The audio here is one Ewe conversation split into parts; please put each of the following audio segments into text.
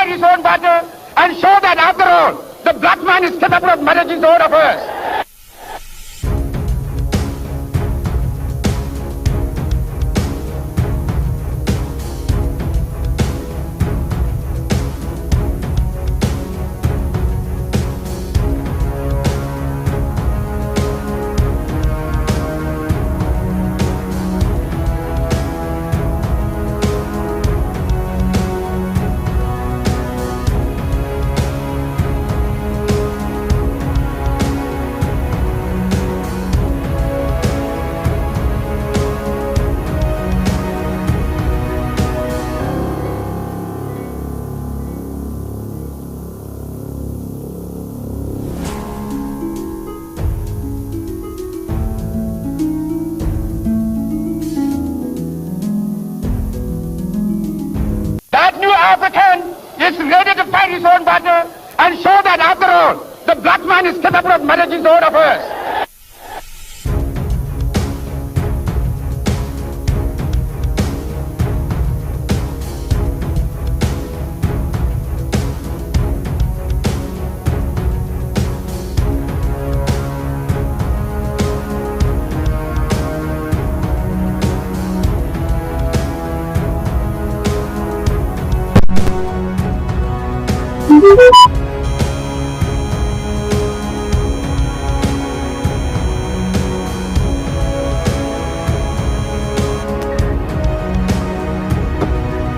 fight his own battle and show that after all, the black man is capable of managing his own affairs. That new African is ready to fight his own battle and show that after all, the black man is capable of managing his own affairs.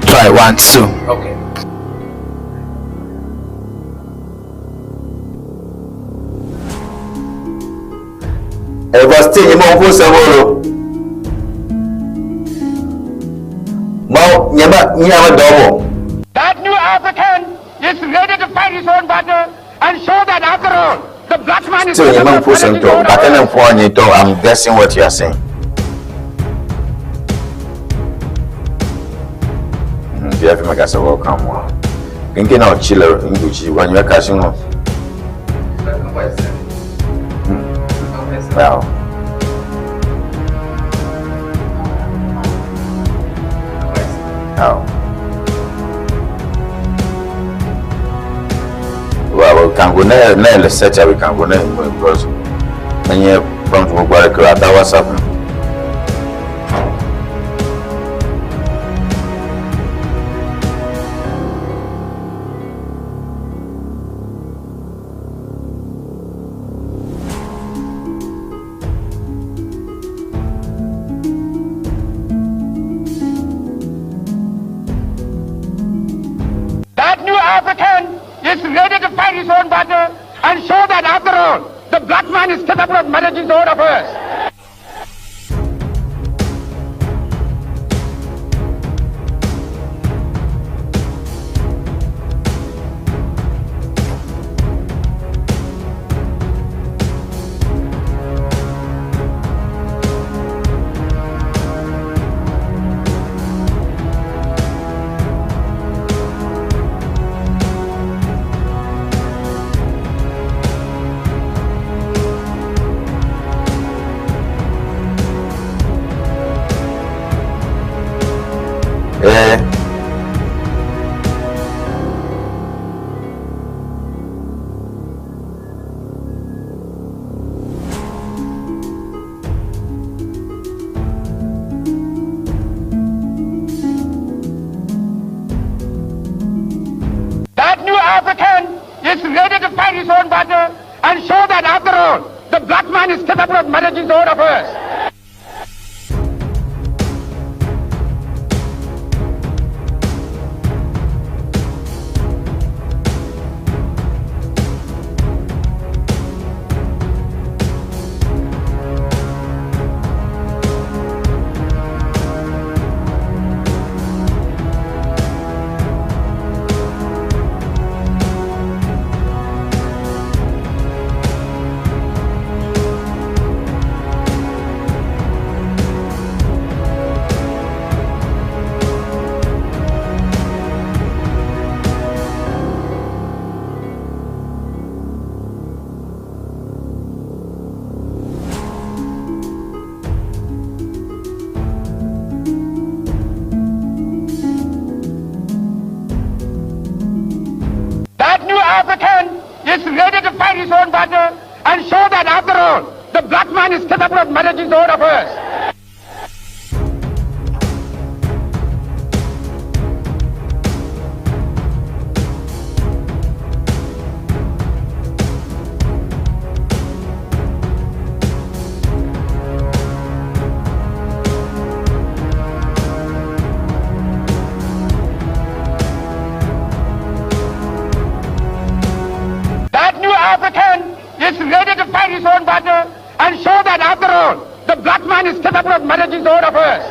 Try 1, 2. Okay. Eva still nyema mfu sɛbolo. Ma nyema nyama dobo. That new African is ready to fight his own battle and show that after all, the black man is Still capable nyema of mfu managing his sɛnto. own Bakana affairs. mfu anyi to. I'm guessing what you are saying. Nti afi maka sɛ wɔka mo a. Kenke na ɔchile nguchi wanyo kasi ngo. Well. Oh. Well, we can go there, there, let's set up, we can go there, because when you from to go that WhatsApp. That new African is ready to fight his own battle and show that after all, the black man is capable of managing his own affairs. Eh. That new African is ready to fight his own battle and show that after all, the black man is capable of managing his own affairs. is capable of managing his own affairs. That new African is ready to fight his own battle and show that after all, the black man is capable of managing his own affairs.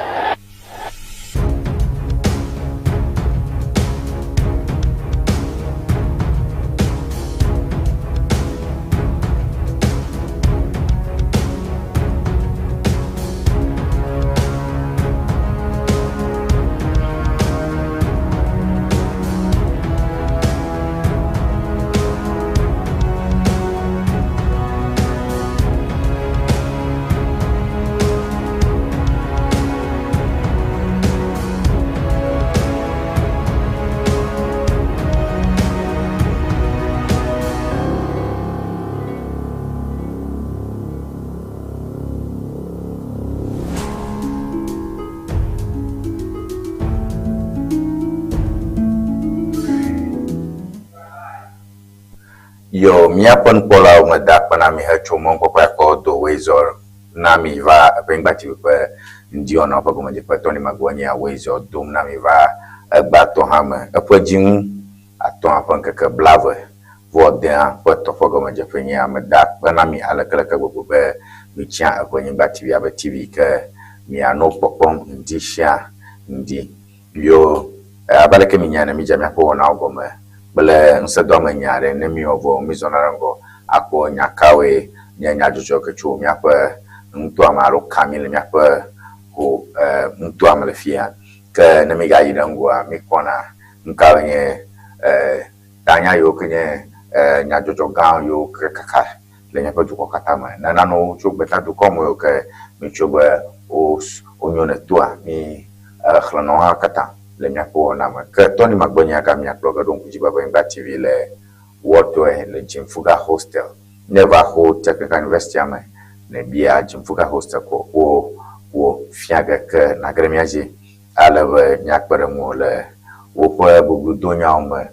Yo, míaƒe nukpɔlawo meda akpe na mi hetso mɔnukpɔkpɔ ya kɔ do woezɔ na mi va eƒe nyigba ƒe ŋdiwɔna ƒe gɔmedzeƒe Tony Magoe nye woezɔ dom na mi va egbãtɔ hã me. Eƒe dzinu atɔ̃a ƒe ŋkeke blave vɔ dea ƒe tɔ ƒe gɔmedzeƒe nye meda akpe na mi alekeleke gbogbo be mitsia eƒe nyigba TV abe TV ke mianɔ kpɔkpɔm ŋdi sia ŋdi. Yo, abe aleke minya ene, midze miaƒe wɔnawo gɔme kple ŋusẽdoame nya aɖe ne miwɔ vɔ mizɔna ɖe ŋgɔ akpɔ nya kawoe nye nyadzɔdzɔ ke tso miaƒe nutoa me alo ka mi le miaƒe ho nutoa me le fia. Ke ne migayi ɖe ŋgɔa, mikpɔna nu kawoe nye tanya yiwo ke nye nyadzɔdzɔ gã yiwo ke kaka le miaƒe dukɔ katã me. Ne nanewo tso gbetadukɔ me yiwo ke mitso be wonyo ne toa, mi xlẽnɔ hã katã le miaƒe wɔna me. Ke Tony Magbenya ga miakplɔ ge ɖo ŋku dzi be Ʋenyigba TV le Wɔtɔe le Jimfuga Hostel. Ne eva xo Technical University me, ne bia Jimfuga Hostel ko wo wo fia ge ke nage ɖe mía dzi ale be míakpe ɖe ŋuwò le woƒe bubludonyawo me,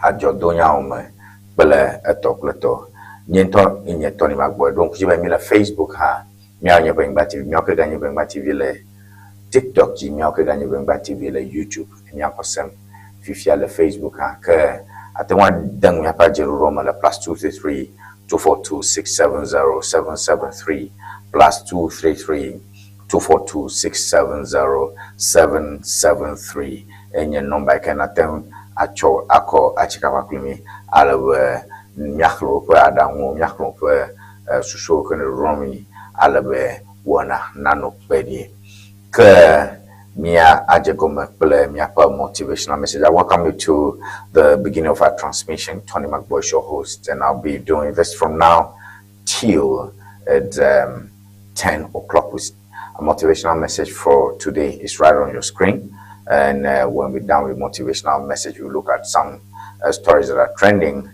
adzɔdonyawo me kple etɔ kple tɔ. Nye ŋutɔ nye Tony Magbɔe. Ɖo ŋku dzi be míle Facebook hã. Míawo nye Ʋenyigba TV. Míawo ke ganye Ʋenyigba TV le TikTok dzi. Míawo ke ganye Ʋenyigba TV le YouTube. Míakɔ sem fifia le Facebook hã. Ke ate ŋu ade nu míaƒe adzeɖoɖoa me le +233 242 670 773 +233 242 670 773 enye nɔmba yi ke nate ŋu atsɔ akɔ atsikava kpli mí ale be míaxlẽ woƒe aɖaŋuwo, míaxlẽ woƒe susuwo ke ne ɖoɖoa mí ale be wɔna nanɔ kpe ɖi. Ke mía adze gɔme kple míaƒe motivational message. I welcome you to the beginning of our transmission. Tony McBoy is your host, and I'll be doing this from now till at 10 o'clock. With a motivational message for today is right on your screen. And when we're done with motivational message, we'll look at some stories that are trending,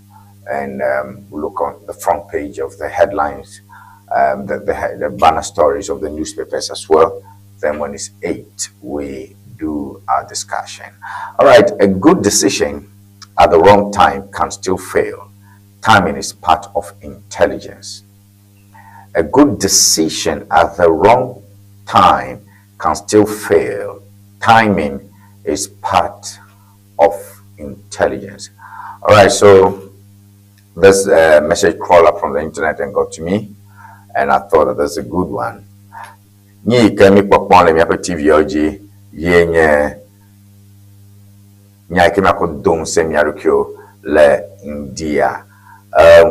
and we'll look on the front page of the headlines, the banner stories of the newspapers as well. Then when it's 8, we do our discussion. All right, a good decision at the wrong time can still fail. Timing is part of intelligence. A good decision at the wrong time can still fail. Timing is part of intelligence. All right, so this message crawled up from the internet and got to me, and I thought that that's a good one. Nyi yi ke mi kpɔkpɔm le miaƒe TV-awo dzi ye nye nya yi ke miakɔ do ŋusẽ mia ɖokuiwo le ŋdia.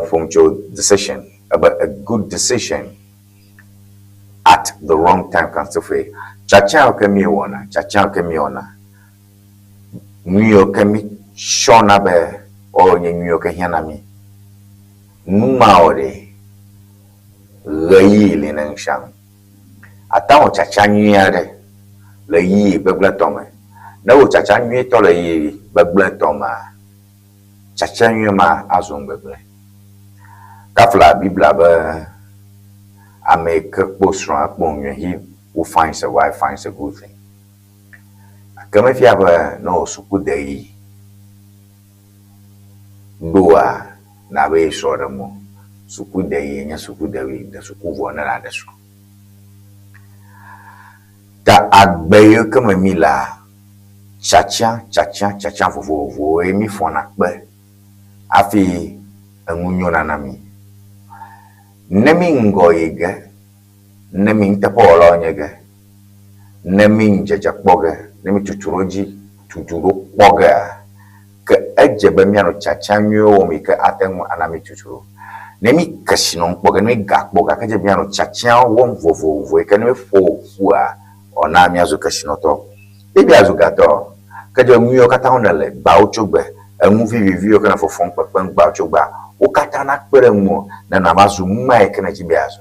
Ƒom tso decision, ebe a good decision at the wrong time can still fail. Tsatsa yiwo ke miewɔna, tsatsa yiwo ke miewɔna, nu yiwo ke mi tsɔna be woawo nye nu yiwo ke hiã na mi. Nu mawo ɖe ɣeyiɣi li ne nusianu. Ate ŋu awɔ tsatsa nyui aɖe le ɣeyiɣi gbegblẽtɔ me. Ne ewɔ tsatsa nyuitɔ le ɣeyiɣi gbegblẽtɔ mea, tsatsa nyui ma azu nu gbegblẽ. Kafla Biblia be Ame yi ke kpɔ srɔ̃ ekpɔ nu nyui, he who finds a wife finds a good thing. Gake mefia be ne wò sukudeɣi ɖoa, nàbe ye srɔ̃ ɖem o. Sukudeɣi nye sukudeɣi, de suku vɔ ne nàɖe srɔ̃. Ta agbe yiwo ke me mí lea, tsatsa, tsatsa, tsatsa vovovowoe mí fɔna kpe hafi enu nyona na mí. Ne mí ŋgɔ yi ge, ne mí nuteƒewɔlawo nye ge, ne mí ŋudzedze kpɔ ge, ne mí tutuɖodzi tutuɖo kpɔ gea, ke edze be míanɔ tiatia nyuiwo wɔm yi ke ate ŋu ana mí tutuɖo. Ne mí kesinɔnu kpɔ ge, ne mí ga kpɔ ge, edze be míanɔ tiatia wɔm vovovo yi ke ne míeƒo ƒua, wòana míazu kesinɔtɔ. Ne míazu gatɔ, ke edze be nu yiwo katã nèle gbawo tso gbe, enu viviviwo ke nɔ fɔfɔm kpekpem gbawo tso gbea, wo katã nakpe ɖe ŋuwò ne nàva zu nu ma yi ke nèdi be yeazu.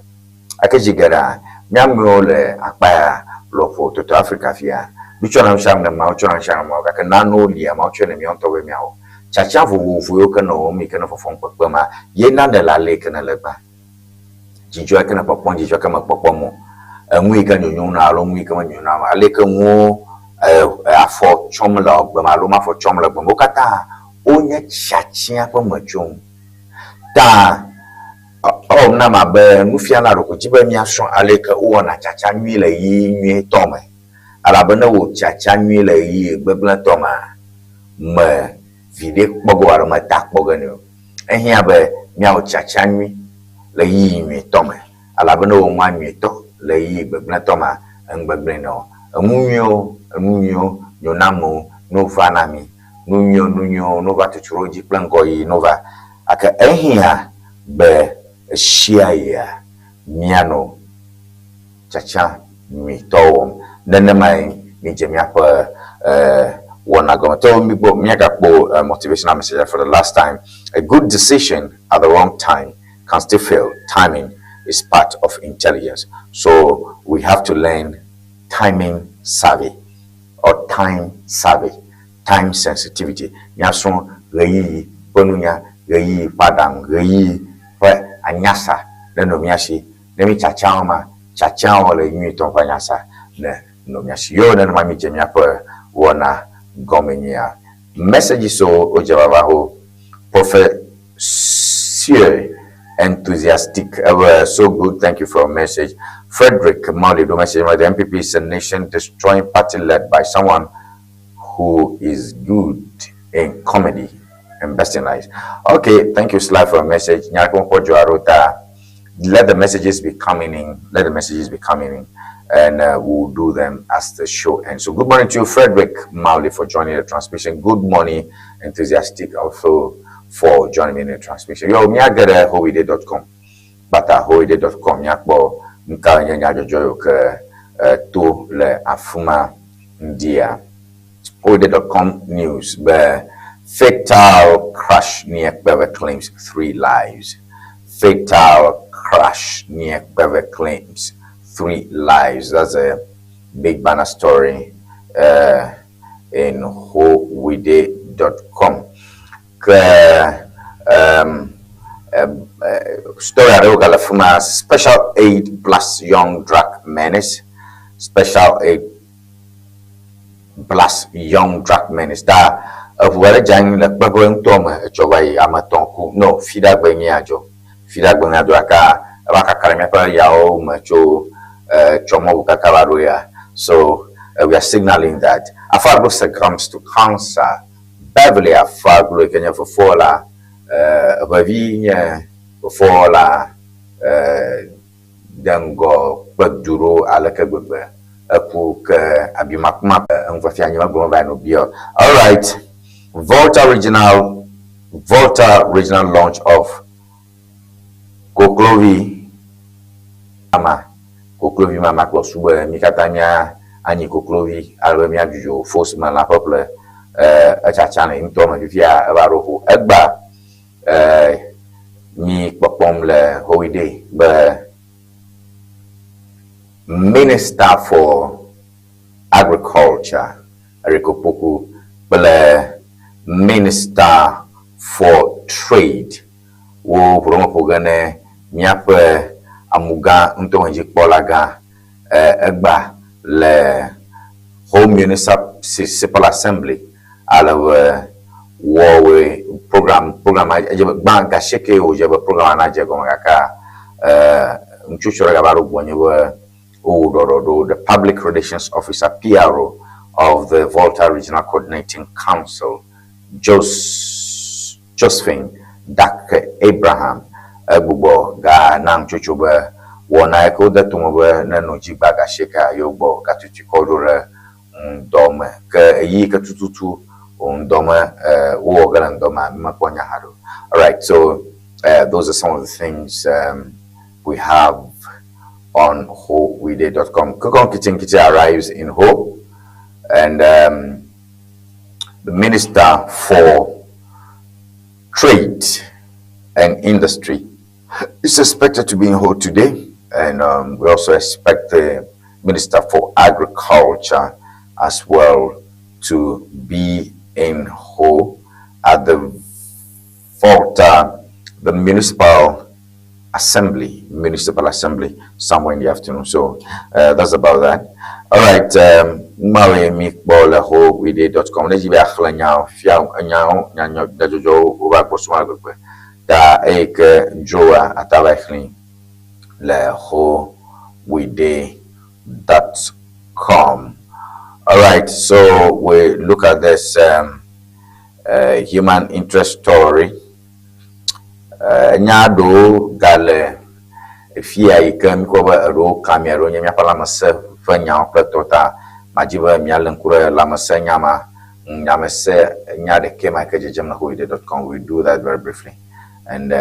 Gake zi geɖea, mía amewo le akpa ya lɔƒo toto Afrika fia, mítsɔna nusianu ne Mawu tsɔna nusianu ne Mawu gake nanewo lia Mawu tsɔe ne míawo ŋutɔ be míawɔ. Tsatsa vovovo yiwo ke nɔ wɔm yi ke nɔ fɔfɔm kpekpem ma ye na nèle ale yi ke nèle egbea. Dzidzɔ yi ke nèkpɔkpɔm, dzidzɔ ke mèkpɔkpɔm o. Enu yi ke nyonyom na alo nu yi ke menyonyom na o. Ale yi ke nuwo afɔ tsɔm le agbe me alo mafɔ tsɔm le agbe me. Wo katã wonye tsatsia ƒe metsonu. Ta Ewɔ nam abe nufiala ɖeko dzi be míasrɔ̃ aleke wowɔna tsatsa nyui le ɣeyiɣi nyuitɔ me. Elabe ne wò tsatsa nyui le ɣeyiɣi gbegblẽtɔ mea, me viɖe kpɔ ge o alo me ta kpɔ ge nɛ o. Ehiã be míawɔ tsatsa nyui le ɣeyiɣi nyuitɔ me. Elabe ne wò nua nyuitɔ le ɣeyiɣi gbegblẽtɔ mea, enu gbegblẽe nɔ. Enu nyuiwo, enu nyuiwo, nyonamewo nova na mí. Nu nyuiwo, nu nyuiwo nova tutu ɖe wo dzi kple ŋgɔyiyi nova. Gake ehiã be ɣesiaɣia míanɔ tsatsa nyuitɔ wɔm. Nenemae mídze míaƒe wɔna gɔme. To mígbɔ míagakpɔ motivational message for the last time. A good decision at the wrong time can still fail. Timing is part of intelligence. So we have to learn timing savvy or time savvy. Time sensitivity, Míasrɔ̃ ɣeyiɣi ƒe nunya, ɣeyiɣi ƒe aɖaŋu, ɣeyiɣi ƒe anyasa nenɔ mía si. Ne mí tsatsawo ma, tsatsawo le nyuitɔ ƒe anyasa nenɔ mía si. Yoo, nenema mídze míaƒe wɔna gɔme nyuia. Messages wo wodze vava ho. Professeur enthusiastic ebe so good, thank you for your message. Frederick Mali ɖo message me, the NPP is a nation destroying party led by someone who is good in comedy and besting lies. Okay, thank you, Sly, for your message. Let the messages be coming in. Let the messages be coming in, and we'll do them as the show ends. So, good morning to you, Frederick Mowley, for joining the transmission. Good morning, enthusiastic also for joining me in the transmission. Yo, miagere howide.com. Kpata howide.com miakpɔ nuka nye nyadzɔdzɔ yiwo ke to le afima ŋdia. Howide.com news be fatal crash near Kpeve claims three lives. Fatal crash near Kpeve claims three lives. That's a big banner story in howide.com. Ke story aɖewo gale fi ma special aid plus young drug menace special aid plus young drug menace ta eʋu aɖe dze anyi le kpeƒe ŋutɔ me etsɔ va yi ame etɔ̃ ku no fiɖagbe nye adzɔ fiɖagbe nye adzɔ gake eva kaka ɖe míaƒe yawo me tso tsɔmɔʋu kaka va ɖo ya so we are signaling that Afaglo succumbs to cancer Beverly Afaglo yi ke nye fofoa la eʋevi nye fofoa la de ŋgɔ kpe du ɖo aleke gbegbe eku ke abimakuma eŋufafia anyi megblɔ va no biɔ. All right, Volta Regional launch of Koklovi mama Koklovi mama kplɔ su be mi katã mía anyi koklovi ale be míadzudzɔ fos me lã ƒeƒle etsatsa le ŋutɔ me fifia eva ɖo ƒo. Egba mi kpɔkpɔm le holiday be Minister for Agriculture Eric Opoku kple Minister for Trade wo ʋuɖome ƒo ge ne míaƒe Amugã ŋutɔmedzikpɔlagã egba le Ho Municipal Assembly ale be wɔwɔe program program edze be gbã gasieke wòdze be program nadze gɔme gake ŋutsotso ɖe gava ɖo gbɔnye be wowɔ ɖɔɖɔɖo the Public Relations Officer PRO of the Volta Regional Coordinating Council Jos Josephine Dake Abraham egbugbɔ ga na ŋutsotso be wɔna yi ke wode tome be nenɔ dzi gba gasiekea yewo gbɔ gatutui kɔ ɖo ɖe ŋdɔ me ke eyi ke tututu ŋdɔ me wowɔ ge le ŋdɔ mea mekpɔ nya haɖe o. Alright, so those are some of the things we have on HoWeDe.com. Koko Nkitinkiti arrives in Ho, and the Minister for Trade and Industry is expected to be in Ho today, and we also expect the Minister for Agriculture as well to be in Ho at the Volta, the Municipal Assembly, somewhere in the afternoon. So that's about that. All right, Mawe mi kpɔ le howede.com ne dzi be axlẽ nyawo fia nyawo nyanya nyadzɔdzɔwo wova gbɔsɔsɔ ale gbegbe ta eyi ke dzroa ata va xlẽ le howede.com. All right, so we look at this human interest story. Nya ɖewo gale fia yi ke míkpɔ be eɖewo ka mía ɖewo nye míaƒe lãmesẽ ƒe nyawo kple tɔ ta madzi be míalé ŋku ɖe lãmesẽ nya ma lãmesẽ nya ɖekɛ ma yi ke dzedzem le howede.com. We do that very briefly and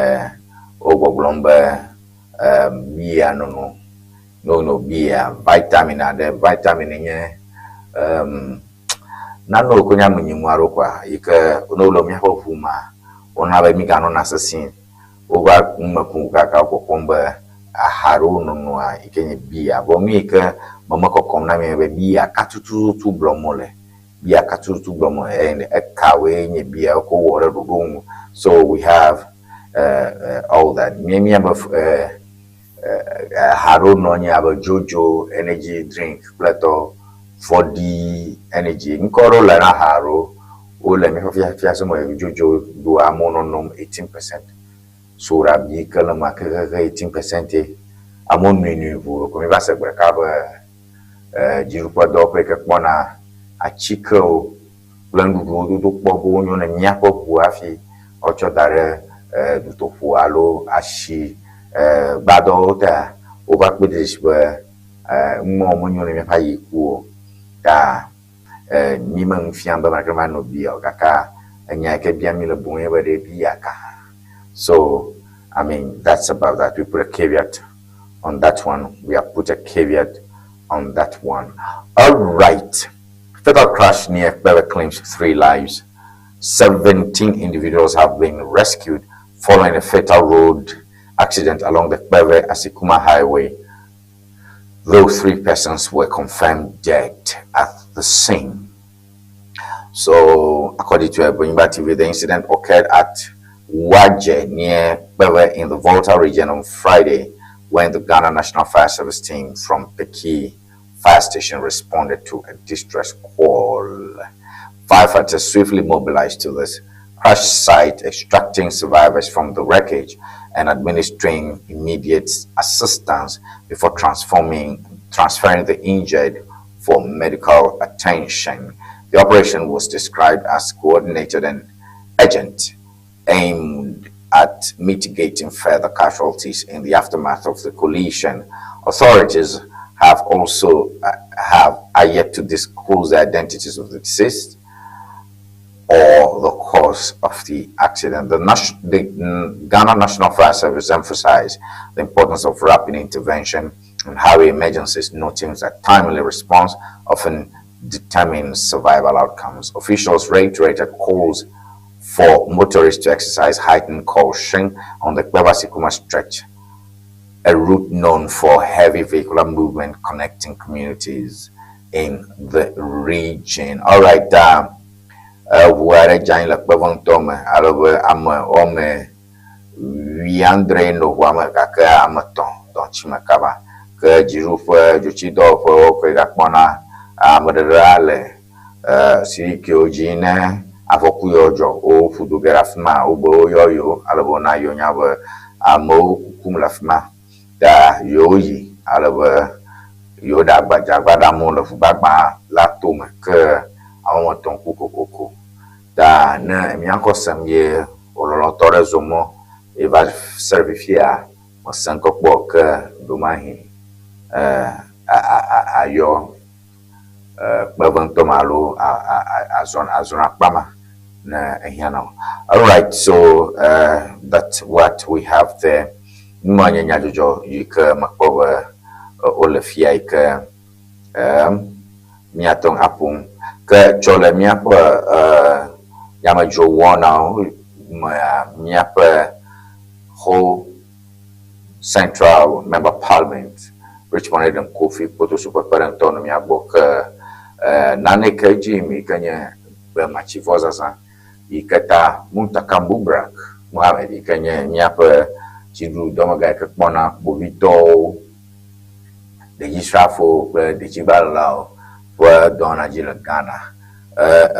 wo gbɔgblɔm be bia nono nono bia vitamin aɖe vitamin nye nanewo ko nye amenyiŋu aɖewo koa yi ke ne wole míaƒe ʋu mea wona be míganɔna sesĩe wova numeku kaka kpɔkpɔm be aha ɖewo nonoa yi ke nye bia vɔ nu yi ke me mekɔkɔm na mi be bia ka tututu gblɔm wole bia ka tututu gblɔm wole ekawoe nye bia wokɔ wɔ ɖe ɖoɖo nu. So we have all that mía míabe aha ɖewo nɔ anyi abe Jojo energy drink kple tɔ 4D energy ŋkɔ ɖewo le na aha ɖewo wole míaƒe fiase me Jojo ɖo amewo nonom 18% soda bi ke le eme kekeake 18% ye amewo nui nui ʋu ko mi va se gbe ɖeka be dziɖuƒedɔwɔƒe yi ke kpɔna atikewo kple nuɖuɖuwo dodo kpɔ be wonyo ne míaƒe ʋu hafi woatsɔ da ɖe dutoƒo alo asi gbadɔwo tea wova kpe ɖe dzi be numɔwo menyo ne míaƒe ayiku o ta mi me nu fiam be make va no bia o gake enya yi ke biam mi le boŋ ye be ɖe bia ka hã. So I mean, that's about that. We put a caveat on that one. We have put a caveat on that one. All right. Fatal crash near Kpeve claims three lives. 17 individuals have been rescued following a fatal road accident along the Kpeve Asikuma Highway, though three persons were confirmed dead at the scene. So, according to Ebonyba TV, the incident occurred at Waje near Kpeve in the Volta region on Friday when the Ghana National Fire Service team from Peki Fire Station responded to a distress call. Firefighters swiftly mobilized to this crash site, extracting survivors from the wreckage and administering immediate assistance before transferring the injured for medical attention. The operation was described as coordinated and urgent, aimed at mitigating further casualties in the aftermath of the collision. Authorities have also have are yet to disclose the identities of the deceased or the cause of the accident. The Ghana National Fire Service emphasized the importance of rapid intervention in highway emergencies, noting that timely response often determines survival outcomes. Officials reiterated calls for motorists to exercise heightened caution on the Kpeve-Asikuma stretch, a route known for heavy vehicular movement connecting communities in the region. All right, eʋu aɖe dze anyi le Kpeve ŋutɔ me ale be ame woame wuiadre nɔ ʋua me gake ame etɔ̃ dɔ ŋɔtsi me kaba. Ke dziɖuƒe dzotsidɔwɔƒewo ke gakpɔna ameɖeɖea le sirikewo dzi ne afɔku yawo dzɔ woƒu du ge ɖe afi ma wobe woyɔ yewo ale be wona yewo nya be amewo kukum le afi ma ta yewoyi ale be yewo ɖe agba dze agba ɖe amewo le ŋugbagba la tome ke ame woame etɔ̃ ku kokoko. Ta ne mía ŋkɔ sem ye wò lɔlɔ̃tɔ ɖe zɔ mɔ ye va se ɖe fifia mese ŋkɔ kpɔ o ke ɖomahi ayɔ kpeveŋtɔ ma alo azɔ azɔ akpa ma ne ehiã na wò. Alright, so that's what we have there. Nua nye nyadzɔdzɔ yi ke mekpɔ be wole fia yi ke míate ŋu aƒo nu. Ke tsɔ le míaƒe nyamedzrowɔnawo mea, míaƒe Ho Central Member Parliament Richmond Edem Kofi Kpotosu ƒe kpeɖeŋutɔ nɔ mía gbɔ ke naneke dzi yim yi ke nye gbematsivɔ zazã yi ke ta Muntaka Mubrak Mohammed yi ke nye míaƒe dziɖuɖudɔmegã yi ke kpɔna kpovitɔwo, ɖedzisrafowo kple ɖedzigbalẽlawo ƒe dɔwɔna dzi le Ghana.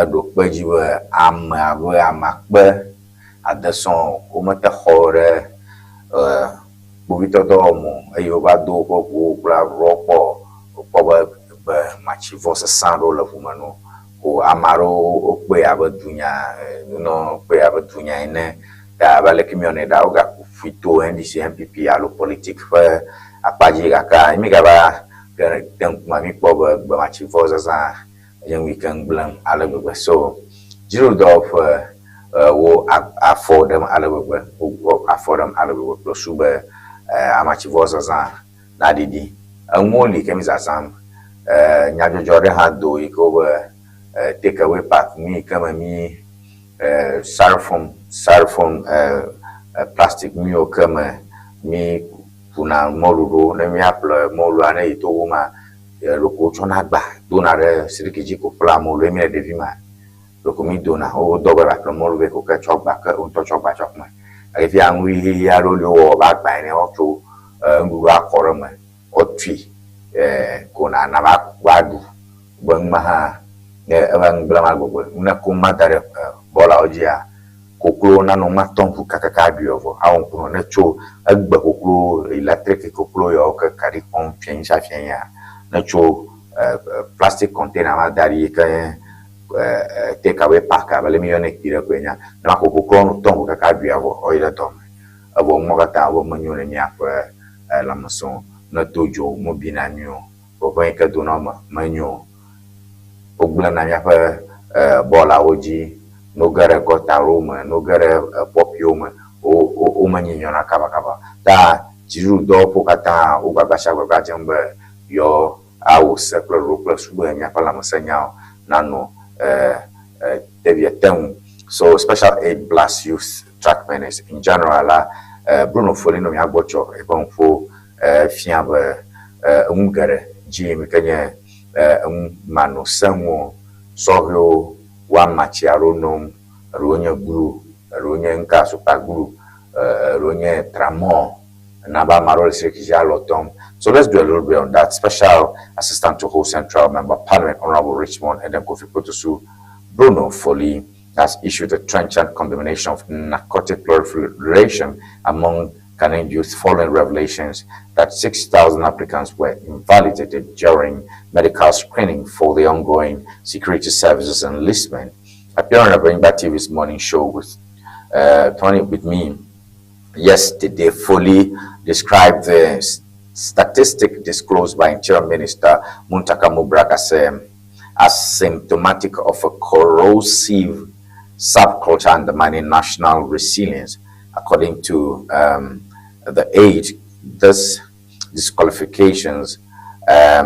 Eɖo kpe edzi be ame abe ame akpe ade sɔŋ womete xɔ ɖe kpovitɔ dɔwɔme o eye wova do woƒe ʋuwo kple aʋuwo kpɔ wokpɔ be gbe matsivɔ sesẽ aɖewo le ʋu me na wo. Ko ame aɖewo wokpɔe abe dunya nunɔ kpɔe abe dunya ene. Ta abe aleke míewɔnɛ ɖa wogaku ƒui to NDC, NPP alo politiki ƒe akpa dzi gake mígava te ŋkume míkpɔ be gbe matsivɔ zazã enye nu yi ke nu gblẽm ale gbegbe. So dziɖuɖudɔwɔƒe wo afɔ ɖem ale gbegbe, wo afɔ ɖem ale gbegbe kple su be amatsivɔ zazã naɖiɖi. Enuwo li ke mi zazãm. Nyadzɔdzɔ aɖe hã do yi ke wobe take away pack nu yi ke me mi styrofoam, styrofoam plastic nu yiwo ke me mi kuna mɔlu ɖo ne míaƒle mɔlua ne yi Togo ma Ɖeko wotsɔna agba dona ɖe siriki dzi ko ƒlea mɔlu ye míle ɖevi ma ɖeko mí dona wodɔ be ɖaƒle mɔlu vɛ ko ke tsɔ agba ke woŋutɔ tsɔ agba tsɔ ƒle. Gake fifia nu ʋiʋiʋi aɖewo li wowɔ abe agba ene woatso nuɖuɖu akɔ ɖe eme woatui ko na va va ɖu be numa hã ne eva nu gblẽm ale gbegbe. Ne ko numa da ɖe bɔlawo dzia Koklo nanɔ matɔ ŋku kakaka aɖui evɔ awɔ ŋku nɔ ne tso egbe koklo electric koklo yawo ke kaɖi kpɔm fiɛnyi sia fiɛnyia ne tso plastic container ma da ɖi yi ke nye take away pack abe le mi yɔnɛ kpi ɖe koe nya ne ma ko koklo no tɔ ŋku kaka aɖui evɔ ɔyi ɖe dɔ me evɔ numɔ katã wo menyo ne miaƒe lãmesẽ o ne to dzo mo bina nyuie o ʋeʋẽ yi ke dona me menyo o. Wogblẽna míaƒe bɔlawo dzi, ne woge ɖe gɔtawo me, ne woge ɖe pɔpiwo me, wo menyinyɔna kabakaba o. Ta dziɖuɖudɔwɔƒewo katã wo gbagba sia gbagba dzem be yewoawɔ se kple ɖoɖo kple susu be míaƒe lãmesẽnyawo nanɔ ɖevia te ŋu. So special aid blast youth track menace in general la, Bruno Folino mía gbɔ tsɔ eƒe nuƒo fia be enu geɖe dzi yim ke nye enu manɔ sẽŋuwo, sɔhɛwo woama tsi aɖewo nom, eɖewo nye glu, eɖewo nye nuka super glue, eɖewo nye tramol na be ame aɖewo le siriki dzi alɔ tɔm. So let's do a little bit on that. Special Assistant to Ho Central Member of Parliament, Honorable Richmond Edem Kofi Kpotosu, Bruno Foley, has issued a trenchant condemnation of narcotic proliferation among Ghanaian youth following revelations that 6,000 applicants were invalidated during medical screening for the ongoing security services enlistment. Appearing on Enyimba TV's morning show with Tony with me yesterday, fully described the statistic disclosed by Interior Minister Muntaka Mubarak as, as symptomatic of a corrosive subculture undermining national resilience. According to the aide, this disqualifications are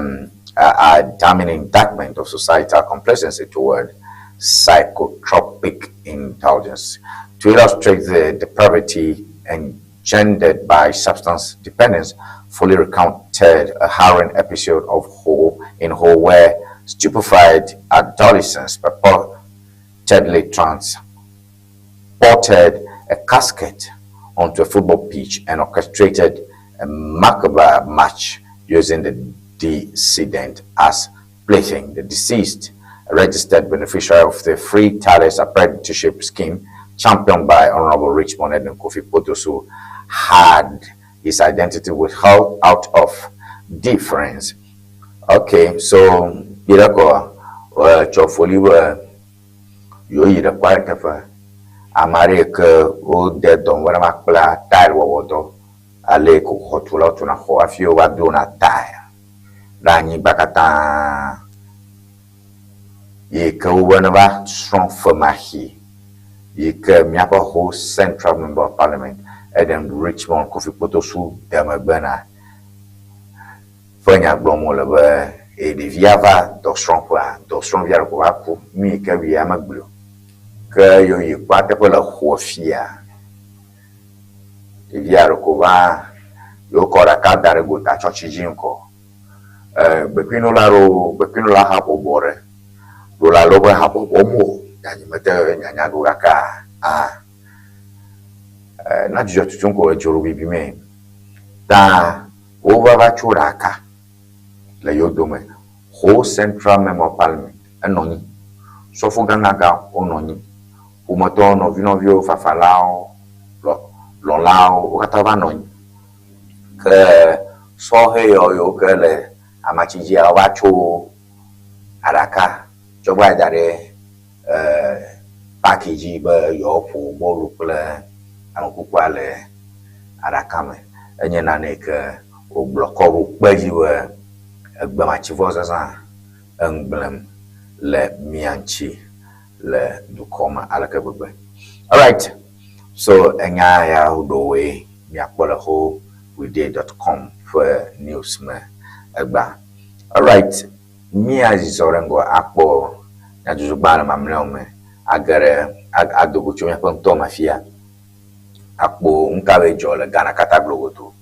a damning indictment of societal complacency toward psychotropic indulgence. To illustrate the depravity engendered by substance dependence, fully recounted a harrowing episode of Ho in Ho where stupefied adolescents purportedly transported a casket onto a football pitch and orchestrated a macabre match using the decedent as plaything. The deceased, a registered beneficiary of the Free Tailors Apprenticeship Scheme, championed by Honorable Richmond Edwin Kofi Kpotosu, had his identity withheld out of deference. Okay, so kpi ɖe kɔ tsɔ foli be yewo yi ɖe kɔa teƒe. Ame aɖe yi ke wode dɔ ŋu be ne va kpla tile wɔwɔ dɔ ale yi ke xɔtulawo tuna xɔ hafi wova dona tile ɖe anyigba katã. Yi ke wobe ne va srɔ̃ femaxi yi ke míaƒe Ho Central Member of Parliament Eden Richmond Kofi Kpotosu de megbe na ƒe nya gblɔm wole be e ɖevia va dɔsrɔ̃ƒea, dɔsrɔ̃via ɖeko va ku, nu yi ke wia megblɔe o. Ke yewo yi kpɔa teƒe le xɔa fia, ɖevia ɖeko va yewo kɔ ɖaka da ɖe gota tsɔtsi dzi ŋkɔ. E gbekuinola aɖewo, gbekuinola habɔbɔ ɖe ɖo la le woƒe habɔbɔ me o, ya nye mete nyanya ɖo gake a e na dzidzɔ tutum ko edzo ɖo bibi mee. Ta wova va tso ɖaka le yewo dome. Ho Central Member of Parliament enɔ anyi, sɔfo gãgãgã wonɔ anyi, ƒometɔwo, nɔvinɔviwo, fafalawo, lɔ lɔlawo, wo katã wova nɔ anyi. Ke sɔhɛ yawo ke le amatsi dzia wova tso aɖaka tsɔ va da ɖe paki dzi be yewoaƒo bɔlu kple ame kukua le aɖaka me. Enye nane yi ke wogblɔ kɔ ɖo kpe edzi be egbematsivɔ zazã eŋu gblẽm le mía ŋuti le dukɔ me aleke gbegbe. Alright, so enya ya ɖewoe miakpɔ le whoweday.com ƒe news me egbea. Alright, míazɔ ɖe ŋgɔ akpɔ nyadzɔdzɔgbalẽ mamlɛawo me age ɖe ado go tso míaƒe ŋutɔ me fia akpɔ nu kawoe dzɔ le Ghana katã globodo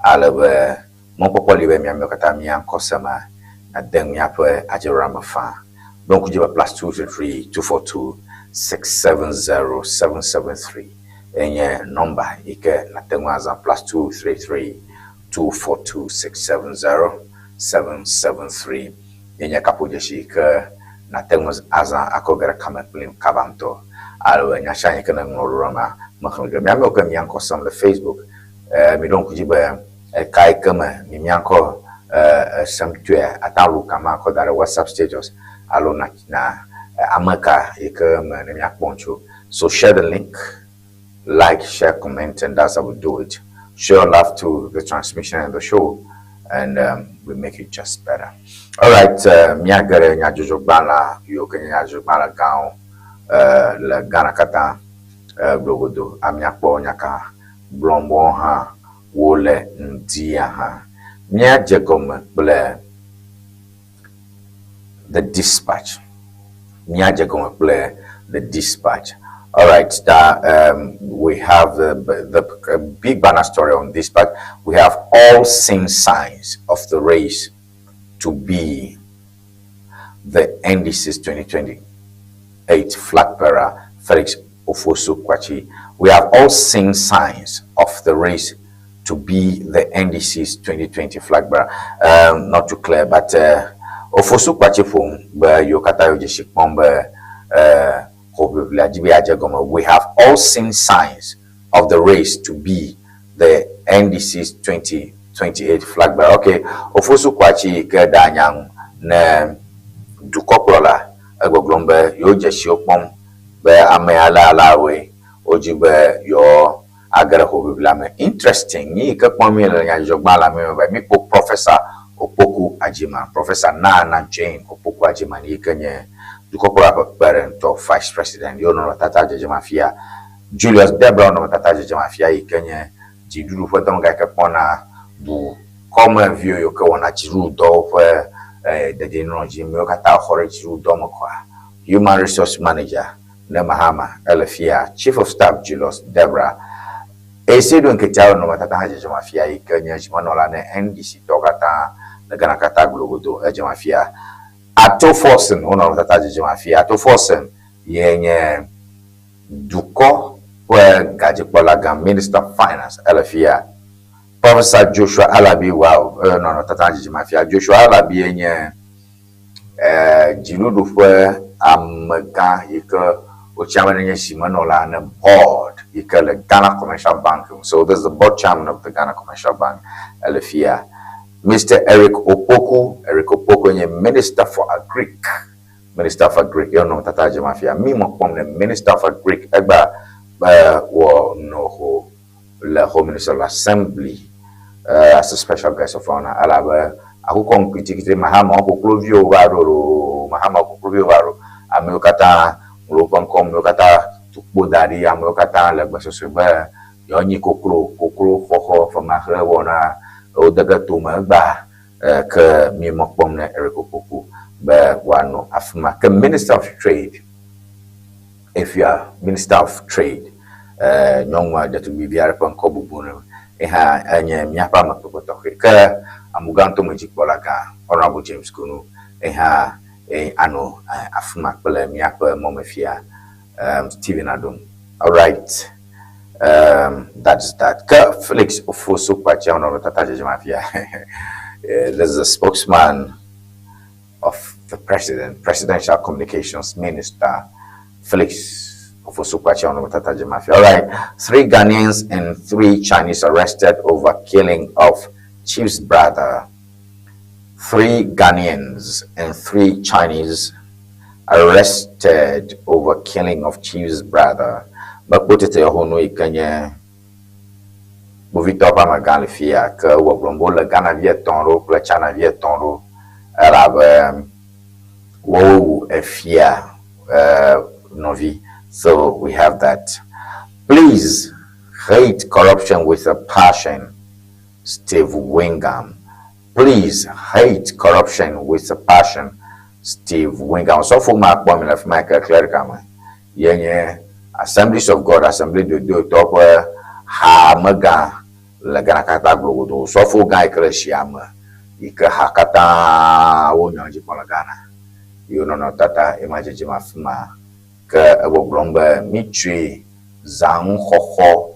ale be mɔkpɔkpɔ li be míamewo katã mía ŋkɔ sema nade míaƒe adzeɖoɖoa me faa. Ɖo ŋku dzi be +233 242 670 773 enye nɔmba yi ke nàte ŋu azã +233 242 670 773 ye nye kaƒodzesi yi ke nàte ŋu azã akɔ ge ɖe kame kplim kaba ŋutɔ. Alo nya sia nya yi ke nèŋlɔ ɖo ɖa ma mexlẽ ge. Míamewo ke mía ŋkɔ sem le Facebook, miɖo ŋku dzi be eka yi ke me mi mía ŋkɔ sem toe ate ŋu awu ka ma akɔ da ɖe WhatsApp status alo na na ame ka yi ke me ne míakpɔ ŋutsu. So share the link, like, share, comment, and that's how we do it. Show your love to the transmission and the show, and we make it just better. All right, míage ɖe nyadzɔdzɔgbalẽ yiwo ke nye nyadzɔdzɔgbalẽ gãwo le Ghana katã globodo amiakpɔ nya ka gblɔm woawo hã wole ŋdia hã. Míadze gɔme kple The Dispatch. Míadze gɔme kple The Dispatch. All right, that, we have the big banner story on Dispatch. We have all seen signs of the race to be the NDC's 2028 flag bearer, Felix Ofosu Kwakye. We have all seen signs of the race to be the NDC's 2020 flag bearer. Not too clear, but Ofosu Kwakye ƒom be yewo katã yewo dzesi kpɔm be hoʋiʋlia dzi be yeadze gɔme. We have all seen signs of the race to be the NDC's 2028 flag bearer. Okay, Ofosu Kwakye yi ke ɖea nya ŋu ne dukɔkplɔla egbɔgblɔm be yewo dzesiwo kpɔm be ame ale alawoe wodzi be yewo age ɖe hoʋiʋlia me. Interesting, nyi yi ke kpɔm mi le nyadzɔdzɔgbalẽa me be míkpɔ Professor Opoku Agyemang, Professor Naana Jane Opoku Agyemang yi ke nye dukɔkplɔla ƒe kpeɖeŋutɔ, Vice President, yewo nɔnɔmetata dzedzem afia. Julius Debrah nɔnɔmetata dzedzem afia yi ke nye dziɖuɖu ƒe dɔmegã yi ke kpɔna dukɔmeviwo yiwo ke wɔna dziɖuɖudɔwo ƒe dedienɔnɔ dzi. Amewo katã xɔ ɖe dziɖuɖudɔ me kɔa. Human Resource Manager ne Mahama ele fia. Chief of Staff Julius Debrah Esiedu Nketiah nɔnɔmetata hã dzedzem afia yi ke nye zimenɔla ne NDC tɔwo katã le Ghana katã globodo edzem afia. Ato Forson wo nɔnɔmetata dzedzem afia. Ato Forson ye nye dukɔ ƒe gadzikpɔla gã, Minister of Finance, ele fia. Professor Joshua Alabi, wow, nɔnɔtata dzidzi mafia. Joshua Alabi ye nye dziɖuɖu ƒe amegã yi ke wotsia be nenye zimenɔla ne board yi ke le Ghana Commercial Bank. So this is the board chairman of the Ghana Commercial Bank ele fia. Mr. Eric Opoku, Eric Opoku nye Minister for Agric. Minister for Agric ye nɔnɔtata dzi mafia. Mi mɔ kpɔm ne Minister for Agric egba be wɔ nɔ ho le Home Ministerial Assembly as a special guest of honor elabe akukɔ ŋkutikiti Mahama wo kokloviwo va ɖo loo Mahama kokloviwo va ɖo amewo katã ŋlɔ woƒe ŋkɔ amewo katã tu kpo da ɖi amewo katã le gbesɔsɔe be yewoanyi koklo koklo xɔxɔ femaxlẽ wɔna wode ge tome egba ke mi mɔ kpɔm ne Eric Opoku be woanɔ afi ma ke Minister of Trade efia Minister of Trade nyɔnua ɖetugbivi aɖe ƒe ŋkɔ bubu ne eha enye míaƒe amekpekpe tɔxɛ ke amugãtomedzikpɔla gã Honorable James Kunu eha anɔ afi ma kple míaƒe mɔmefia Stephen Adom. All right. That is that. Ke Felix Ofosu Kwakye nɔ tata dzedze mafia. This is the spokesman of the president, Presidential Communications Minister Felix Ofosu Kwakye nɔ tata dzedze mafia. All right. 3 Ghanaians and 3 Chinese arrested over killing of chief's brother. 3 Ghanaians and 3 Chinese arrested over killing of chief's brother. Mekpɔ tete xɔ nu yi ke nye kpovitɔ ƒe amegã le fia ke wɔ gblɔm be wole Ghana vi etɔ̃ ɖewo kple China vi etɔ̃ ɖewo elabe wowu efia nɔvi. So we have that. Please hate corruption with a passion. Steve Wingham. Please hate corruption with a passion. Steve Wingham. Sɔfo ma kpɔ mi le fi ma ke clerical me. Ye nye Assemblies of God, Assembly de Dieu tɔ ƒe hamegã le Ghana katã globodo. Sɔfo gã yi ke le sia me yi ke ha katã wonɔ dzi kpɔm le Ghana. Yewo nɔnɔ tata ye ma dzedzem afi ma ke egbɔgblɔm be mitsui zãnuxɔxɔ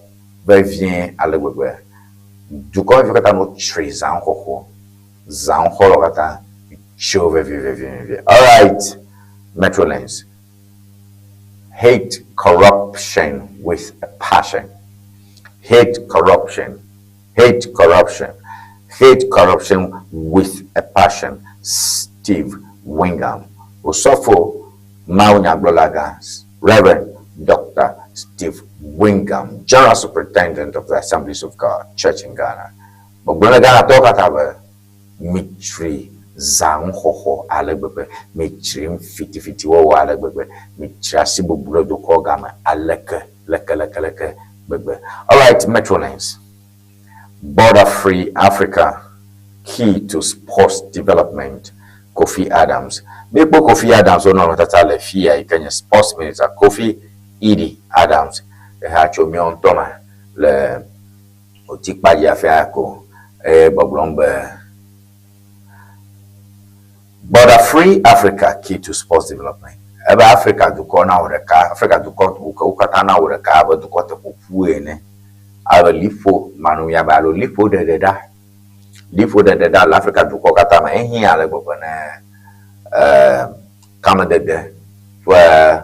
vevie ale gbegbe. Dukɔmeviwo katã no tsri zãnuxɔxɔ. Zãnuxɔlawo katã tso vevie vevie vevie. All right, Metrolens. Hate corruption with a passion. Hate corruption. Hate corruption. Hate corruption with a passion. Steve Wingham. Osofo Maunyagblɔlaga, Reverend Dr. Steve Wingham, General Superintendent of the Assemblies of God Church in Ghana. Gbɔgblɔ le Ghana tɔwo katã be mitsri zãnuxɔxɔ ale gbegbe, mitsri fitifitiwɔwɔ ale gbegbe, mitsri asi bubu ɖe dukɔ game aleke leke leke leke gbegbe. All right, Metrolens. Border Free Africa, key to sports development. Kofi Adams. Míekpɔ Kofi Adams wo nɔnɔmetata le fia yi ke nye sports minister Kofi Idi Adams. Eha tso míawo ŋutɔ me le otikpa dzi afia ko eye gbɔgblɔm be Border Free Africa, key to sports development. Ebe Afrika dukɔ na wɔ ɖeka, Afrika dukɔ wo katã na wɔ ɖeka abe dukɔ teƒoƒu ene. Abe liƒo manuya be alo liƒo ɖeɖe ɖa. Liƒo ɖeɖe ɖa le Afrika dukɔ katã me ehiã ale gbegbe ne kamedede ƒe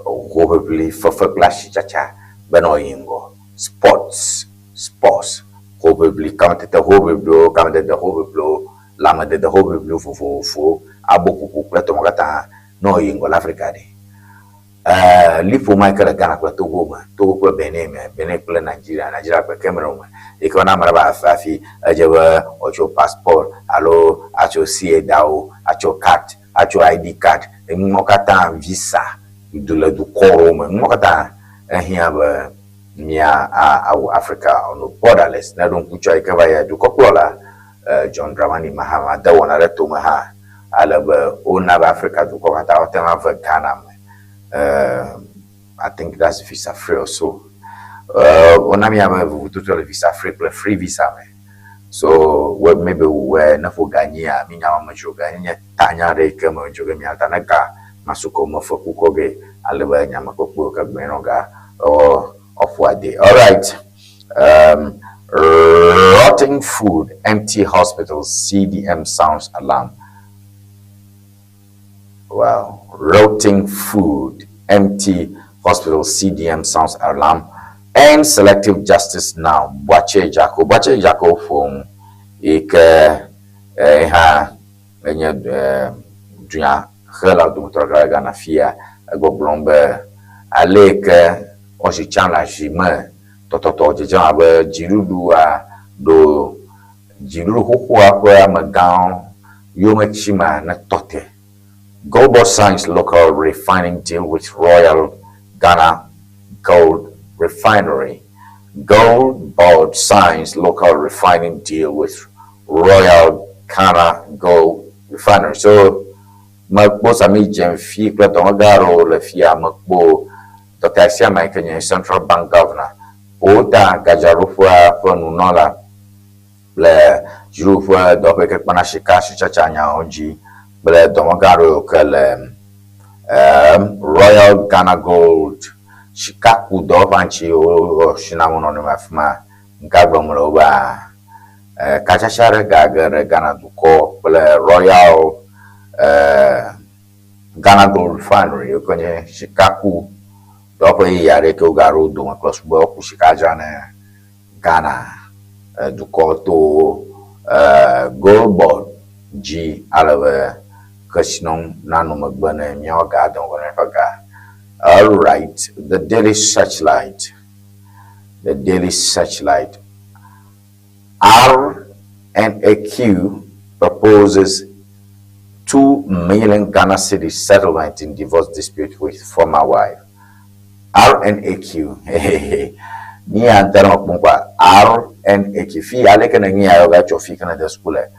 hoʋiʋli fefe kple asitsatsa be ne wòayi ŋgɔ. Sports, sports, hoʋiʋli, kametete hoʋiʋliwo, kamedede hoʋiʋliwo, lãmedede hoʋiʋliwo vovovowo, aboƒoƒo kple tɔwo katã ne wòyi ŋgɔ le Afrika ɖi. Liƒo ma yi ke le Ghana kple Togo me, Togo kple Benin me, Benin kple Nigeria, Nigeria kple Cameroon me. Yi ke wona ame ɖe va hafi edze be woatso passport alo atso CA dawo, atso card, atso ID card, enuwo katã visa du le dukɔwo me. Nuwo katã ehiã be mía awɔ Africa wònɔ borderless. Ne ɖo ŋku tsɔ yi ke va yia dukɔkplɔla John Dramani Mahama de wɔna ɖe tome hã ale be wona be Afrika dukɔ katã woate ŋu ave Ghana me. I think that's visa free also. Wona mía be vovototo le visa free kple free visa me. So we maybe we ne ƒo ga nyia mi nya me dzro ga nye tanya ɖe yi ke me dzro ge mia ta ne ga masukɔ me fe kukɔ ge ale be nyamekpekpe ke gbe nɔ ga ɔ ɔƒo ade. All right. Rotting food, empty hospitals, CDM sounds alarm. Well, rotting food, empty hospital, CDM sounds alarm. And selective justice now. Boakye Agyarko. Boakye Agyarko ƒo yi ke hã enye dunyahela dometɔ ɖeka le Ghana fia. Egbɔgblɔm be ale yi ke woasi tsam le azi me tɔtɔtɔ dzedzem abe dziɖuɖua ɖo dziɖuɖu xoxoa ƒe amegãwo yometsima netɔ te. GoldBod signs local refining deal with Royal Ghana Gold Refinery. GoldBod signs local refining deal with Royal Ghana Gold Refinery. So, mekpɔ Sammy Gyamfi kple dɔmegã aɖewo le fia mekpɔ Dr. Asiama yi ke nye Central Bank Governor, Volta gadzraɖoƒea ƒe nunɔla kple dziɖuɖu ƒe dɔwɔƒe yi ke kpɔna sika sitsatsa nyawo dzi kple dɔmegã aɖewo yiwo ke le um, Royal Ghana Gold sikakudɔwɔƒea ŋuti wowɔ siname nɔnɔme afi ma. Ŋka gblɔm le wo be katsatsa aɖe gage ɖe Ghana dukɔ kple Royal Ghana Gold Refinery yiwo ke nye sikaku dɔwɔƒe yeye aɖe yi ke wogaɖo dome kple su be woaku sika dzra ne Ghana dukɔ to GoldBod dzi ale be kesinɔnu nanɔ megbe ne míawo ga ade ŋgɔ na míaƒe ga. Alright, the Daily Searchlight, the Daily Searchlight. RNAQ proposes 2 million Ghana cedis settlement in divorce dispute with former wife. RNAQ. Ni ya ntara mkpɔnkpa RNAQ. Fi aleke ne nyi ya yoga tsɔ fi ke ne de school le.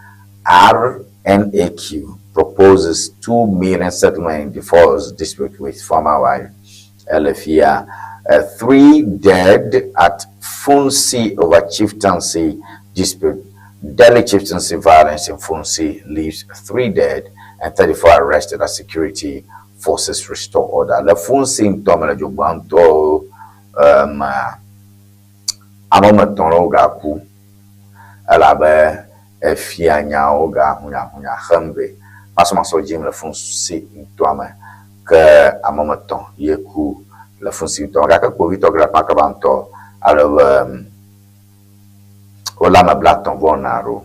RNAQ proposes 2 million settlement in divorce dispute with former wife. Ele fia. Three dead at Funsi over chieftaincy dispute. Delhi chieftaincy violence in Funsi leaves 3 dead and 34 arrested as security forces restore order. Le Funsi ŋutɔ me le Dzogba ŋutɔ um, ame woame etɔ̃ ɖewo gaku elabe efia nyawo ga hunyahunya hem vɛ. Masɔmasɔ dzim le Funsi ŋutɔa me ke ame woame etɔ̃ ye ku le Funsi ŋutɔ me gake kpovitɔ geɖe akpa kaba ŋutɔ ale be wolé ame blatɔ̃ vɔ ene aɖewo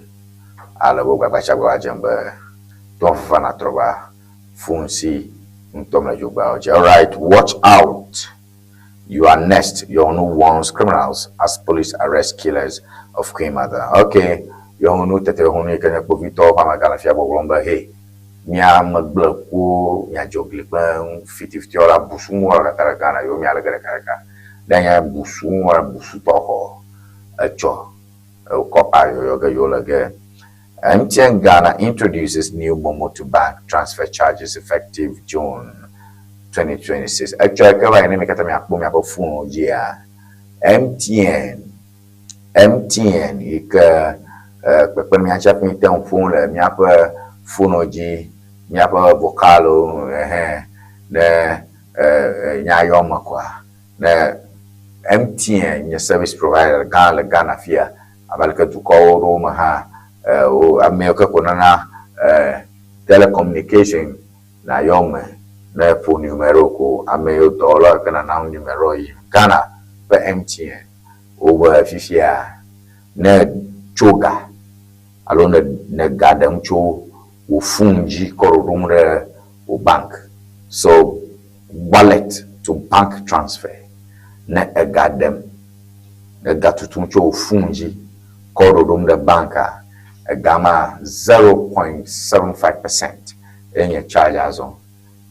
ale be wo gbagbã dzem be tomefafa natrɔ va Funsi ŋutɔ me le Dzogbeawo dzi. Alright, watch out. You are next. Yohuno warns criminals as police arrest killers of Queen Mother. Okay. Yohuno tete Yohuno yi ke nye kpovitɔwo ƒe amegã le fia gbɔgblɔm be hey, mia megblẽkuwo, mia dzogli kple fitifitiwɔla busuŋuwɔla katã le Ghana yewo mia le ge ɖekaɖeka. Ne nye busuŋuwɔla busutɔ xɔ etsɔ kɔpa yɔyɔ ge yewo le ge. MTN Ghana introduces new Momo to bank transfer charges effective June 2026. Etsɔ ke va yi ne mi katã miakpɔ miaƒe fonuwo dzia, MTN MTN yi ke kpekpe mía ŋuti hafi míte ŋu ƒom le míaƒe fonuwo dzi, míaƒe vocalwo ɛhɛ ne nya yɔ me koa, ne MTN nye service provider gã le Ghana fia abe aleke dukɔwo ɖewo me hã wo amewo ke ko nana telecommunication na yɔ me ne ƒo numero ko ame yiwo dɔwɔlawo ke nana numero yi Ghana ƒe MTN wobe fifia ne tso ga alo ne ne ga ɖem tso wò phone dzi kɔ ɖoɖom ɖe wò bank so wallet to bank transfer ne ega ɖem ega tutum tso wò phone dzi kɔ ɖoɖom ɖe banka ega ma 0.75% enye charge azɔ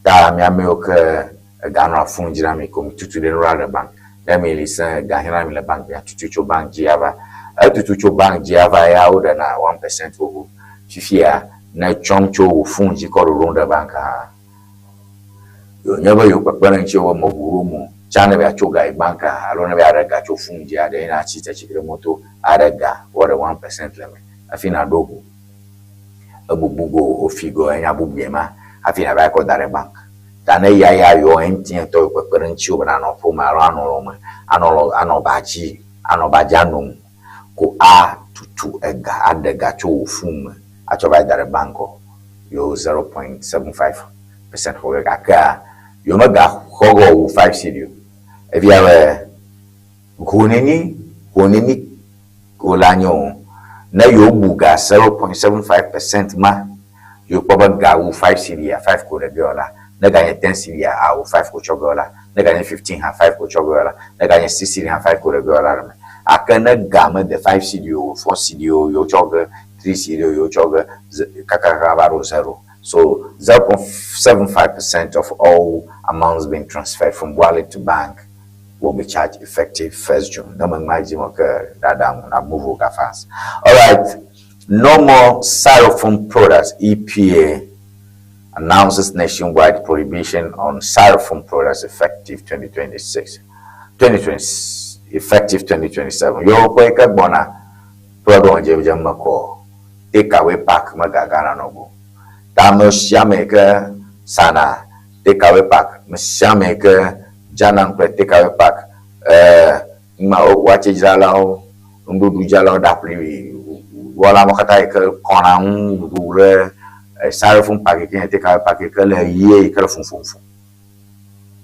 ta miamewo ke ega nɔa phone dzi na mi ko mi tutu ɖe nu ɖe bank ne mi li se ga hiã na mi le bank mia tutu tso bank dzi ava etutu tso bank dzi ava ya wo ɖena 1% xoxo fifia ne tsɔm tso wò phone dzi kɔ ɖoɖom ɖe bank hã yonye be yewo kpekpe ɖe ŋuti wo be meʋu ɖo mo tsã ne be tso ga yi banka alo ne be aɖe ga tso phone dzi aɖe yina atsi tsitre moto aɖe ga woaɖe 1% le me hafi na ɖo ʋu ebubu go wofi go enya bubu ma hafi na va kɔ da ɖe bank ta ne ya ya yɔ MTN tɔ yi kpekpe ɖe ŋuti wo be nanɔ ƒome alo anɔ lɔ me anɔ lɔ anɔ ba dzi anɔ ba dzi anom ko a Tutu ega aɖe ga tso wò fon me atsɔ va yi da ɖe bank o, yewo 0.75% xɔ ge gakea yewo mega xɔ ge wu 5 cedi o. Efia be ho neni ho neni ko la nye o. Ne yewo bu ga 0.75% ma, yewo kpɔ be ga wu 5 cedi a, 5 ko ɖe ge la. Ne ga nye 10 cedi a, awo 5 ko tsɔ ge la. Ne ga nye 15 hã, 5 ko tsɔ ge la. Ne ga nye 6 cedi hã, 5 ko ɖe ge la ɖe me. Ake ne ga mede 5 cedi o, 4 cedi o, yewo tsɔ ge 3 cedi o, yewo tsɔ ge kakaka va ɖo 0. So 0.75% of all amounts being transferred from wallet to bank will be charged effective 1st June. No move fast. All right. No more styrofoam products. EPA announces nationwide prohibition on styrofoam products effective 2026. 2020, effective 2027. Yo kwe bona program je je mako. Take away pack magaga no go. Ta me sia me ke sana take away pack. Me sia me ke jana kple take away pack. Ma watse dzralawo, nuɖuɖu dzralawo, ɖaƒli wɔlawo katã yi ke kɔna nuɖuɖu ɖe styrofoam pack yi ke nye take away pack yi ke le ɣie yi ke le funfunfun.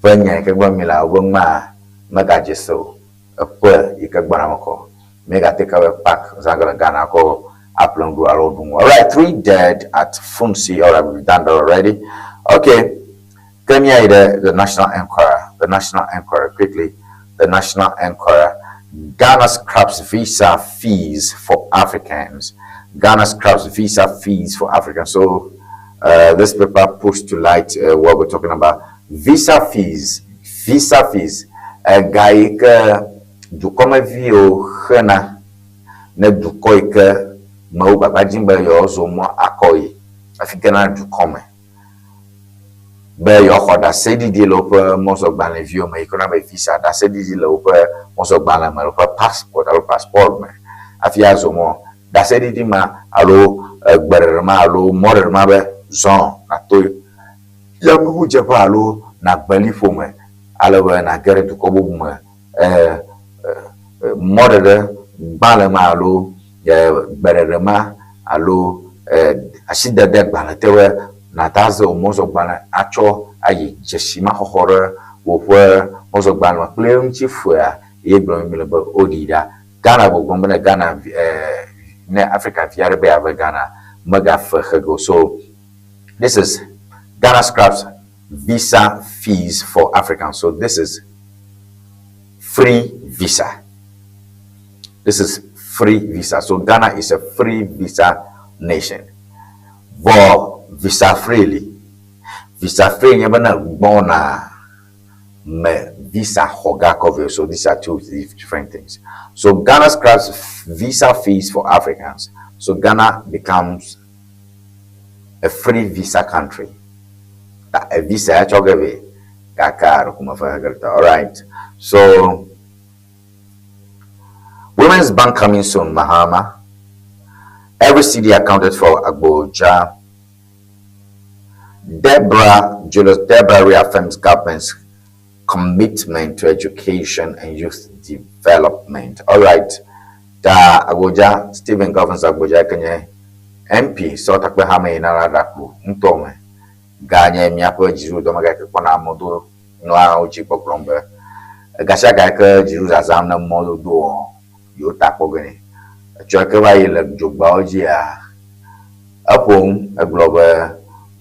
Ƒe nya yi ke gblɔm mi le wobe ŋma megadze se o. Eƒe yi ke gbɔna me kɔ. Mega take away pack zã ge le Ghana kɔ aƒle nuɖuɖu alo ɖu nu. Alright, 3 dead at Funsi. Alright, we've done that already. Okay. Kenya, the National Enquirer. The National Enquirer, quickly. The National Enquirer. Ghana scraps visa fees for Africans. Ghana scraps visa fees for Africans. So this paper puts to light what we're talking about. Visa fees. Visa fees. Ga yi ke dukɔmeviwo xena ne dukɔ yi ke mewo gbagba dzim be yewoazɔ mɔ akɔ yi hafi gena dukɔ me be yewoaxɔ ɖaseɖiɖi le woƒe mɔzɔgbalẽviwo me yi ke woyɔna be visa, ɖaseɖiɖi le woƒe mɔzɔgbalẽ me, le woƒe passport alo passeport me hafi azɔ mɔ. Ɖaseɖiɖi ma alo gbeɖeɖe ma alo mɔɖeɖe ma be zɔ nàto yameʋudzeƒe alo nàgbe liƒo me ale be nàge ɖe dukɔ bubu me. Mɔɖeɖe gbalẽ ma alo gbeɖeɖe ma alo asidede gbalẽ te be nàte aze wò mɔzɔgbalẽ atsɔ ayi dzesi ma xɔxɔ ɖe woƒe mɔzɔgbalẽ me kple eŋuti fea ye gblɔm mi le be woɖi ɖa. Ghana gbɔgblɔm be ne Ghana ne Africa vi aɖe be yeave Ghana megafe xe ge o. So this is Ghana scraps visa fees for Africans. So this is free visa. This is free visa. So Ghana is a free visa nation. For visa freely. Visa free nye bena gbɔna me visa xɔ ga kɔ. So these are two different things. So Ghana scraps visa fees for Africans. So Ghana becomes a free visa country. A visa ya tsɔ ge vɛ gake ɖeko mefe hegeltɔ. All right. So Women's Bank coming soon, Mahama. Every cedi accounted for Agbodza. Deborah, Julius Debrah reaffirms government's commitment to education and youth development. All right. Da Agbodza, Stephen Governs Agbodza kenye MP, sɔ takpe hame yina la ɖakpo ŋutɔ me. Ga nye míaƒe dziɖuɖu me gake kpɔna amewo nɔa wo dzi gbɔgblɔm be gasia ga ke dziɖuɖu zazãm ne mɔdodo yewo ta kpɔ ge nɛ. Etsɔ ke va yi le dzogbeawo dzia, eƒom egblɔ be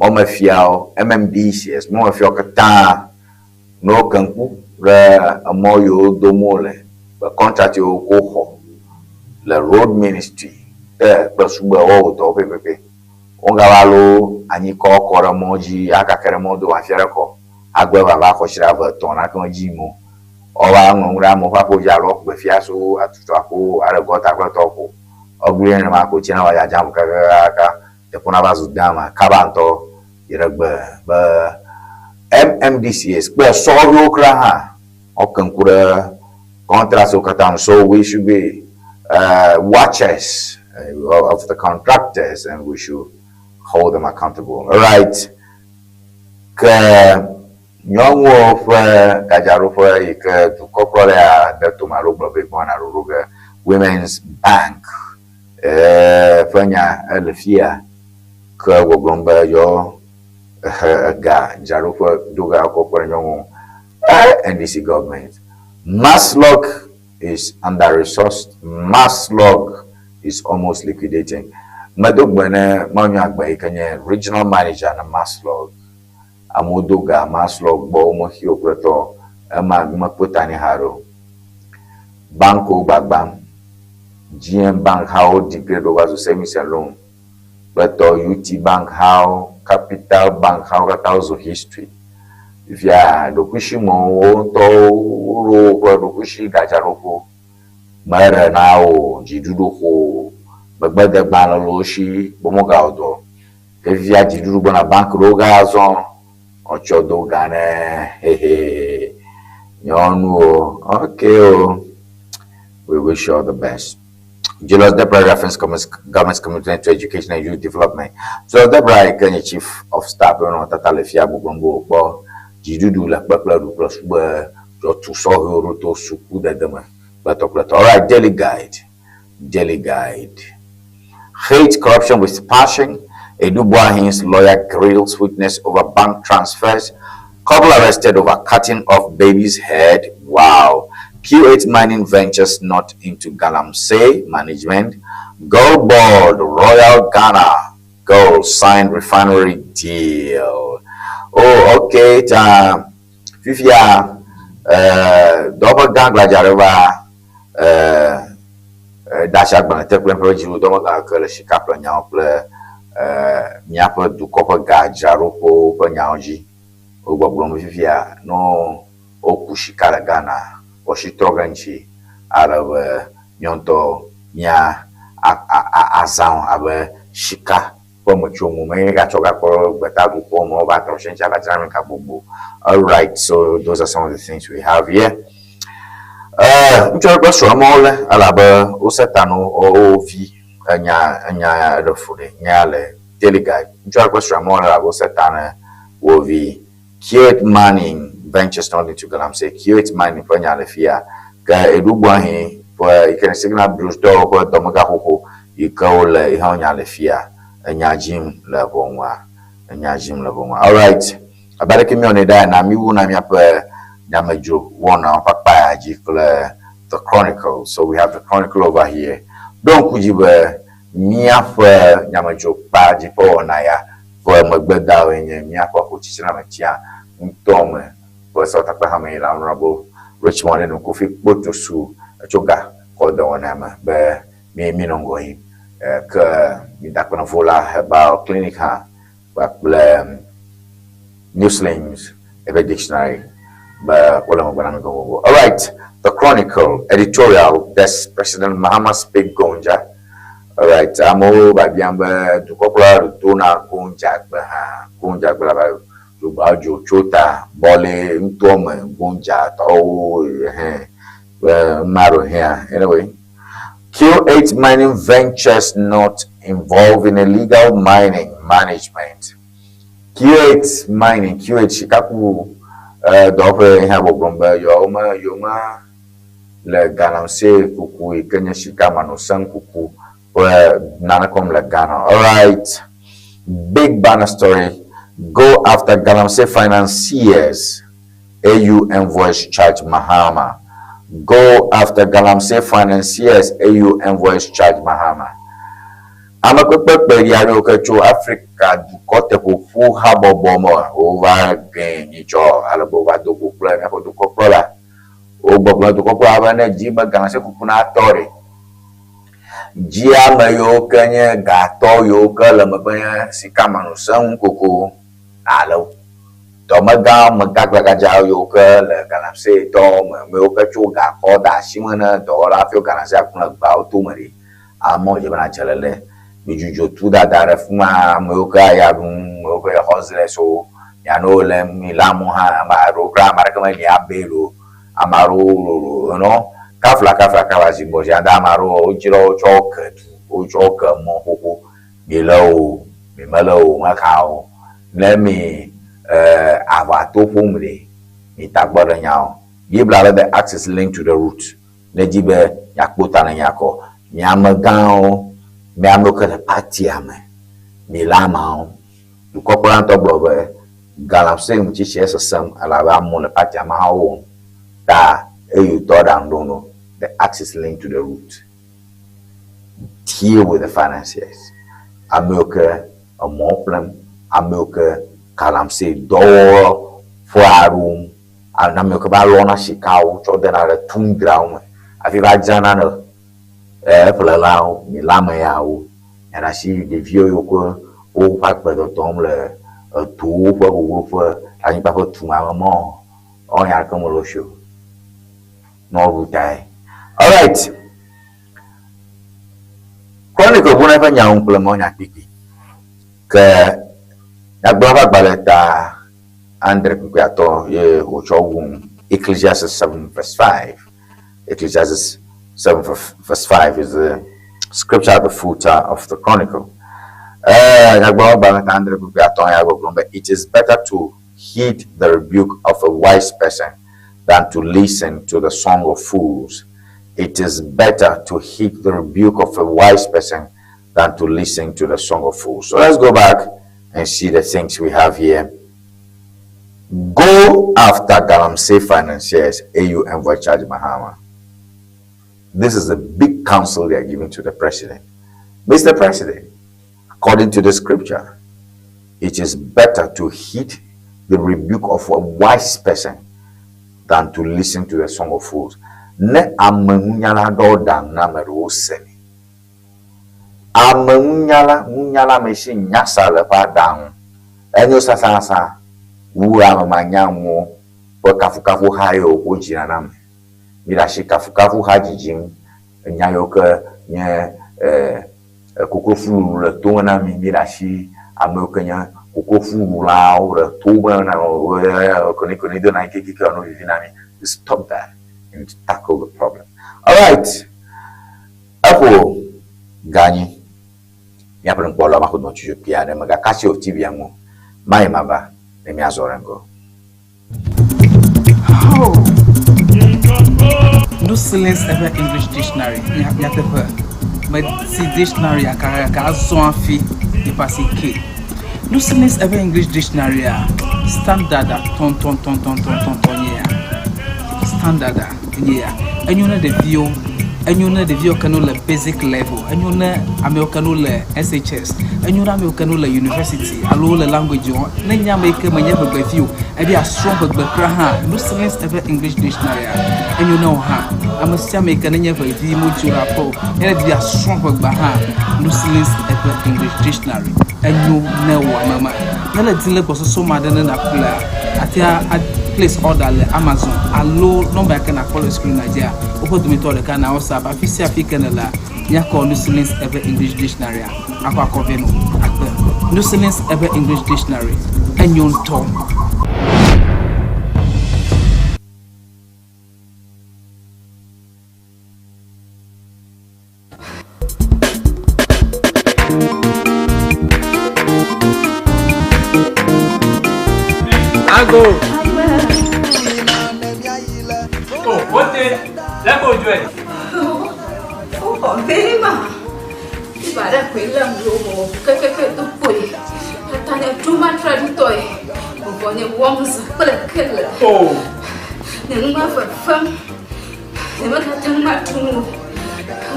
mɔmefiawo MMDCs mɔmefiawo katã ne woke ŋku ɖe emɔ yiwo dom wole be contract yiwo ko xɔ le road ministry te kple sugbe wɔwɔ dɔwo pɛpɛpɛ. Wogava lo anyikɔ kɔ ɖe mɔ dzi akake ɖe mɔ do afi aɖe kɔ agbe vava xɔ tsi ɖe ave etɔ̃ nake me dzi mo. Woava ŋlɔ nu ɖe amewo ƒe aƒewo dzi alo woaku gbe fia so atutu aƒewo aɖe gɔta kple tɔwo ko. Woagblɔe nenema ko tsi nava dzadzam kakakaka teƒe nava zu dama kaba ŋutɔ yi ɖe gbe be MMDCs kple sɔhewo kura hã woke ŋku ɖe contracts wo katã ŋu. So we should be watchers of the contractors and we should hold them accountable. All right. Ke nyɔnuwo ƒe gadzraɖoƒe yi ke dukɔkplɔla ya de tome alo gblɔ be gbɔna ɖoɖo ge Women's Bank. Eee ƒe nya ele fia ke gbɔgblɔm be yɔ ehe ega dzraɖoƒe do ga kɔ kpe ɖe nyɔnu. NDC government. Maslog is under resourced. Maslog is almost liquidating. Medo gbe ne Mawunya Agbe yi ke nye regional manager na Maslog. Amewo do ga Maslog gbɔ womexi o kple tɔ ema mekpɔ ta nɛ haɖe o. Bankiwo gbagbam. GM Bank hawo degrade wova zu savings and loan kple tɔ UT Bank hawo, Capital Bank hawo katã wozu history. Fifia ɖokuisimɔwo wo ŋutɔwo woɖo woƒe ɖokuisi gadzraɖoƒewo. Meɖe na wo dziɖuɖu xo o. Megbedegbalẽ le wo si be womegawɔ dɔ o. Ke fifia dziɖuɖu gbɔna bank ɖewo ge azɔ woatsɔ do ga ne hehe nyɔnuwo. Okay o. We wish you all the best. Julius Debrah reference government's commitment to education and youth development. Julius Debrah yi ke nye chief of staff ƒe nɔnɔmetata le fia gbɔgblɔm be wòkpɔ dziɖuɖu le kpekple ɖu kple sube tsɔ tu sɔhɛwo ɖo to sukudede me kple tɔ kple tɔ. Alright, Daily Guide. Daily Guide. Hate corruption with passion. Edu Boahen's lawyer grills witness over bank transfers. Couple arrested over cutting off baby's head. Wow. Q8 Mining Ventures not into Galamsey management. GoldBod Royal Ghana Gold signed refinery deal. Oh, okay. Ta fifia dɔwɔƒe gã gbadza ɖe va ɖe agbalẽ te kple míaƒe dziɖuɖudɔmegã ke le sikaƒlenyawo kple míaƒe dukɔ ƒe gadzraɖoƒewo ƒe nyawo dzi. Wogbɔgblɔm fifia ne woku sika le Ghana, woasi trɔ ɖe eŋuti ale be míawo ŋutɔ mía azã wo abe sika ƒe metsonu. Menye mígatsɔ gakpɔ gbetaɖuƒewo me wova trɔ shi ŋuti ava dzra mí ga gbogbo. Alright, so those are some of the things we have here. Ŋutsu aɖe kple srɔ̃a mawo lé elabe wose ta na wo vi enya enya ɖe fu ɖe nya le Daily Guide. Ŋutsu aɖe kple srɔ̃a mawo lé elabe wose ta na wo vi. Q8 Mining ventures not into galamsey. Q8 Mining ƒe nya le fia. Ke Eɖugboahi ƒe yi ke nye Signal Blues dɔwɔƒe ƒe dɔmegaxoxo yi ke wole yi hã nya le fia. Enya dzim le ʋɔnua. Enya dzim le ʋɔnua. Alright. Abe aleke míewɔnɛ ɖa ene, míwuna míaƒe nyamedzro wɔnawo ƒe akpa ya dzi kple The Chronicle. So we have The Chronicle over here. Ɖo ŋku dzi be míaƒe nyamedzro kpa dzi ƒe wɔna ya ƒe megbedawoe nye míaƒe xotsitsinametia ŋutɔ me ƒe sewɔtakpehame yi le Honourable Richmond Enu Kofi Kpotosu tso ga kɔ dɔwɔna me be mi minɔ ŋgɔ yim. Ke mida kpe na Vola Herbal Clinic hã kpakple Muslims eƒe dictionary be wole megbe na mi gogogo. Alright, The Chronicle editorial desk President Mahama speak Gonja. Alright, amewo biabiam be dukɔkplɔla ɖe dona Gonja gbe hã. Gonja gbe la va dzogba dzo tso ta bɔle ŋutɔ me Gonja tɔwo hẽ be maɖo hĩa. Anyway, Q8 Mining Ventures not involved in illegal mining management. Q8 Mining, Q8 sikaku dɔwɔƒe hã gbɔgblɔm be yewo me yewo me le galamsey kuku yi ke nye sika manɔsenu kuku ƒe nane kɔm le Ghana. Alright, big banner story. Go after galamsey financiers. AU envoys charge Mahama. Go after galamsey financiers. AU envoys charge Mahama. Amekpekpe kpeɖi aɖewo ke tso Afrika dukɔ teƒoƒu habɔbɔ me wova gẽ nyitsɔ ale be wova do go kple míaƒe dukɔkplɔla. Wogbɔgblɔ dukɔkplɔla be ne dzi be galamsey kuku natɔ ɖe, dzi ame yiwo ke nye gatɔ yiwo ke le megbe nye sikamanɔsenu koko alo dɔmegã megagblagadza yiwo ke le galamsey tɔwo me, ame yiwo ke tso ga kɔ de asi me ne dɔwɔla hafi wo galamsey ku le gbeawo tome ɖi. Amewo dze bena dze lele. Midzudzɔ tu dada ɖe fi ma. Ame yiwo ke aya ɖum, ame yiwo ke hustlers-wo, mia ne le mi le amewo hã, ame aɖewo kura ame aɖeke meli abe o. Ame aɖewo you know, kafla kafla kafla zi gbɔ zi ade ame aɖewo wodzra wo tsɔ ke du, wotsɔ ke mɔ xoxo. Mi le o, mi mele o, meka o. Ne mi aʋa to ƒom ɖe, mi tagbɔ ɖe nya o. Biblia le be axe is linked to the root. Ne edzi be yeakpɔ ta ne nyakɔ. Mi amegãwo Mi amewo ke le partia me, mi le ameawo. Dukɔkplɔla ŋutɔ gblɔ be galamsey ŋuti tsia sesẽm elabe amewo le partia me hã wowɔm. Ta eye wòtɔ aɖaŋu ɖom ɖo, the axe is linked to the root. Deal with the financiers. Amewo ke emɔwo ƒlem, amewo ke galamsey dɔwɔƒe aɖewo, amewo ke va lɔna sikawo tsɔ dena ɖe tundrawo me hafi va dzrana ne eƒlelawo, mi le ame yawo. Miaɖe asi ɖeviwo yiwo ke woƒe agbe tɔtɔm le etowo ƒe gogoƒe, anyigba ƒe tume ame mɔ wonya ɖeke mele wo si o. Ne woɖu tae. Alright. Chronicle ʋuna eƒe nyawo kple mɔ nya kpikpi. Ke nyagblɔ ƒe agbalẽ ta andre kpikpi atɔ ye wòtsɔ wu Ecclesiastes 7 verse 5. Ecclesiastes 7 verse 5 is the scripture at the footer of the chronicle. Nyagblɔ ƒe agbalẽ ta andre kpikpi atɔ ya gbɔgblɔm be it is better to heed the rebuke of a wise person than to listen to the song of fools. It is better to heed the rebuke of a wise person than to listen to the song of fools. So let's go back and see the things we have here. Go after Galamsey financiers, AU envoy charge Mahama. This is a big counsel they are giving to the president. Mr. President, according to the scripture, it is better to heed the rebuke of a wise person than to listen to the song of fools. Ne ame ŋunyala ɖewo ɖaŋu na ame ɖewo senɛ. Ame ŋunyala, ŋunyala ame si nyasa le eƒe aɖaŋu. Enyo sasasã wu ame manyanuwo ƒe kafukafu ha yiwo wodzina na ame. Mi ɖe asi kafukafu ha dzidzim, enya yiwo ke nye koklofu le tome na mi, mi ɖe asi ame yiwo ke nye koklofuɖulawo le tome na koni koni do na kekeke wòanɔ vivi na mi. Stop that and tackle the problem. All right. Eƒo ganyi. Míaƒe nukpɔlawo maxɔ dɔ tso kpui aɖe me gake asi wò TV ŋu. Mayi mava ne míazɔ ɖe ŋgɔ. Oh. No silence ever English dictionary. Nyateƒe. Meti dictionary akakaka azɔ hafi nipa si ke. No silence ever English dictionary a standard a tɔntɔntɔntɔntɔntɔn nye ya. Standard a nye ya. Enyo ne ɖeviwo, enyo ne ɖeviwo ke no le basic level, enyo ne amewo ke no le SHS, enyo ne amewo ke no le university alo le language wɔm. Ne nye ame yi ke menye ʋegbevi o, ebi asrɔ̃ ʋegbe kura hã, no silence ever English dictionary a enyo ne wò hã. Ame sia ame yi ke nenye ʋevi modzo ɖe aƒe o, ne ɖevi asrɔ̃ ʋegbea hã, no silence ever English dictionary enyo ne wò ame ma. Ne le di le gbɔsɔsɔ ma ɖe ne nàƒlea, atea a place order le Amazon alo nɔmba yi ke nàkpɔ le screen dzia, woƒe dometɔ ɖeka na WhatsApp afi sia afi ke nèlea, míakɔ No Silence Ever English Dictionary a akɔ akɔ vɛ nɔ akpe. No Silence Ever English Dictionary enyo ŋutɔ. Ago. Oh, wote, lẹ́kọ̀ọ́ ojú ẹ̀. Ó bema. Ibada kwela mlomo kekeke to kpoe. Atane duma traditoe. Ubone womza kple kele. Oh. Ne numa fefem. Ne mekate ŋu atu nu.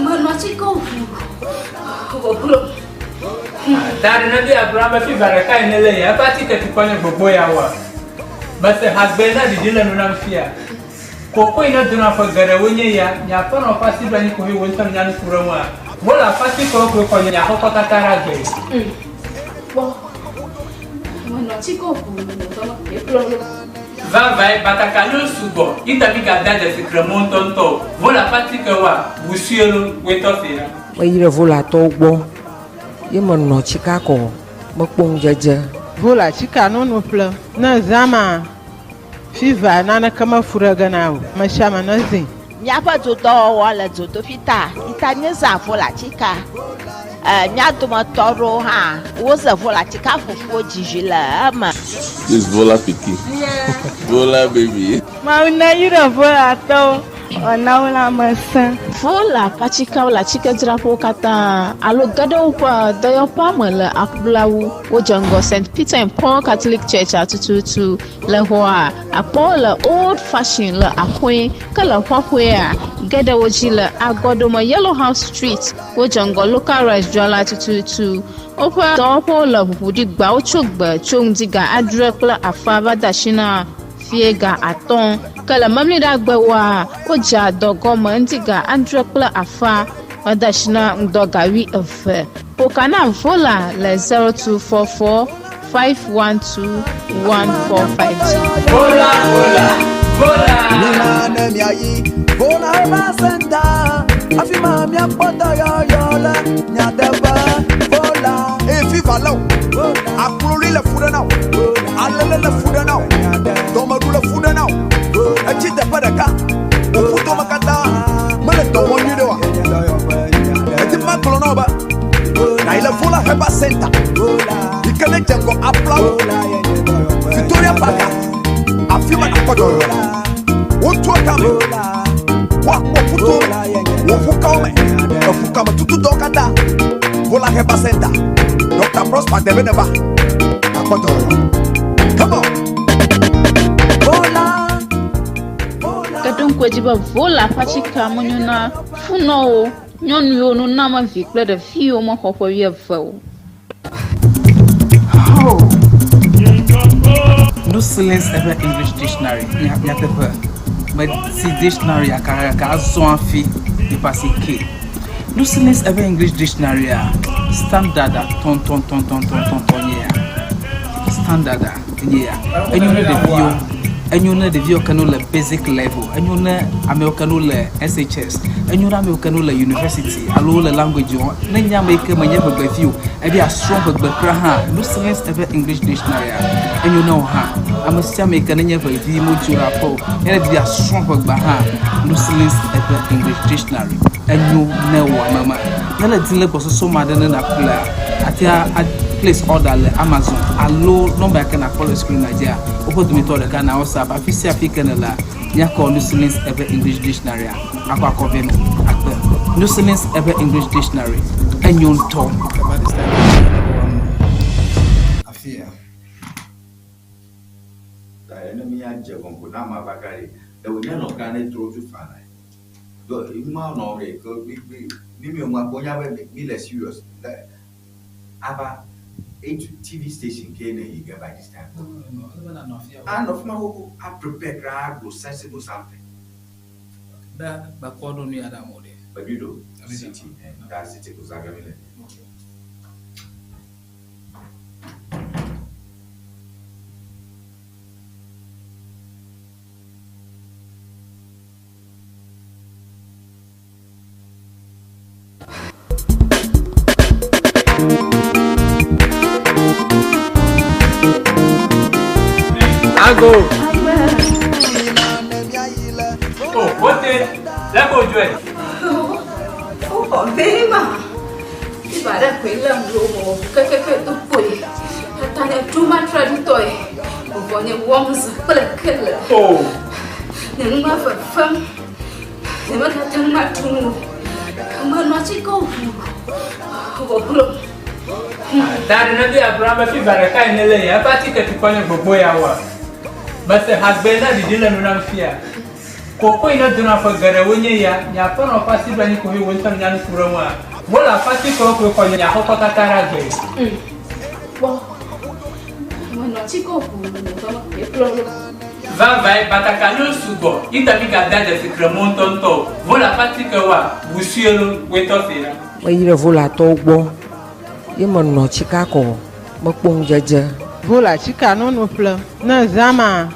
Menɔ atike ʋu. Bɔblo. Tari ne bi agblɔ be fiva ɖeka yi ne le ya eƒe atike tukɔ nye gbogbo ya wa. Mese hagbe na ɖiɖi le nu nam fia. Koko yi ne dona ƒe geɖewo nye ya, nye aƒenɔ ƒe asi ɖo anyi ko he wo ŋutɔ nya nu ku ɖe ŋua. Wole aƒe atikewo koe xɔ nye aƒekɔ katã ɖe agbe. Kpɔ. Menɔ atike ʋu. Ekplɔ lo. Vavae batakaliwo sugbɔ ita mi gada dzesi kremo ŋutɔŋutɔ o. Wole aƒe atike wa wusue lo woetɔ se ya. Meyi ɖe volatɔwo gbɔ ye menɔ tsika kɔ mekpɔ ŋudzedze. Vola tsika nunu ƒle ne zãma fiva naneke mefu ɖe ge na o. Ame sia ame ne zĩ. Míaƒe dodɔwɔwɔ le dzodoƒi ta ita míezã vola tsika. Mía dometɔ aɖewo hã woze vola tsika fufuwo dzidzi le eme. This Vola pikin. Vola baby. Mawu na yi ɖe volatɔwo. Wòana wò lãmesẽ. Vola ƒe atikewo le atikedzraƒewo katã alo ge ɖe woƒe dɔyɔƒea me le Aƒulawu. Wodze ŋgɔ St. Peter and Paul Catholic Church-a tututu. Le xɔa, àkpɔ wo le Old Fashion le Axoe, ke le Ƒaƒoea, ge ɖe wo dzi le Agɔɖome Yellow House Street. Wodze ŋgɔ Local Rice dzrala tututu. Woƒe dɔwɔƒewo le ʋuʋu ɖi gbeawo tso gbe tso ŋdi ga adre kple afã va de asi na fiẽ ga atɔ̃. Ke le Memleɖagbewoa, wodzea dɔ gɔme ŋdi ga adre kple afã va de asi na ŋdɔ ga wuieve. Ƒo ka na Vola le 0244 512 145 dzi. Vola, vola, vola. Mina ne miayi Vola Herbal Center, afi ma miakpɔ dɔyɔyɔ le miateƒe. Vola. Eye fifa lé wò, akloli le fu ɖe na wò, alele le fu ɖe na wò, dɔmeɖu le fu ɖe na wò, etsi teƒe ɖeka, wò ƒudome katã mele dɔ wɔm nyuiɖe oa? Edi be magblɔ na wò be nàyi le Vola Herbal Center yi ke ne dze ŋgɔ Aplawu, Victoria Park, afi ma nàkpɔ dɔyɔyɔ le. Wotua kame, woakpɔ ƒuto me, wò ƒukawo me, eƒukame tutudɔwo katã. Vola Herbal Center, Dr. Prosper Debe neva, nàkpɔ dɔyɔyɔ. Come on! Vola. Ke ɖo ŋku edzi be Vola ƒe atikea menyo na funɔwo, nyɔnu yiwo nona me vi kple ɖevi yiwo mexɔ ƒe wuieve o. Oh! No silence eƒe English dictionary nyateƒe meti dictionary kakaka azɔ hafi yeƒe asi ke. No silence eƒe English dictionary a standard tɔntɔntɔntɔntɔntɔntɔ nye ya. Standard nye ya. Enyo ne ɖeviwo enyo ne ɖeviwo ke no le basic level enyo ne amewo ke no le SHS enyo ne amewo ke no le university alo wole language wɔm ne nye ame yi ke menye ʋegbevi o ebi asrɔ̃ ʋegbe kura hã no silence eƒe English dictionary a enyo ne wò hã ame sia ame yi ke nenye ʋevi modzo ɖe aƒe o ne ebi asrɔ̃ ʋegbea hã no silence eƒe English dictionary enyo ne wò ame ma ne le di le gbɔsɔsɔ ma ɖe ne nàƒlea atea a place order le Amazon alo nɔmba yi ke nàkpɔ le screen dzia woƒe dometɔ ɖeka na WhatsApp afi sia afi ke nèlea míakɔ Nusilis eƒe English dictionary akɔ akɔ vɛ nɔ akpe. Nusilis eƒe English dictionary enyo ŋutɔ. Afia. Ta ne míadze gɔme na ame ava ɖe, ɖe wònye nɔ gã ne trɔ tso faa la. Do ma nɔ ɖe ke mi mi mi mi ŋua ko nya be mi le serious. Le ava etu TV station ke ne yi ge by this time. No, no, no. Ele be nanɔ afia. Anɔ fi ma xoxo a prepare kra agblɔ sensible something. Be mekpɔ ɖo nu ya ɖe amewo ɖe. Meɖui ɖo city, eh, ta city ko zã ge mi le. Okay. Ago. Oh, wote, lẹ́kọ̀ọ́ ojú ẹ̀. Ó xɔ bema. Iba ɖe koe lém ɖo wɔ kekeke do kpoe. Eta nye ɖo matraɖitɔe. Vɔvɔ nye wɔm zã kple kele. Oh. Nye nu ma fefem. Nyemegate ŋu aɖu nu o. Menɔ atikewo ʋuu vɔ glo. Ta ɖe ne be Abraham be fiva ɖeka yi ne le ya eƒe atike tukɔ nye gbogbo ya wa. Mese hagbe na ɖiɖi le nu nam fia. Koko yi ne dona ƒe geɖewo nye ya, nye aƒenɔ ƒe asi ɖo anyi koe wò ŋutɔ nya nu ku ɖe ŋua. Wole aƒe atikewo koe xɔ nye xɔxɔ katã ɖe agbe. Kpɔ. Menɔ atikewo ʋuu vɔ me kplɔ ɖo. Vavãe, batakaliwo sugbɔ, yi ta mígadea dzesi kremɔ ŋutɔŋutɔ o. Vola ƒe atikewoa, ʋu sue lo, woe tɔ see ɖa. Meyi ɖe Volatɔwo gbɔ ye menɔ tsika kɔ mekpɔ ŋudzedze. Vola tsika nono ƒlem. Ne zã ma,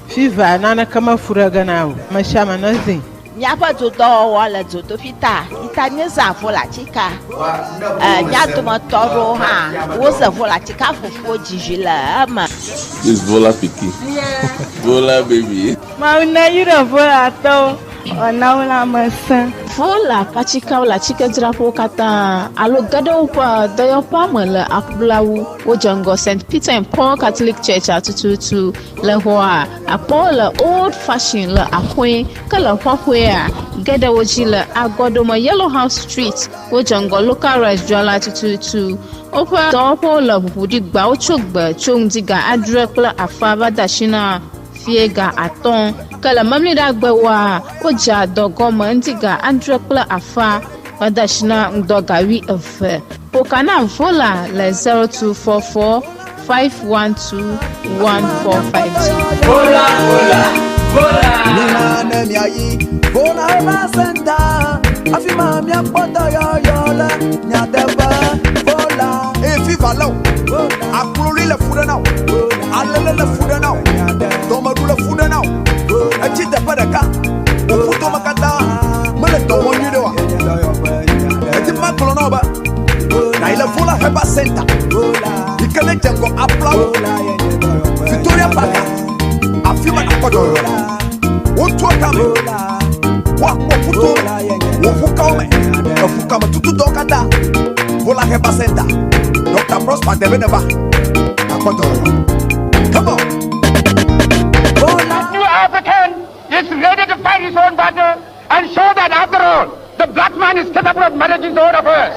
fiva naneke mefu ɖe ge na o. Ame sia ame nezĩ. Míaƒe dodɔwɔwɔ le dzodoƒi ta yi ta míezã volatika. Mía dometɔ aɖewo hã woze volatika fofowo dzi vi le eme. This Vola pikin. Yeah. Vola baby. Mawu ne yi ɖe Volatɔwo. Wòna wò lãmesẽ. Vola ƒe atikewo le atikedzraƒewo katã alo ge ɖe woƒe dɔyɔƒea me le Aƒulawu. Wodze ŋgɔ St. Peter and Paul Catholic Church-a tututu. Le xɔa, àkpɔ wo le Old Fashion le Axoe, ke le Xɔxɔea, ge ɖe wo dzi le Agɔɖome Yellow House Street. Wodze ŋgɔ Local Rice dzrala tututu. Woƒe dɔwɔƒewo le ʋuʋu ɖi gbeawo tso gbe tso ŋdi ga adre kple afã va de asi na fiẽ ga atɔ̃. Ke le Memleɖagbewoa, wodzea dɔ gɔme ŋdi ga adre kple afã va de asi na ŋdɔ ga wuieve. Ƒo ka na Vola le 0244 512 145 dzi. Vola, vola, vola. Mina ne miayi Vola Herbal Center, afi ma miakpɔ dɔyɔyɔ le nyateƒe. Vola. Eye fiva lé wò, akloli le fu ɖe na wò, alele le fu ɖe na wò, dɔmeɖu le fu ɖe na wò, etsi teƒe ɖeka, wò ƒudome katã mele dɔ wɔm nyuiɖe oa? Edi be magblɔ na wò be nàyi le Vola Herbal Center yi ke nedze ŋgɔ Aplawo, Victoria Park, afi ma nàkpɔ dɔyɔyɔ le. Wotua kame, woakpɔ ƒuto me, wò ʋukawo me, eʋukame tutudɔwo katã. Vola Herbal Center, Dr. Prosper Debeneba, nàkpɔ dɔyɔyɔ. Come on! That new African is ready to fight his own battle and show that after all, the black man is capable of managing his own affairs.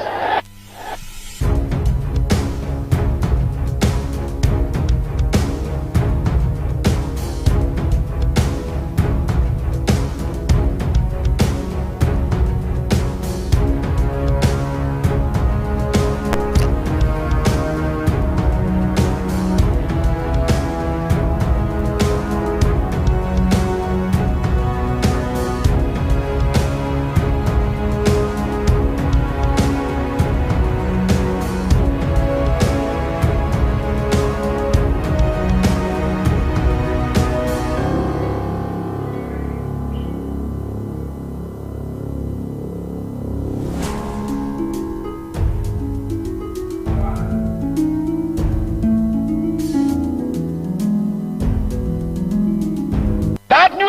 That new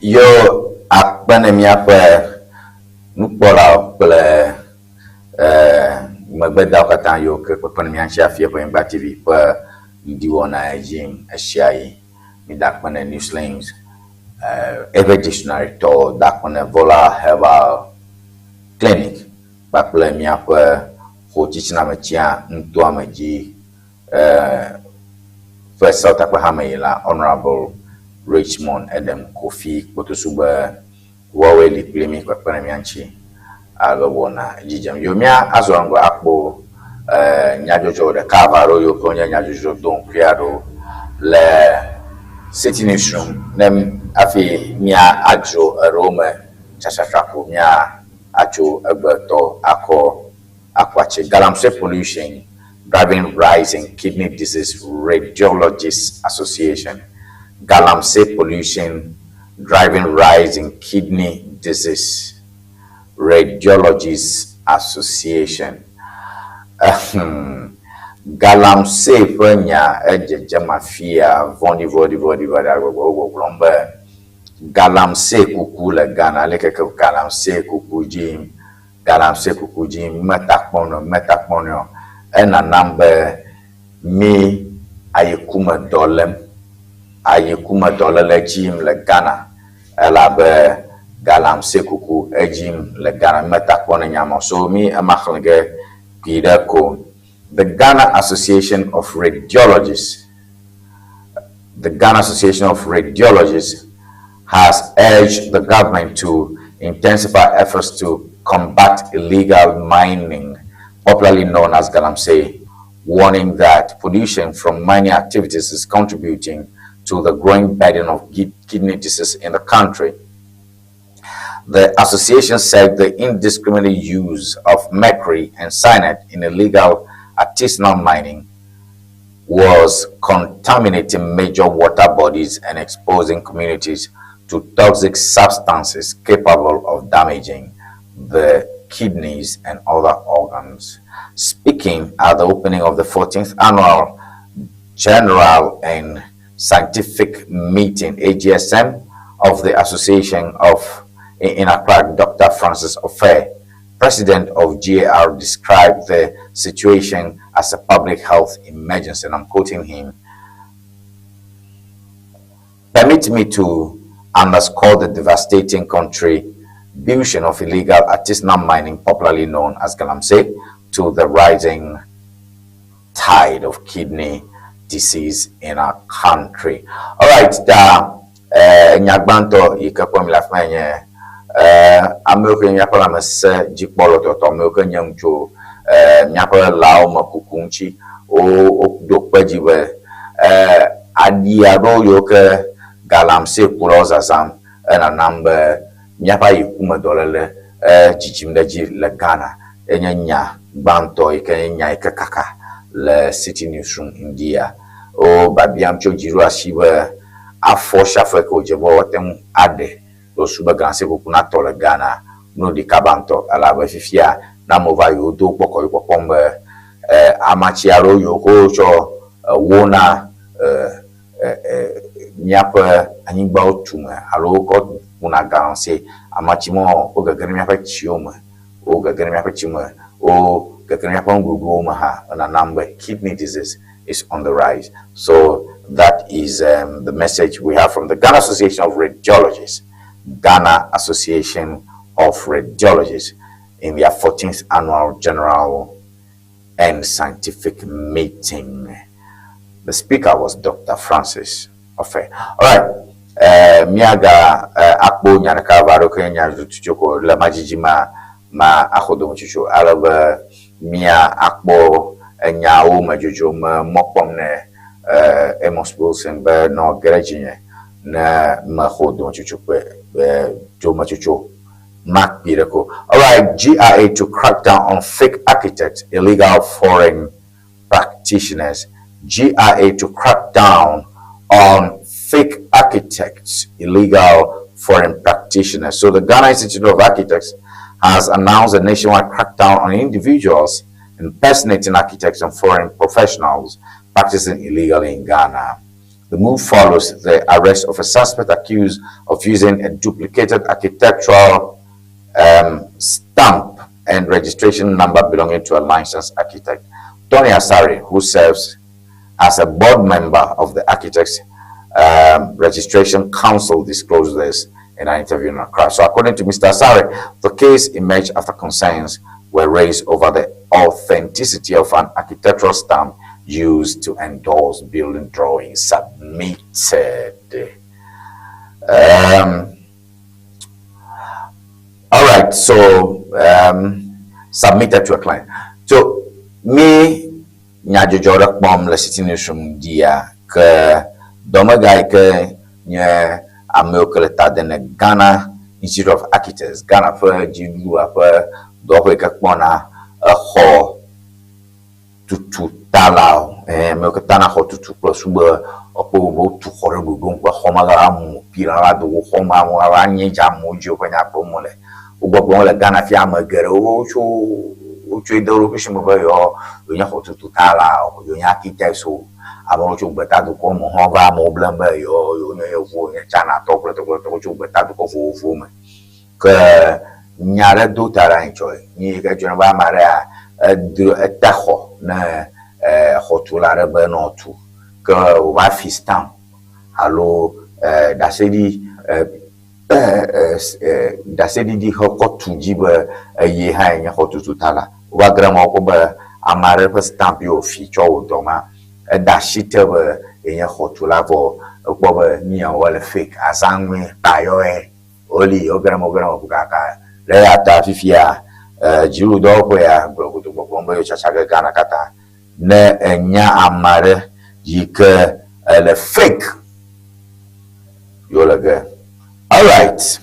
Yo akpe ne míaƒe nukpɔlawo kple megbedawo katã yiwo ke kpekpe ne mía ŋuti hafi eƒe Nyigba TV ƒe ŋdiwɔna edzi ɣesiaɣi. Mida akpe ne Newslinks, eƒe dictionary tɔwo, da akpe ne Vola Herbal Clinic kpakple míaƒe xɔtsitsinametsia nutoame dzi ƒe Sewotakpehame yi la, Honourable Richmond Edem Kofi Kpotosu be woawoe li kpli mí kpekpe ɖe mía ŋuti ale be wɔna dzi dzem. Yo mía azɔ ŋgɔ akpɔ nyadzɔdzɔ ɖeka ava ɖo yiwo ke wonye nyadzɔdzɔ do ŋkui aɖewo le City Newsroom ne hafi mía adzro eɖewo me tsatsatsa ko mía atso egbetɔ akɔ akɔ atsi. Galamsey pollution driving rise in kidney disease Radiologists Association. Galamsey pollution driving rise in kidney disease Radiologists Association. Ehm, Galamsey ƒe nya edzedzem afia vɔ̃ɖivɔ̃ɖivɔ̃ɖivɔ̃ɖi ale gbegbe. Wogbɔgblɔm be Galamsey kuku le Ghana. Aleke ke Galamsey kuku dzi Galamsey kuku dzi metakpɔnɛ o, metakpɔnɛ o. Enanam be mí ayikume dɔ lém, ayikume dɔléle dzim le Ghana elabe Galamsey kuku edzim le Ghana. Metakpɔnɛ nya ma o. So mí ema xlẽ ge kpui ɖe ko. The Ghana Association of Radiologists, The Ghana Association of Radiologists has urged the government to intensify efforts to combat illegal mining, popularly known as galamsey, warning that pollution from mining activities is contributing to the growing burden of kidney disease in the country. The association said the indiscriminate use of mercury and cyanide in illegal artisanal mining was contaminating major water bodies and exposing communities to toxic substances capable of damaging the kidneys and other organs. Speaking at the opening of the 14th annual General and Scientific Meeting, AGSM, of the Association of in Accra, Dr. Francis Ofe, president of GAR, described the situation as a public health emergency, and I'm quoting him. Permit me to underscore the devastating contribution of illegal artisanal mining, popularly known as galamsey, to the rising tide of kidney disease in our country. All right, ta eh, nya gbãtɔ yi ke kpɔm le afi ma nye eh, amewo ke míaƒe lãmesẽ dzikpɔlɔ tɔtɔ, amewo ke nye nu tso eh, míaƒe lãwo me kuku ŋuti, wo woɖo kpe dzi be eh, aɖi aɖewo yiwo ke galamsey kulawo zazãm enanam be míaƒe ayiku me dɔléle edzidzim ɖe edzi le Ghana enye nya gbãtɔ yi ke nye nya yi ke kaka le Citi Newsroom ŋdi ya. Wo biabiam tso dziɖuɖua si be afɔ sia afɔ yi ke wòdze be woate ŋu aɖe le wosu be galamsey kuku natɔ le Ghana no ɖi kaba ŋutɔ elabe fifia ne amewo va yewo do kpɔ kɔ yewo kpɔkpɔm be amatsi aɖewo yiwo ke wotsɔ wona míaƒe anyigbawo tume alo wokɔ kuna galamsey amatsi mɔ wo gege ɖe míaƒe tsiwo me, wo gege ɖe míaƒe tsi me, wo gege ɖe míaƒe nuɖuɖuwo me hã enanam be kidney disease is on the rise. So that is the message we have from the Ghana Association of Radiologists, Ghana Association of Radiologists in their 14th annual general and scientific meeting. The speaker was Dr. Francis Ofe. All right. Míaga akpɔ nya ɖeka va ɖo ke nya tutu ko le madzidzi ma ma axɔ dometsotso ale be mía akpɔ enyawo me dzodzo me mɔ kpɔm ne Amos Wilson be nɔ ge ɖe dzinye ne mexɔ dometsotso kpe dometsotso ma kpi ɖe ko. All right, GIA to crack down on fake architects, illegal foreign practitioners. GIA to crack down on fake architects, illegal foreign practitioners. So the Ghana Institute of Architects has announced a nationwide crackdown on individuals impersonating architects and foreign professionals practicing illegally in Ghana. The move follows the arrest of a suspect accused of using a duplicated architectural stamp and registration number belonging to a licensed architect. Tony Asari, who serves as a board member of the Architects Registration Council, disclosed this in an interview in Accra. So according to Mr. Asari, the case emerged after concerns were raised over the authenticity of an architectural stamp used to endorse building drawings submitted. All right, so submitted to a client. So me nyadzɔdzɔ ɖe kpɔm le Citi Newsroom dia ke dɔmega yi ke nye amewo ke le ta de ne Ghana Institute of Architects, Ghana ƒe dziɖuɖua ƒe dɔwɔƒe yi ke kpɔna exɔ tutu talawo, amewo ke tana xɔ tutu kple sugbe ekpɔ be wotu xɔ ɖe ɖoɖo ŋu kple xɔ ma gava mu pi la va do wo xɔ ma amewo ava nye dze amewo dzi woƒe nya gblɔm wole. Wogbɔgblɔm le Ghana fia ame geɖewo wotso wotsɔe de wo ɖokui si me be yewoa yewonye xɔtutu talawo, yewonye architects wo. Amewo tso gbetadukɔ me hã va amewo blem be yewo yewonye yevuwo, yewonye Chinatɔwo kple tɔkple tso gbetadukɔ vovovowo me. Ke nya ɖe do ta ɖe anyi tsɔ yi ke dzɔna be ame aɖea edro ete xɔ ne xɔtula ɖe be nɔ tu ke wòva fi stamp alo ɖaseɖi ɖaseɖiɖi xekɔ tu dzi be eye hã nye xɔtutu ta la wova ge ɖe eme wokpɔ be ame aɖe ƒe stamp ye wòfi tsɔ wɔ dɔ ma eda asi te be yenye xɔtula vɔ ekpɔ be nu ya wòwɔ le fake azãŋue kpayɔe woli woge ɖe eme woge ɖe eme kaka le eya ta fifia dziɖuɖudɔwɔƒe ya gblɔ godo gbɔgblɔm be yewotsatsa ge Ghana katã ne enya ame aɖe yi ke ele fake yewo le ge. All right.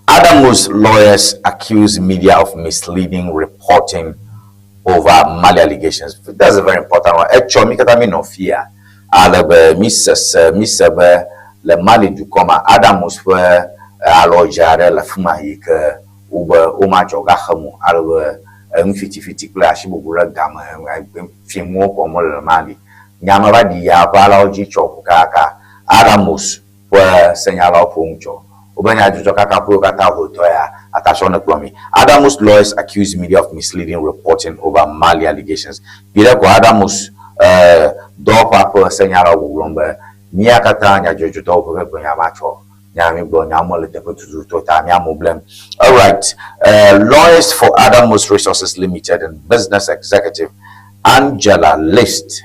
Adamu's lawyers accuse media of misleading reporting over Mali allegations. That's a very important one. Etsɔ mi katã mi nɔ fia ale be mi sese mi se be le Mali dukɔ ma Adamus ƒe alɔdze aɖe le afi ma yi ke wobe womadzɔ gaxe mo ale be enu fitifiti kple asi bubu ɖe game fiŋuwo kɔm wole le Mali. Nyame va ɖi ya ƒe alawo dzi tsɔ ʋu kaka Adamus. Ƒe senyalawo ƒo nu tsɔ wobe nyadzɔdzɔkaka ƒe wo katã hotɔ ya atasɔ ne kplɔ mi. Adamus lawyers accuse media of misleading reporting over Mali allegations. Viɖe ko Adamus eh, dɔwɔƒea ƒe senyalawo gbɔgblɔm be mía katã nyadzɔdzɔdɔwɔƒe ƒe gbe nya ma tsɔ nya mi gblɔ nyawo mele teƒe tututu ta mía mo blem. Alright, lawyers for Adamus Resources Limited and business executive Angela List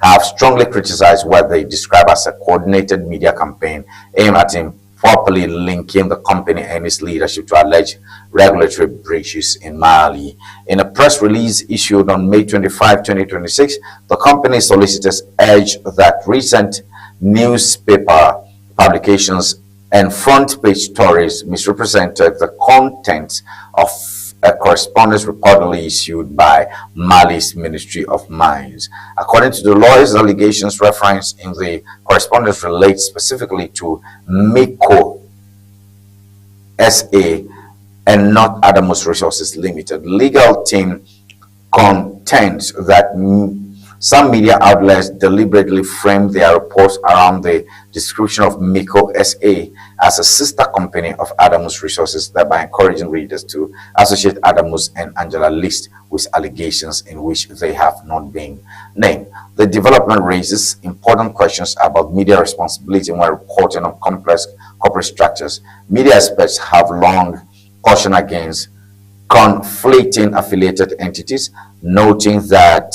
have strongly criticized what they describe as a coordinated media campaign aimed at improperly linking the company and its leadership to alleged regulatory breaches in Mali. In a press release issued on May 25, 2026, the company's solicitors urged that recent newspaper publications and front page stories misrepresented the contents of a correspondence reportedly issued by Mali's Ministry of Mines. According to the lawyers, allegations referenced in the correspondence relate specifically to Miko SA and not Adamus Resources Limited. Legal team contends that some media outlets deliberately framed their reports around the description of Miko SA as a sister company of Adamus Resources, thereby encouraging readers to associate Adamus and Angela List with allegations in which they have not been named. The development raises important questions about media responsibility when reporting on complex corporate structures. Media experts have long cautioned against conflating affiliated entities, noting that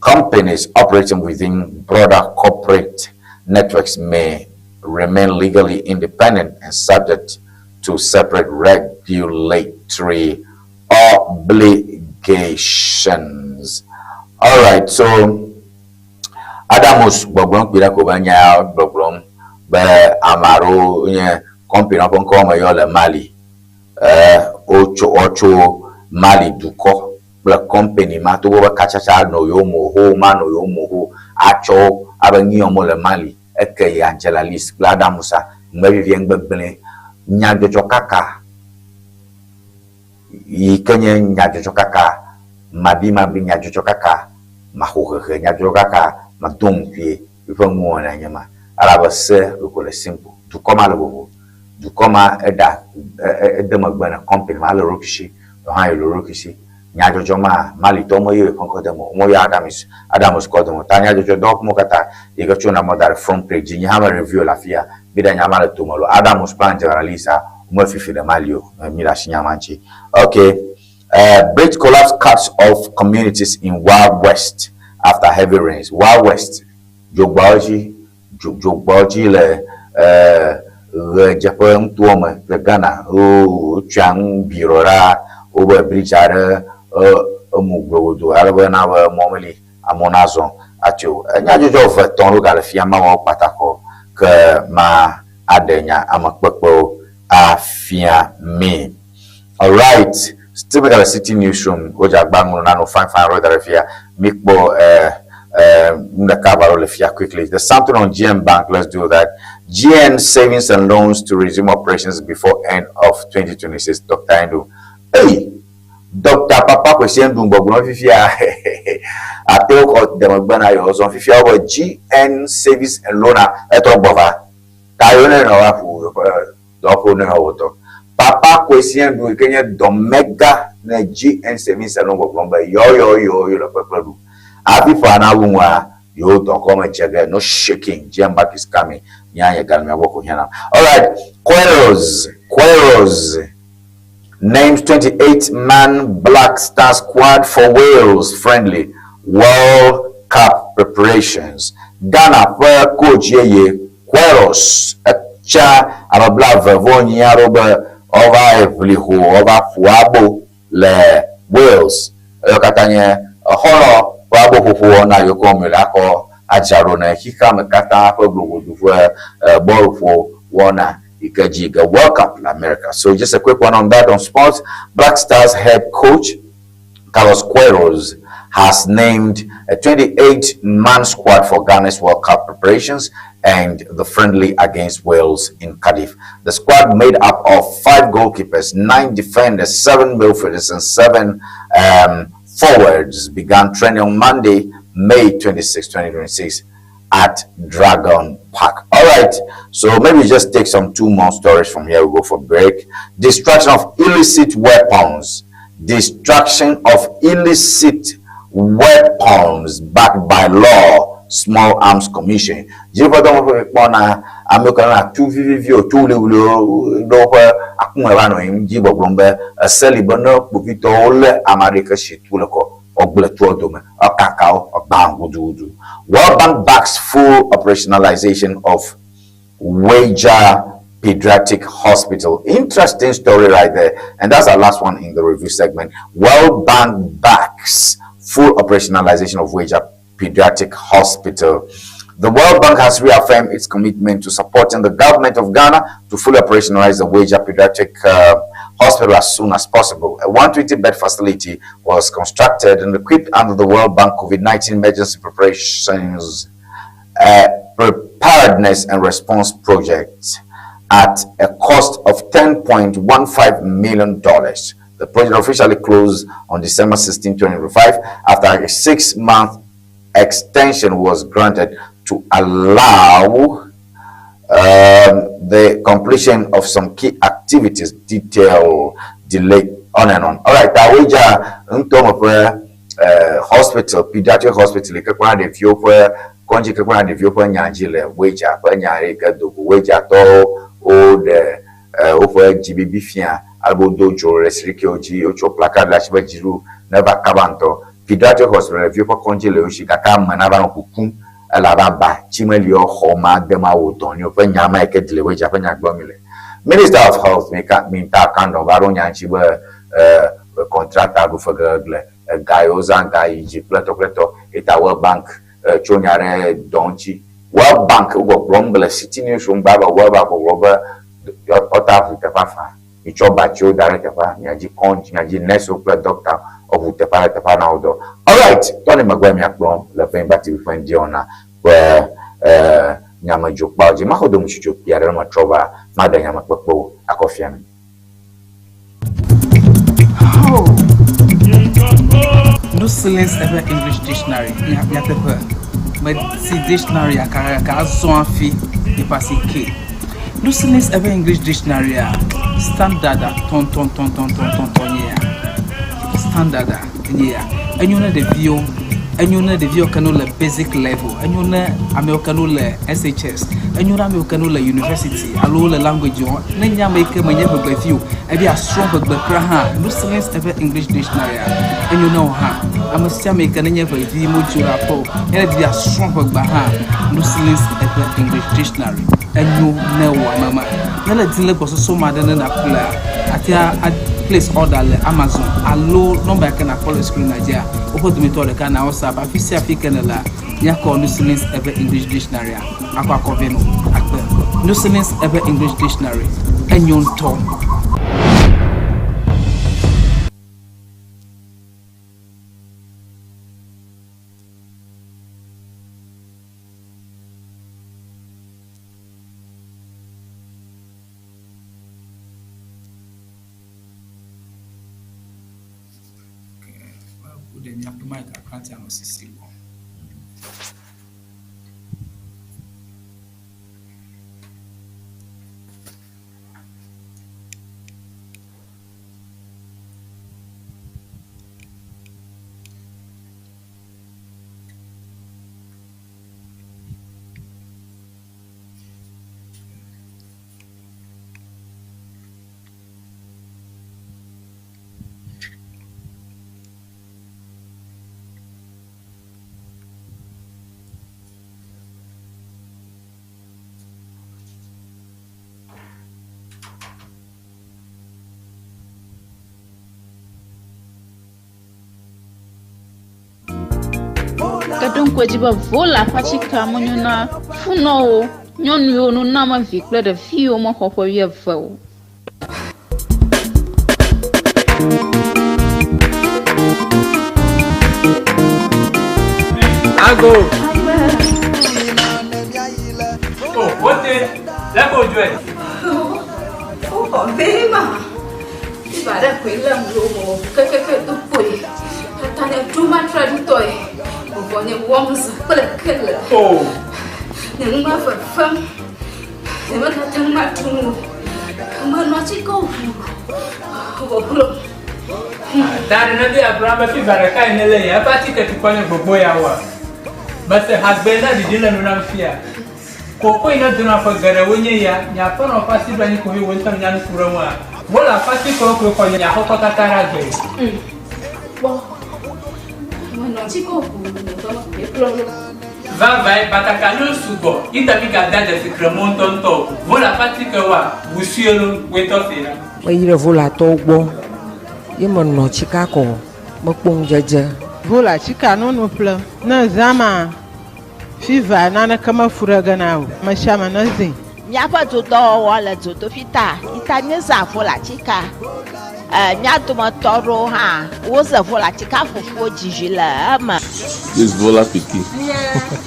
companies operating within broader corporate networks may remain legally independent and subject to separate regulatory obligations. All right, so Adamus gbɔgblɔm kpi ɖe ko be nya gbɔgblɔm be ame aɖewo nye company ƒe ŋkɔ me yɔ le Mali. Wotso wotso Mali dukɔ kple company ma togbɔ be katsatsa nɔ yewo me ho ma nɔ yewo me ho atsɔ abe nu yɔm le Mali eke yi Angela List kple Adamusa ŋmevivie ŋgbegblẽ nyadzɔdzɔ kaka yi ke nye nyadzɔdzɔ kaka mabimabi nyadzɔdzɔ kaka maxohehe nyadzɔdzɔ kaka mado ŋkue yiƒe nuwɔna nye ma elabe se ɖeko le simple dukɔ ma le vovo dukɔ ma eɖa ede megbe na company ma le ɖokui si hã yi le ɖokui si nyadzɔdzɔ ma Malitɔwo meyɔ eƒe ŋkɔ de me o meyɔ Adamus Adamus kɔ de me o ta nyadzɔdzɔ dɔwɔƒewo katã yi ke tso na mɔ da ɖe front page dzi nye hã me review le afia mi ɖe nya ma le tome lo Adamus kple Angela Lisa womefifi ɖe Mali o mi ɖe asi nya ma ŋuti okay. Bridge collapse cuts off communities in Wild West after heavy rains. Wild West, dzogbeawo dzi, dzogbeawo dzi le ɣedzeƒe nutoa me le Ghana. Wotsia nu birɔ ɖa wobe bridge aɖe emu globodo ale be na be mɔ meli amewo nazɔ atso. Nyadzɔdzɔ eve tɔ̃ ɖewo gale fia mawɔ kpata kɔ ke ma aɖe nya amekpekpewo afia mi. Alright, still me gale City Newsroom wodze agba ŋlɔ nanu fine fine ɖewo da ɖe fia. Mi kpɔ nu ɖeka va ɖo le fia quickly. There's something on GN Bank. Let's do that. GN Savings and Loans to resume operations before end of 2026. Dr. Endu. Hey, Dr. Papa Kwesi Ndu gbɔgblɔ fifia atewo kɔ demegbe na yewo zɔn fifia wɔ GN Savings and Loan a etɔ gbɔ va. Ta yewo ne nɔ va ƒo dɔwɔƒewo ne wɔ Papa Kwesi Ndu yi ke nye dɔmega ne GN Savings and Loan gbɔgblɔ be yɔyɔyɔ yɔ le kpekpe ɖu. Hafi ƒe na wu ŋua yewo dɔkɔ me dze ge no shaking GN Bank is coming. Nya nye galmia gbɔ ko hiã na. Alright, Queiroz, Queiroz names 28-man Black Star squad for Wales friendly World Cup preparations. Ghana ƒe coach yeye Queiroz etsa ame blaeve vɔ enyi aɖewo be woava ʋli ho woava ƒo abo le Wales. Eyawo katã nye exɔlɔ̃ ƒe aboƒoƒo wɔna yiwo ke wɔm le akɔ adzra ɖo ne xexea me katã ƒe globodu ƒe bɔluƒo wɔna yi ke dzi the World Cup in America. So just a quick one on that on sports. Black Stars head coach Carlos Queiroz has named a 28-man squad for Ghana's World Cup preparations and the friendly against Wales in Cardiff. The squad made up of 5 goalkeepers, 9 defenders, 7 midfielders, and 7 forwards began training on Monday, May 26, 2026. at Dragon Park. All right, so maybe just take some two more stories from here. We go for break. Destruction of illicit weapons. Destruction of illicit weapons backed by law. Small Arms Commission. Dziƒo ƒe kpɔna amewo katã tu vivivi o tu wliwli ɖe woƒe akume va nɔ yim dzi gbɔgblɔm be ese li be ne kpovitɔwo lé ame aɖe ke si tu le kɔ wogblẽ toa dome, ekaka wo, egbã gudugudu. World Bank backs full operationalization of Weija Pediatric Hospital. Interesting story right there. And that's our last one in the review segment. World Bank backs full operationalization of Weija Pediatric Hospital. The World Bank has reaffirmed its commitment to supporting the government of Ghana to fully operationalize the Weija Pediatric Hospital as soon as possible. A 120-bed facility was constructed and equipped under the World Bank COVID-19 Emergency Preparations, Preparedness and Response Project at a cost of $10.15 million. The project officially closed on December 16, 2025, after a 6-month extension was granted to allow the completion of some key activities. Detail delay on and on. All right, Weija ŋutɔ me ƒe hospital, pediatric hospital yi ke kpɔna ɖeviwo ƒe kɔdzi ke kpɔna ɖeviwo ƒe nya dzi le Weija ƒe nya yi ke do go Weijatɔwo woɖe woƒe dzibibi fia ale be wodo dzo le sirikewo dzi wotsɔ placard ɖe asi be dziɖu neva kaba ŋutɔ. Pediatric hospital ɖeviwo ƒe kɔdzi le wo si gake ame nava nɔ kukum elabe aba tsi meli o xɔ ma de ma wò dɔ nɛ o ƒe nya ma yi ke dzi le Weija ƒe nya gblɔm mi le. Minister of Health Minta Kandor va ɖo nya ŋuti be contractor ɖu fe gegegle ega yiwo zã ga yi dzi kple tɔ kple tɔ eta World Bank tso nya ɖe dɔ ŋuti. World Bank wogbɔgblɔm be le City News ŋgba be World Bank gbɔgblɔ be ɔta ʋu teƒea faa. Mitsɔ batsiwo da ɖe teƒea, miadzi kɔdzi, miadzi nursewo kple doctor woʋu teƒea ɖe teƒea na wo dɔ. Alright, tɔ ne megbe miakplɔ le Ƒenyigba TV ƒe ŋdiwɔna ƒe nyamedzokpawo dzi. Maxɔ dometsotso kpui aɖe ne metrɔ va maɖe nyamekpekpewo akɔ fia mi. Oh. No silence ever English dictionary. Nyateƒe. Meti dictionary gake azɔ hafi yeƒe asi ke. No silence ever English dictionary a standard a tɔntɔntɔntɔntɔntɔn nye ya. Standard a nye ya. Enyo ne ɖeviwo, enyo ne ɖeviwo ke no le basic level, enyo ne amewo ke no le SHS, enyo ne amewo ke no le university alo le language wɔm. Ne nye ame yi ke menye ʋegbevi o, ebi asrɔ̃ ʋegbe kura hã, no silence ever English dictionary a enyo ne wò hã. Ame sia ame yi ke nenye ʋevi modzo ɖe aƒe o, ye ne di be yeasrɔ̃ ʋegbea hã, no silence ever English dictionary enyo ne wò ame ma. Ne le di le gbɔsɔsɔ ma ɖe ne nàƒlea, atea a place order le Amazon alo nɔmba yi ke nàkpɔ le screen dzia, woƒe dometɔ ɖeka na WhatsApp. Afi sia afi ke nèlea, míakɔ No Silence Ever English Dictionary a akɔ akɔ vɛ nɔ akpe. No Silence Ever English Dictionary enyo ŋutɔ. Woɖe míaƒe mic akrantia nɔ sisi gbɔ. Ke ɖo ŋku edzi be Vola ƒe atikea menyo na funɔwo, nyɔnuwo, nunɔamevi kple ɖeviwo mexɔ ƒe wuieve o. Ago. Oh, wote. Lẹ́kọ̀ọ́ ojú ẹ̀. Wokɔ vema. Fiva ɖe koe lém ɖo wɔ kekeke do kpoe. Tata nye ɖo matraɖitɔe. Vɔvɔ nye wɔm zã kple kele. Oh. Nye nu ma fefem. Nye megate ŋu aɖu nu o. Menɔ atikewo ʋuu vɔvlom. Ta ɖe nèdi agblɔ be fiva ɖekae nèlé ya eƒe atike tukɔ nye gbogbo ya woa? Mese hagbe na ɖiɖi le nu nam fia. Koko yi nedona ƒe geɖewoe nye ya, nye aƒenɔ ƒe asi ɖo anyi koe wò ŋutɔ nènya nu ku ɖe eŋua? Wole aƒe atikewo koe xɔ nye axɔxɔ katã ɖe agbe. Kpɔ, menɔ atikewo ʋuu nye dɔme koe klɔ ɖo. Vavãe, batakaliwo sugbɔ, yi ta migade dzesi kremɔ ŋutɔŋutɔ o. Wole aƒe atikewoa, ʋu sue lo, wòe tɔ see ɖa. Meyi ɖe Volatɔwo gbɔ ye menɔ tsika kɔ mekpɔ ŋudzedze. Vola tsika nono ƒle ne zã ma Fever naneke mefu ɖe ge na o. Amesiame nezĩ. Míaƒe dodɔwɔwɔ le dzodoƒi ta yi ta míezã volatika. E, mía dometɔ aɖewo hã woze volatika fufuwo dzi vi le eme. This Vola pikin.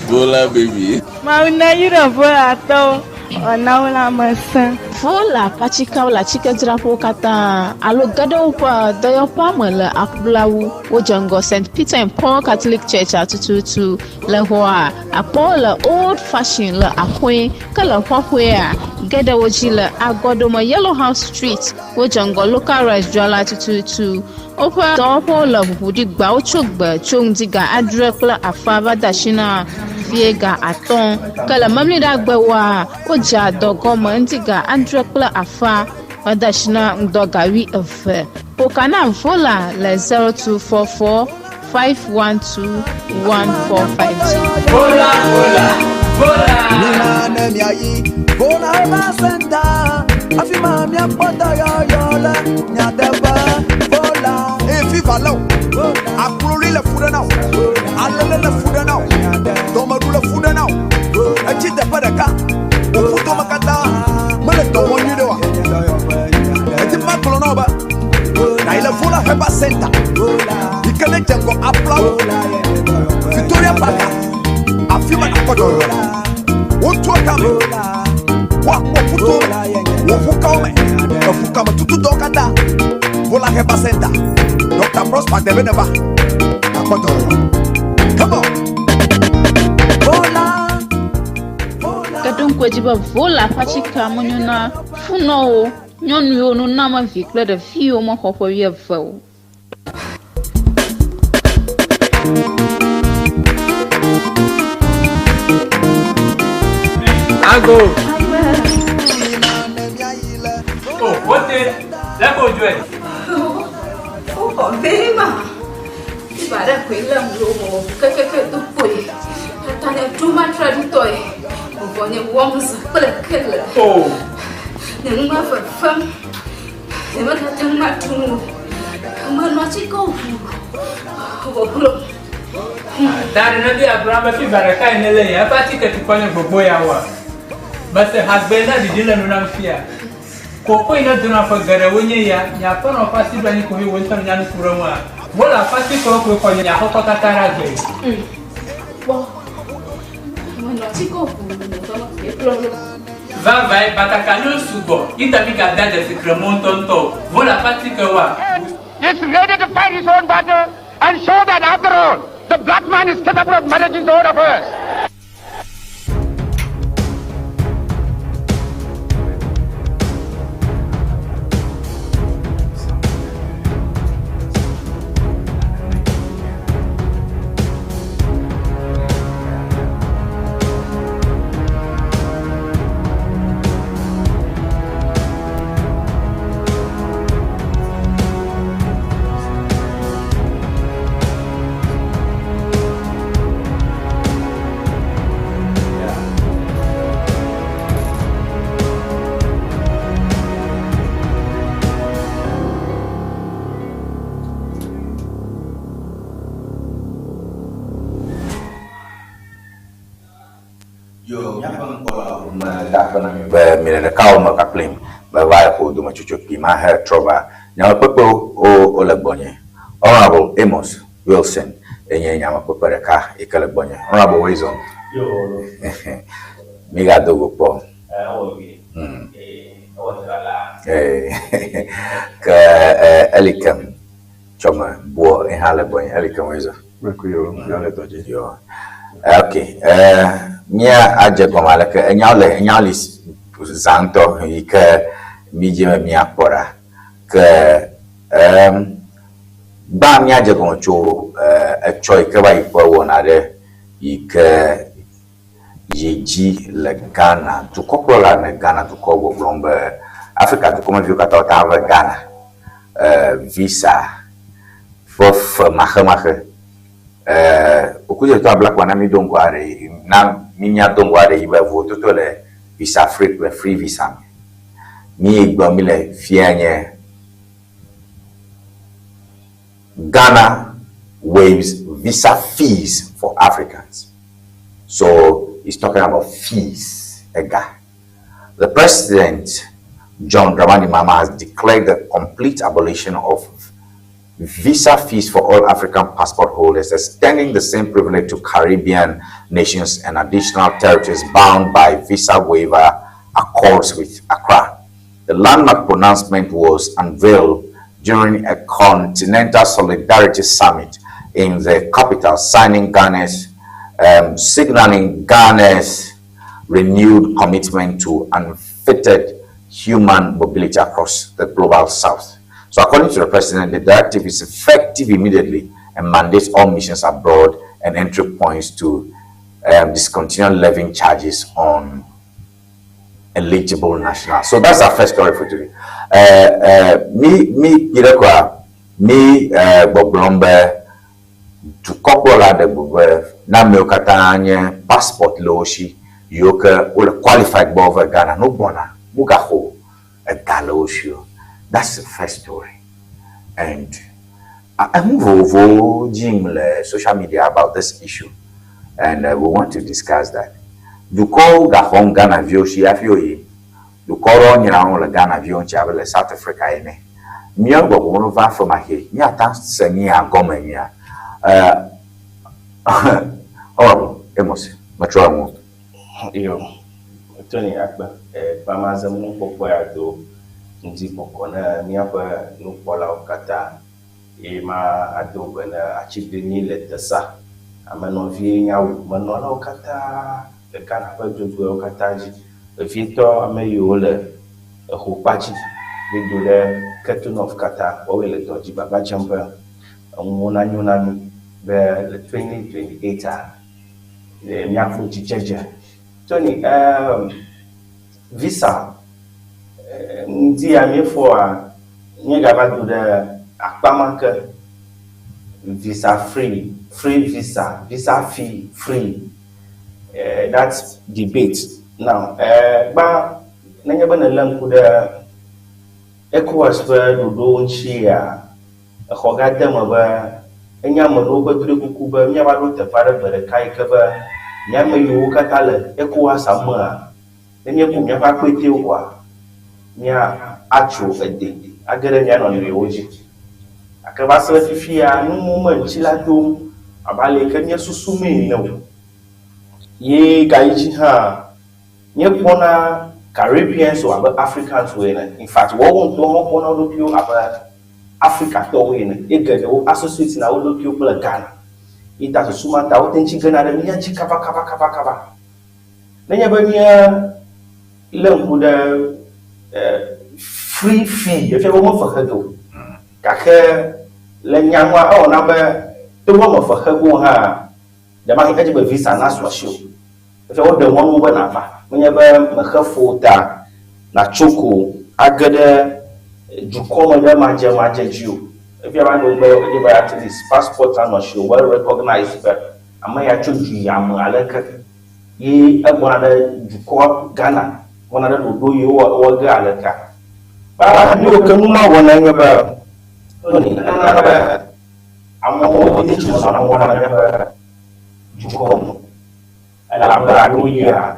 Vola baby. Mawu neyra Volatɔwo wòana wo lãmesẽ. Vola ƒe atikeawo le atsikedzraƒewo katã alo ge ɖe woƒe dɔyɔƒea me le Aƒulawu. Wodze ŋgɔ St. Peter and Paul Catholic Church-a tututu. Le xɔa, akpɔwo le Old Fashion le Axoe, ke le xɔxɔea, ge ɖe wo dzi le Agɔɖome Yellow House Street. Wodze ŋgɔ Local Rice dzrala tututu. Woƒe dɔwɔƒewo le ʋuʋu ɖi gbeawo tso gbe tso ŋdi ga adre kple afã va de asi na fiẽ ga atɔ̃. Ke le Memleɖagbewoa, wodzea dɔ gɔme ŋdi ga adre kple afã va de asi na ŋdɔ ga wuieve. Ƒo ka na Vola le 0244 512 145 dzi. Vola, vola, vola. Mina ne miayi Vola Herbal Center, afi ma miakpɔ dɔyɔyɔ le nyateƒe. Vola. Eye fiva lé wò, akloli le fu ɖe na wò, alele le fu ɖe na wò, dɔmeɖu le fu ɖe na wò, etsi teƒe ɖeka, wò ƒudome katã mele dɔ wɔm nyuiɖe oa? Edi be magblɔ na wò be nàyi le Vola Herbal Center yi ke nedze ŋgɔ Aflawo, Victoria Park, afi ma nàkpɔ dɔyɔyɔ le. Wotua kame, woakpɔ ƒuto me, wò ʋukawo me, eʋukame tutudɔwo katã. Vola Herbal Center, Dr. Prosper Debe neva, nàkpɔ dɔyɔyɔ. Come on! Ke ɖo ŋku edzi be Vola ƒe atikea menyo na funɔwo, nyɔnu yiwo noname vi kple ɖevi yiwo mexɔ ƒe wuieve o. Ago. Oh, wote, leko dzɔe. Woxɔ vee ma. Fiva ɖe koe lém ɖo wɔ kekeke do kpoe. Tata nye ɖo matraɖitɔe. Vɔvɔ nye wɔm zã kple kele. Oh. Nye nu ma fefem. Nye megate ŋu aɖu nu o. Menɔ atikewo ʋuu vɔvlom. Ta ɖe nèdi agblɔ be fiva ɖekae nèlé ya eƒe atike tukɔ nye gbogbo ya woa? Mese hagbe na ɖiɖi le nu nam fia. Koko yi nedona ƒe geɖewoe nye ya, nye aƒenɔ ƒe asi ɖo anyi koe wò ŋutɔ nènya nu ku ɖe eŋua? Wole aƒe atikewo koe xɔ nye axɔxɔ katã ɖe agbe. Kpɔ, menɔ atikewo ʋuu dɔme koe klɔ ɖo. Vavãe, batakaliwo sugbɔ, yi ta migade dzesi kremɔ ŋutɔŋutɔ o. Wole aƒe atikewoa? Is ready to fight his own battle and show that after all, the black man is capable of managing his own affairs. Yo, míaƒe nukpɔlawo meda akpe na mi be miele ɖekawɔwɔ me kpakplim be va ƒo dometsotso kpui ma hetrɔ va. Nyamekpekpewo wole gbɔnye. Honourable Amos Wilson enye nyamekpekpe ɖeka yi ke le gbɔnye. Honourable Wilson, mígado go kpɔ. Ke eli kem tsɔ me buɔ ye hã le gbɔnye. Eli kem Wilson. Yo. Ok, eh, mía adze gɔme aleke enyawo le enyawo li zã ŋutɔ yi ke mi dzi be míakpɔ ɖa. Ke em, gbã míadze gɔme tso eh, etsɔ yi ke va yi ƒe wɔna ɖe yi ke yi dzi le Ghana. Dukɔkplɔla ne Ghana dukɔ gbɔgblɔm be Afrika dukɔmeviwo katã wote ava Ghana eh, visa ƒe fe maxemaxe. Eh, okudzetɔ ablakpa na mi do ŋgɔ aɖe na mi nya do ŋgɔ aɖe yi be vovototo le visa free kple free visa me. Mi yi gblɔm mi le fia nye Ghana waives visa fees for Africans. So he's talking about fees, ega. The president, John Dramani Mahama, has declared the complete abolition of visa fees for all African passport holders, extending the same privilege to Caribbean nations and additional territories bound by visa waiver accords with Accra. The landmark pronouncement was unveiled during a Continental Solidarity Summit in the capital, signing Ghana's, signaling Ghana's renewed commitment to unfettered human mobility across the global south. So according to the president, the directive is effective immediately and mandates all missions abroad and entry points to discontinue levying charges on eligible nationals. So that's our first story for today. Mi mi kpi mi gbɔgblɔm be dukɔkplɔla ɖe gblɔ be na amewo katã nye passport le wo si yiwo ke wole qualified be woava Ghana no gbɔna mugaxɔ ega le wo si o. That's the first story. And enu vovovowo dzim le social media about this issue and we want to discuss that. Dukɔwo gaxɔm Ghana viwo si hafi woyi. Dukɔ ɖewo nyra wo le Ghana viwo ŋuti abe le South Africa ene. Míawo gbɔgbɔm no va femaxee míata se mía gɔme nyuia. Honorable Amos, metrɔ eŋu. Yo, Tony akpe kpamazem nukpɔkpɔ ya do ŋdi bɔkɔ ne míaƒe nukpɔlawo katã ye ma ado gbe ne atsiglinyi le tesa amenɔvie nyawu menɔlawo katã le Ghana ƒe dzogoewo katã dzi vevietɔ ame yiwo le exokpa dzi mído ɖe Ketu North katã woawoe le dɔ dzi gbagba dzem be enuwo nanyo na mí be le 2028 a míakpɔ dzidzedze. Tony, visa ŋdi ya míefɔa míegava do ɖe akpa ma ke visa free, free visa, visa fee free. That debate now. Gbã nenye be nèlé ŋku ɖe ECOWAS ƒe ɖoɖowo ŋuti ya exɔ ga de eme be enye ame ɖewo ƒe drɔ̃ekuku be míava ɖo teƒe aɖe gbe ɖeka yi ke be mía ame yiwo katã le ECOWAS mea ne míeku míaƒe akpetewo koa mía atso ede age ɖe mía nɔnɔewo dzi. Gake va se ɖe fifia nuwo me ŋuti la dom abe ale yi ke míesusu mee ene o. Ye gayi dzi hã míekpɔna Caribbeans o abe Africans wo ene. In fact, woawo ŋutɔ hã wokpɔna wo ɖokuiwo abe Afrikatɔwo ene ye geɖewo associate na wo ɖokuiwo kple Ghana. Yi ta susu ma ta wote ŋuti gena ɖe mía dzi kaba kaba kaba kaba. Nenye be míelé ŋku ɖe free fee efia be womefe xe ge o. Gake le nyanua ewɔ na be togbɔ mefe xe ge o hã ɖemahi edze be visa nasu asiwò. Efia woɖe mɔ na wo be nàva. Menye be mexe fe o ta nàtso ko age ɖe dukɔ me ɖe madzemadze dzi o. Efia be anyo be edze be at least passport nanɔ asiwò well recognized be ame ya tso du ya me aleke ye egbɔna ɖe dukɔ Ghana gbɔna ɖe ɖoɖo yi wowɔ wɔ ge alekea. Ba nu yiwo ke nu ma wɔna nye be enana be amewo te tsi zɔna mɔ na míaƒe dukɔ me. Elabe alo yia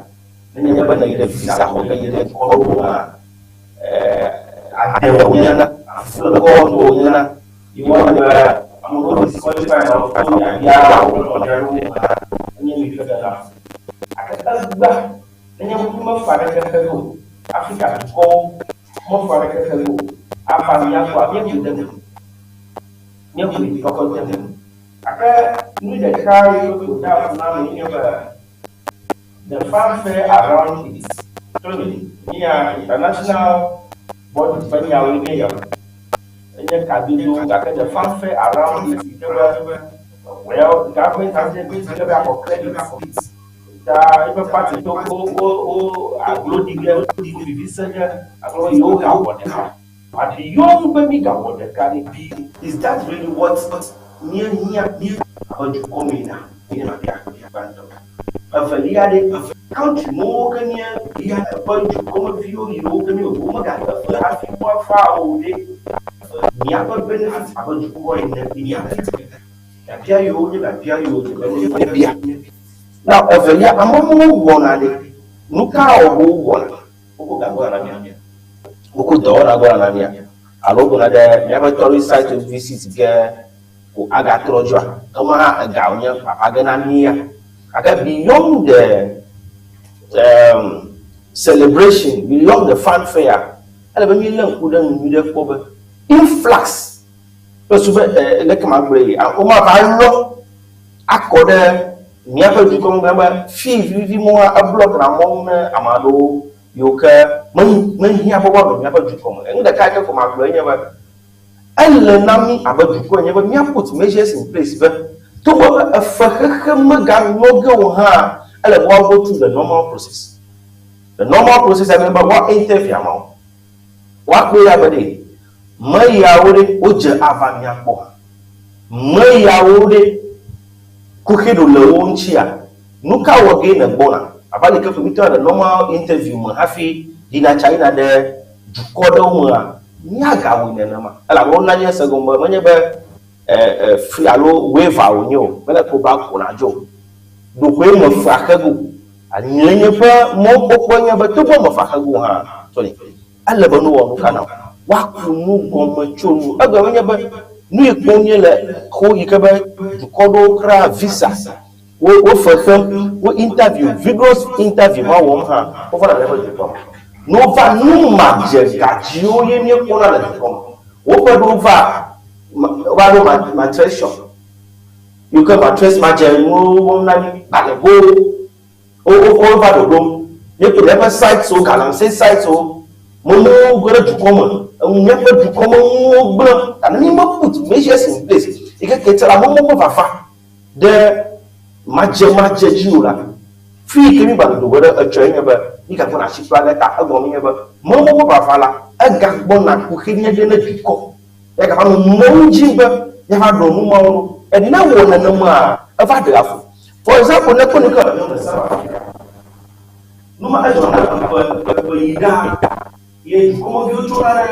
nenye be nèyi ɖe visa xɔ ge yi ɖe dukɔ ɖewo mea, ade wònyena, aflekɔ wònyena. Yi wɔna be ame ɖewo disqualify na wo to biabia wo kple nɔvia ɖewo mea, enye nu yi ke ɖena fu. Gake egbea nenye be mefa ɖeke xe ge o, Afrika dukɔwo mefa ɖeke xe ge o, ava mía gbɔa, míeƒoe de eme. Míeƒoe kɔkɔ de eme. Gake nu ɖeka yi ke wòdea fu na ame nye be, the fanfare around it, Tony, mía international bodies ƒe nyawoe nye ya o. Enye kadodo gake the fanfare around it yi ke be, well, government has a bit ke be axɔ credit. Ta eƒe party to wo wo wo aglo ɖi ge, wo vivi se ge, agblɔ be yewo gawɔ ɖeka. But beyond be mi gawɔ ɖeka ɖe, is that really what míehiã abe dukɔ mee na? Nye biabia gbãtɔ. Evelia ɖe, country mewo ke nye eƒe dukɔmeviwo yiwo ke míewɔ womegale efe hafi woava o ɖe, míaƒe benefit abe dukɔ ene míaƒe biabia yiwo nye biabia yiwo dze be míabia. Now evelia, amewo wɔna ɖe, nuka wɔ wowɔna? Wokɔ ga gbɔna na mía, wokɔ dɔwɔna gbɔna na mía, alo wogbɔna ɖe míaƒe tourist site visit ge ko agatrɔ dzoa? Ema hã ega wònye papa ge na mía. Gake beyond the um, celebration, beyond the fanfare, ele be mílé ŋku ɖe nu nyui ɖe kpɔ be influx kple su be eh, leke magblɔe yi, womava lɔ akɔ ɖe míaƒe dukɔ me be fi vivi mɔa eblɔk na mɔnu ne ame aɖewo yiwo ke mehiã be woanɔ míaƒe dukɔ me. Nu ɖeka ke ko magblɔe nye be ele na mí abe dukɔ ene be mía put measures in place be togbɔ be efe xexe meganɔ ge o hã, ele be woa go through the normal process. The normal process anye be woa interview ameawo, woakpɔe ɖa be ɖe me yawo ɖe wodze ava mía gbɔ hã. Me yawo ɖe kuxi ɖo le wo ŋutsia? Nuka wɔ gee nègbɔna? Abe aleke ko míetɔna le normal interview me hafi ɖina tsa yina ɖe dukɔ ɖewo mea, míagawɔe nenema. Elabe wona míase gɔme be menye be free alo waiver wònye o, mele ko ba ko nàdzo o. Ɖokoe mefea xe go. Nye nye ƒe mɔkpɔkpɔe nye be togbɔ mefea xe go hã, sorry, Ele be nuwɔnu ka na woaku nu gɔme tso nu. Egɔme nye be nu yi kpɔm míele xo yi ke be dukɔ ɖewo kra visa, wo wo fe xem, wo interview, vigorous interview ma wɔm hã wova na míaƒe dukɔ me. Ne wova nu madze gadziwo ye míekpɔna le dukɔ me. Woƒe ɖewo va wova ɖo ma mattress shop yi ke mattress madze nuwo wɔm na mí, gbalẽgowo. Wo wo wova ɖoɖom. Míekpɔ míaƒe sites wo, galamsey sites wo, menuwo ge ɖe dukɔ me. Enu míaƒe dukɔ me nuwo gblẽ. Ta ne míme put measures in place yi ke ke tse la amewo ƒe vava ɖe madzemadze dzi o la, fi yi ke mígba dodo go ɖe etsɔe nye be mígagbɔna atsi kpla ɖe ta. Egɔme nye be mewo ƒe vava la egagbɔna kuxi nye ge ne dukɔ. Míagava nɔ mɔnu dzi be míava ɖɔ nu mawo ɖo. Ne ewɔ nenemaa, eva ɖea fu. For example, ne kpɔ nu ke le South Africa, nu ma edzɔna ƒe ƒe yi ɖaa ye dukɔmeviwo tsona ɖe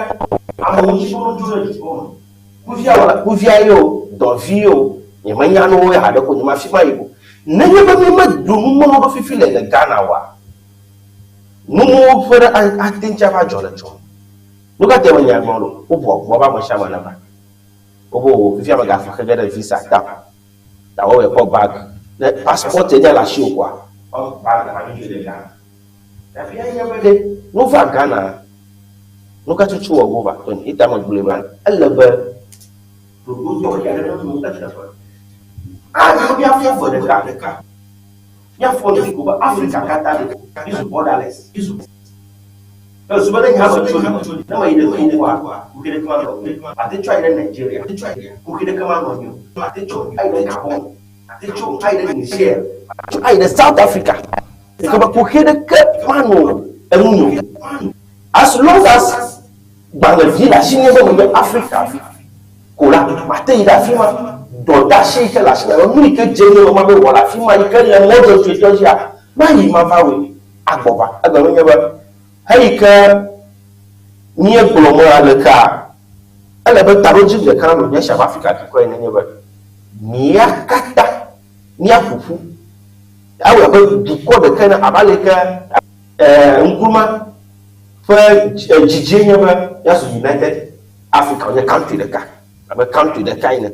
amewo ŋuti be wotso ɖe dukɔ me. Kuvia o, kuvia ye o, dɔvi ye o, nyemenya ne wo haɖe ko nyema fi ma yi o. Nenye be mímeɖo nu mawo ɖo fifi le le Ghana oa, nu mawo ƒe ɖe ate ŋu ava dzɔ le etsɔme. Nu ka tae menya gblɔ ɖo? Woʋua ʋua be ame sia ame neva. Wobe o fifia megafe xege ɖe visa ta o. Ta wɔwɔe kpɔ bag. Ne passport ye nya le asiwò koa, woaxɔ bag la mi dzoe ɖe Ghana. Gafia nye be ɖe ne wova Ghana, nu ka tutu wɔ wova? Tony, ye ta megblɔe be ele be ɖoɖo tɔxɛ aɖe nenɔ eteƒe. Anyo be míafɔ eve ɖeka. Míafɔ ɖe ko be Afrika katã ɖe mízu borderless. Ezu be ne nye ame tso ne meyi ɖe Togoa, kuxi ɖeke manɔ anyi o. Ate tso ayi ɖe Nigeria, kuxi ɖeke manɔ anyi o. Ate tso ayi ɖe Gabon, ate tso ayi ɖe Niger, ate tso ayi ɖe South Africa. Yi ke be kuxi ɖeke manɔ eŋunye o. As long as gbalẽvi le asinye be menye Afrika vi ko la, mate yi ɖe afi ma. Dɔdeasi yi ke le asinye alo nu yi ke dze nye be mabe wɔ le afi ma yi ke le mɔ dzɔdzɔetɔ dzia, mayi mava wɔe agbɔ va. Egɔme nye be Heyi ke míegblɔ me alekea, ele be taɖodzinu ɖeka nanɔ mía si abe Afrika dukɔ ene nye be mía katã míaƒo ƒu awɔe abe dukɔ ɖeka ene abe aleke Nkrumah ƒe dzidzie nye be míazu United Africa wònye country ɖeka abe country ɖeka ene.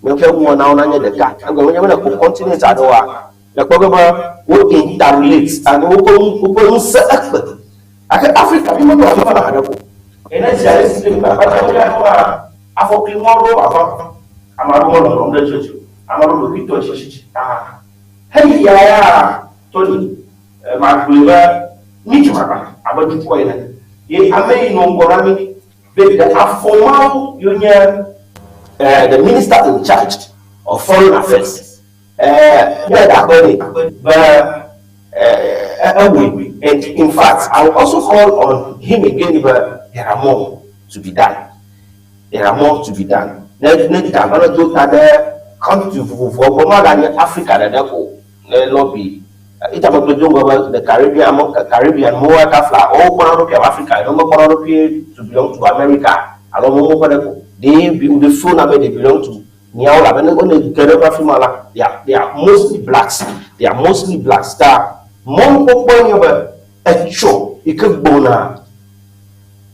Míaƒe nuwɔnawo nanye ɖeka. Egɔme nye be ne èkpɔ continent aɖewoa, Mekpɔ ge be wo interrelate alo woƒe woƒe ŋusẽ ekpe. Gake Afrika vi meɖo afi ma haɖe o. Ene zi ale si ke mi kpakpa ɖe mía gbɔ la, afɔkli mɔ aɖewo vava. Ame aɖewo melɔlɔm ɖe edzi o. Ame aɖewo ɖokuitɔ dzidzi ta. Heyi ya ya Tony, magblɔe be mídze agbagba abe dukɔ ene ye ame yi nɔ ŋgɔ na mí be ɖe afɔ mawo yo nye the minister in charge of foreign affairs míada akpe nɛ be ewɔe and in fact I will also call on him again be there are more to be done. There are more to be done. Ne ne da va ne do ta ɖe country vovovowo gbɔ, maganye Africa ɖeɖe ko o. Ne lobby ita me do ŋgɔ be the Caribbean, ame Caribbean mo aka fla, wo kpɔna ɖokui abe Africa ene, wo mekpɔna ɖokui to belong to America alo mo ƒe ɖe ko. They be, they feel na be they belong to miawo labe ne wone ge ɖe afi ma la, they are mostly blacks. They are mostly blacks. Ta mɔnukpɔkpɔe nye be etsɔ yi ke gbɔna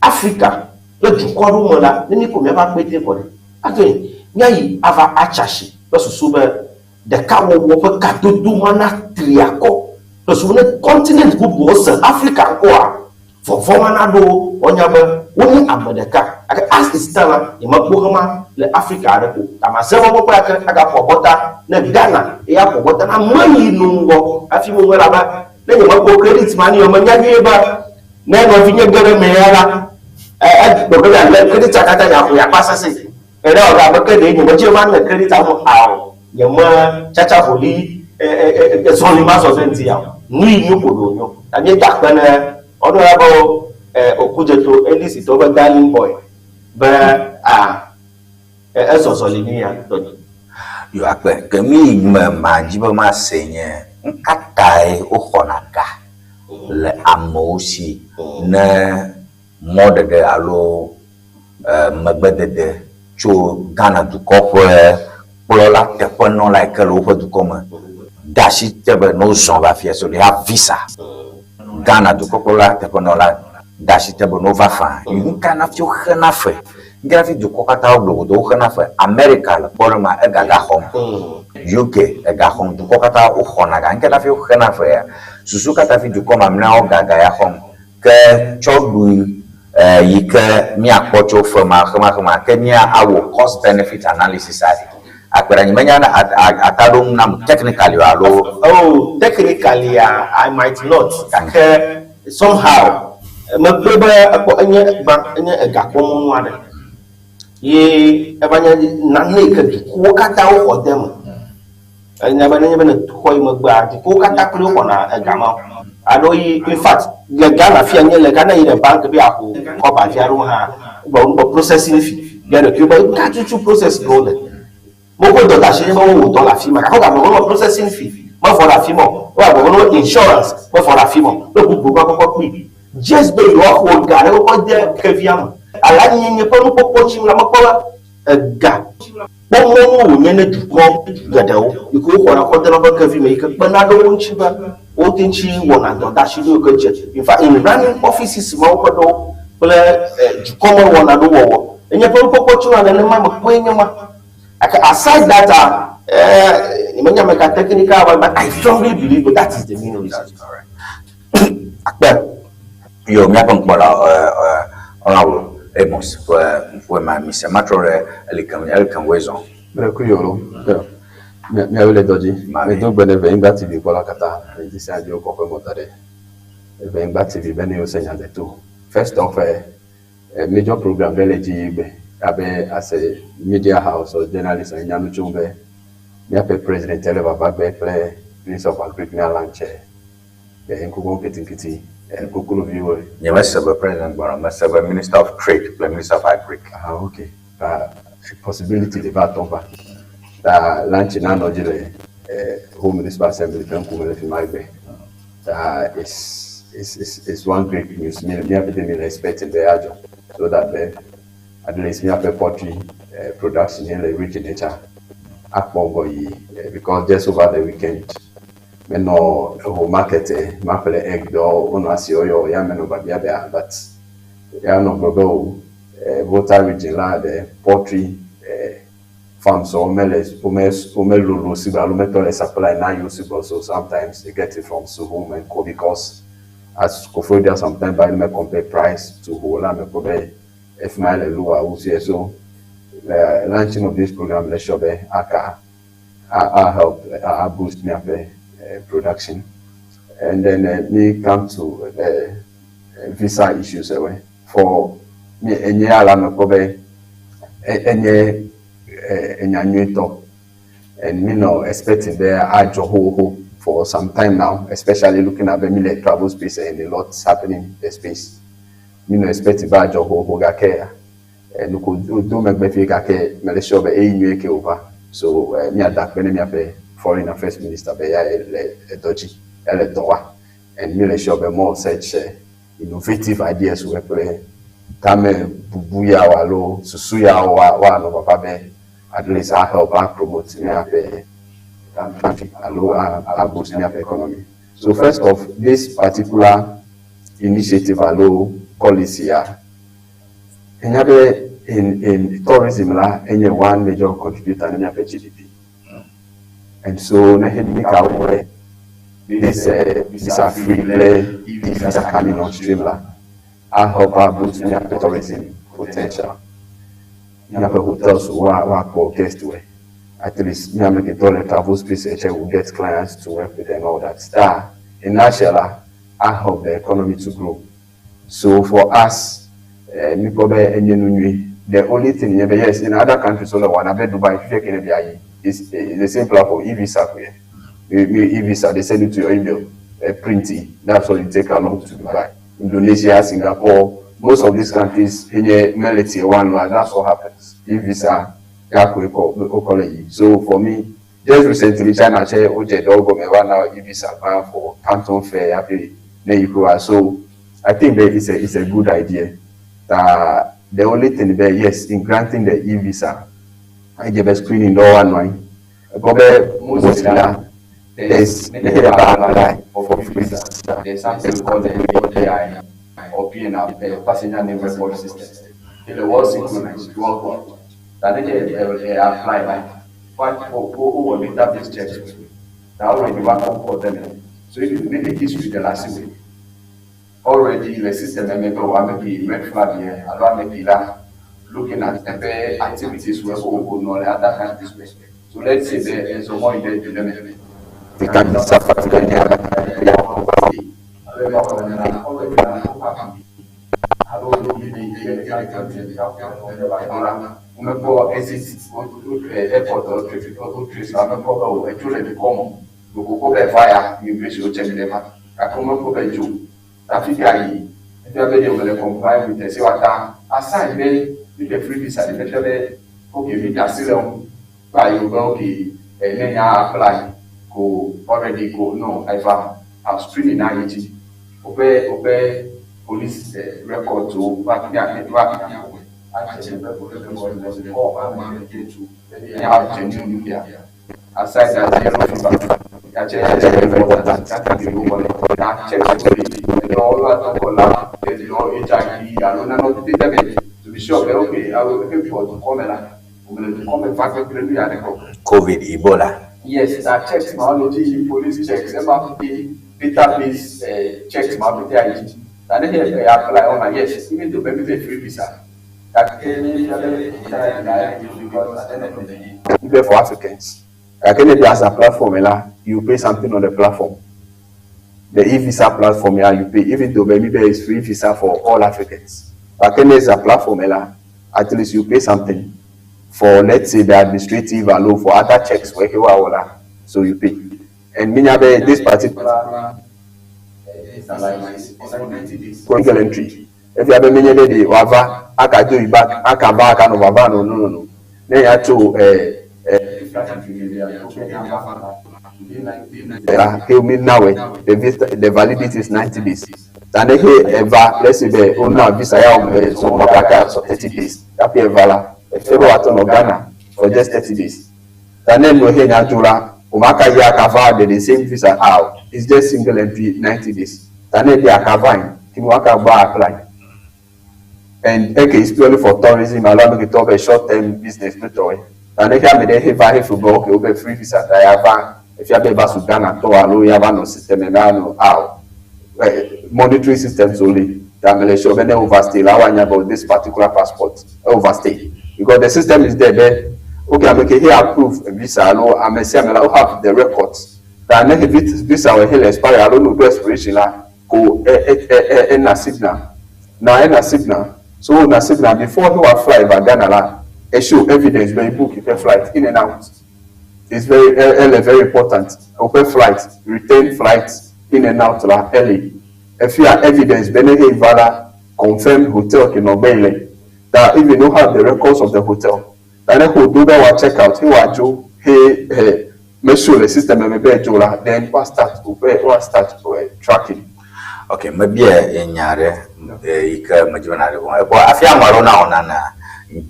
Africa kple dukɔ aɖewo me la, ne míekɔ míaƒe akpete kɔ ɖe, again, míayi ava atsi asi kple susu be ɖekawɔwɔ ƒe kadodo ma natri akɔ kple susu be ne continent bubuwo se Afrika ŋkɔa, vɔvɔ̃ ma naɖo wo, woanya be wonye ame ɖeka. Gake as it stand la, nyemekpɔ hema le Afrika aɖeke o. Ta maze mɔkpɔkpɔ ya ke agaƒo abɔta ne Ghana eye aƒo abɔta na ame yi no ŋgɔ hafi ŋu elabe ne nyemekpɔ credit ma nɛ o, menya nyuie be Ne nɔvinye ge ɖe eme ya la, egblɔ be yealé kredita katã yeaxɔ yeakpa sesẽ. Ene wɔ abe ke ɖe nyemedzi be mane kredita mo ao, nyeme tsatsa voli zɔli ma zɔzɔe ŋuti ya o. Nu yi nyo ko ɖe wònyo. Ta míeda akpe ne Honorable Okudzeto Elisi tɔwo be darling boy be a ezɔ zɔli nyui ya tɔnye. Yo akpe. Ke nu yi me madzi be mase nye, ŋkatae woxɔna ga le amewo si ne mɔɖeɖe alo megbedede tso Ghana dukɔ ƒe kplɔla teƒenɔla yi ke le woƒe dukɔ me de asi te be ne wozɔ va afia so they have visa. Ghana dukɔ kplɔla teƒenɔla de asi te be ne wova faa nuka na fi woxena fe. Ŋke hafi dukɔ katã wogblɔ godoo woxena fe. America le kpɔɖeŋu mea ega ga xɔm. UK ega xɔm. Dukɔ katã woxɔna ga. Ŋke hafi woxena fe ya. Susu ka ta hafi dukɔ mamlɛawo ga ga ya xɔm? Ke tsɔ ɖui yi ke míakpɔ tso fe ma xemaxema ke mía awɔ cost benefit analysis a ɖi. Akpe ɖe anyi menya ne ata ɖo ŋu nam technically o alo. Oh, technically a, I might not gake somehow mekpɔe be ekpɔ enye gbã enye egakpɔmɔnu aɖe ye eva nye nane yi ke dukɔwo katã woxɔ de eme. Enya be nenye be nètu xɔ yi megbea, dukɔwo katã kloe woxɔna ega ma. Alo yi in fact le Ghana fia nye le Ghana yi ɖe bank be yeaxɔ kɔba vi aɖewo hã, wogblɔ wo be processing fee. Bia ɖokuiwò be nuka tutu process ge wole. Woƒe dɔdeasi nye be wowɔ dɔ le afi ma gake wogagblɔ be ne processing fee mevɔ ɖe afi ma o, wogagblɔ be ne insurance mevɔ ɖe afi ma o, kple bubu kɔkɔkɔ kpli. Just be yewoaxɔ ga ɖe wokɔ de xevia me. Alanyinyi ƒe nukpɔkpɔ tsim la, mekpɔ be ega kpɔmɔnu wònye ne dukɔ geɖewo yi ke woxɔna kɔ dena woƒe kevi me yi ke kpena ɖe wo ŋuti be wote ŋuti wɔna dɔdeasi ɖewo yi ke dze. In fact, in running offices mawo ƒe ɖewo kple dukɔmewɔna ɖewo wɔwɔ. Enye ƒe nukpɔkpɔ tsona nenema mekpɔe nye ma. Gake aside that, ah, nyemenya ame ka technical one, but I strongly believe that that is the main reason. Akpe yo míaƒe ŋkpɔla Honorable Amos ƒe ŋkɔe ma mise matrɔ ɖe elikem elikem woe zɔ. Mele ku yɔ lo. Míawo le dɔ dzi. Medo gbe ne Venyigba TV kpɔla katã le ŋdi sia dzi wokɔ ƒe mɔ da ɖe Venyigba TV be ne yewo se nya deto. First off, major program ɖe le edzi yi gbe abe as a media house or journalist enya nu tso be míaƒe president le vava gbe kple Minister of Agric mía launch ŋkugbɔ ŋkitiŋkiti kokloviwo. Nyemese be president gbɔna, mese be Minister of Trade kple Minister of Agric. Ah, okay. Ta possibility le va tɔ va. Ta launch na nɔ dzi le Ho Municipal Assembly ƒe ŋkume le fi ma egbe. Ta it's one great news. Mi míaƒe mi le expecting be adzɔ so that be at least míaƒe poultry production here le region tsã akpɔ ŋgɔ yi because just over the weekend menɔ Ho market maƒle egg ɖewo wonɔ asi yɔyɔ ya menɔ biabia bea but ya nɔ gblɔ be o Volta region la the poultry farms wo mele wome womelolo sigbe alo metɔ le supply na yewo sugbɔ so sometimes they get it from Suhum and co because as Koforidua sometimes by me compare price to Ho la mekpɔ be efi ma le lower wu fie so the launching of this program le sure be aka a help a boost míaƒe production. And then mi come to visa issues ewe for mi enye ya la mekpɔ be enye enya nyuietɔ and mi nɔ expecting be adzɔ xoxo for some time now, especially looking at be mi le travel space and a lot happening in the space. Mi nɔ expecting be adzɔ xoxo gake nuko do megbe fie gake mele sure be eyi nyuie ke wòva. So míada akpe ne míaƒe foreign affairs minister be ya le edɔ dzi ele dɔ wa and mi le sure be more such innovative ideas wo kple tame bubu yawo alo susu yawo wa woanɔ vava be at least a help a promote míaƒe country alo a boost míaƒe economy. So first off, this particular initiative alo policy ya enya be in tourism la enye one major contributor ne míaƒe GDP. And so ne he ka wɔ this visa free kple e-visa coming on stream la a help a boost míaƒe tourism potential. Míaƒe hotels wa woakpɔ guest wɛ. At least míame ke tɔ le travel space ɛtsɛ will get clients to work with and all that. Ta in nutshell la a help the economy to grow. So for us, mi kpɔ be enye nu nyui. The only thing nye be yes, in other countries wole wɔna be Dubai fifia ke ne bi ayi it's the same platform e-visa ko ye. E-visa they send it to your email, print it. That's all you take along to Dubai. Indonesia, Singapore, most of these countries enye mele tier one la that's what happens. E-visa ya ko ekɔ okɔ le yi. So for me, just recently China tse wodze dɔ gɔme va na e-visa gbã for Canton Fair hafi ne yi ko So I think that it's a good idea. That the only thing that yes, in granting the e-visa, I give a screening do one line. But mostly there's apply for free visa. There's something we call the PNI or PNR, passenger name record system. It was synchronized worldwide. That they apply like what who database checks. Now already work for them. So if you make the history the last way, already the system may be red flag here, alo maybe la looking at the activities where go no other countries. So let's say there is more in the They can be South African. Womekpɔ exit airport trace la mekpɔ be o edzo le dukɔ me kokoko be va ya immigration wo check ɖe ma gake womekpɔ be dzo hafi ga yi efia be ɖe wòle comply with the sewa ta aside be mi le free visa ɖe fia be okay mi da asi le ŋu kpa yi be okay ne nya apply ko already ko no eva screening na yi dzi woƒe police record wo va mia va mia genuine ya aside that yellow fever ya check very important that can be over na check so all that talk la there's no HIV alo nane tete be to be sure be okay awo efe for dukɔ me la omele dukɔ me va kpekpe nu ya ɖe kɔ. COVID, Ebola. Yes, na checks ma le dzi police checks ema fi database checks ma fi te ayi dzi na ne yɛ apply online yes even though maybe be free visa gake for Africans gake ne bi as a platform la you pay something on the platform the e-visa platform yeah you pay even though maybe there is free visa for all Africans gake ne is a platform la at least you pay something for let's say the administrative alone for other checks where you are so you pay and minya be this particular single entry if you have a menye be de wava aka do you back aka ba aka no vava no no no no ne ya to ke mi nawe the visa the validity is 90 days and he eva let's say be ona visa ya o so mo kaka so 30 days happy eva la efe wa to no Ghana for just 30 days and then no he nya tura o ma ka ya cover the same visa out it's just single entry 90 days and then they are covering ti mo ka ba apply and okay it's purely for tourism allow me to talk a short term business no toy and then me dey have he football okay obe free visa ta ya va if you be ba su Ghana to alo ya ba no system na no how monetary systems only that Malaysia be overstay la wanya about this particular passport overstay because the system is there be Okay, ame ke he approve visa alo ame sia ame la, wo have the records. Ta ne he visa wɔ he le expire alo no do expiration la, ko e e e e ena signal. Na ena signal. So na signal before he wa fly va Ghana la, e show evidence be book he flight in and out. It's very ele very important. Woƒe flight, return flight in and out la ele. Efia evidence be ne he va la, confirm hotel ke nɔ gbe yi le. Ta even wo have the records of the hotel. Ta ne xo do be wa check out he wa dzo he he me show le system me be edzo la, then wa start woƒe wa start tracking. Ok, mebia nya aɖe yi ke medzi be nàɖe gɔme. Ekpɔ hafi ame aɖewo nawɔ nana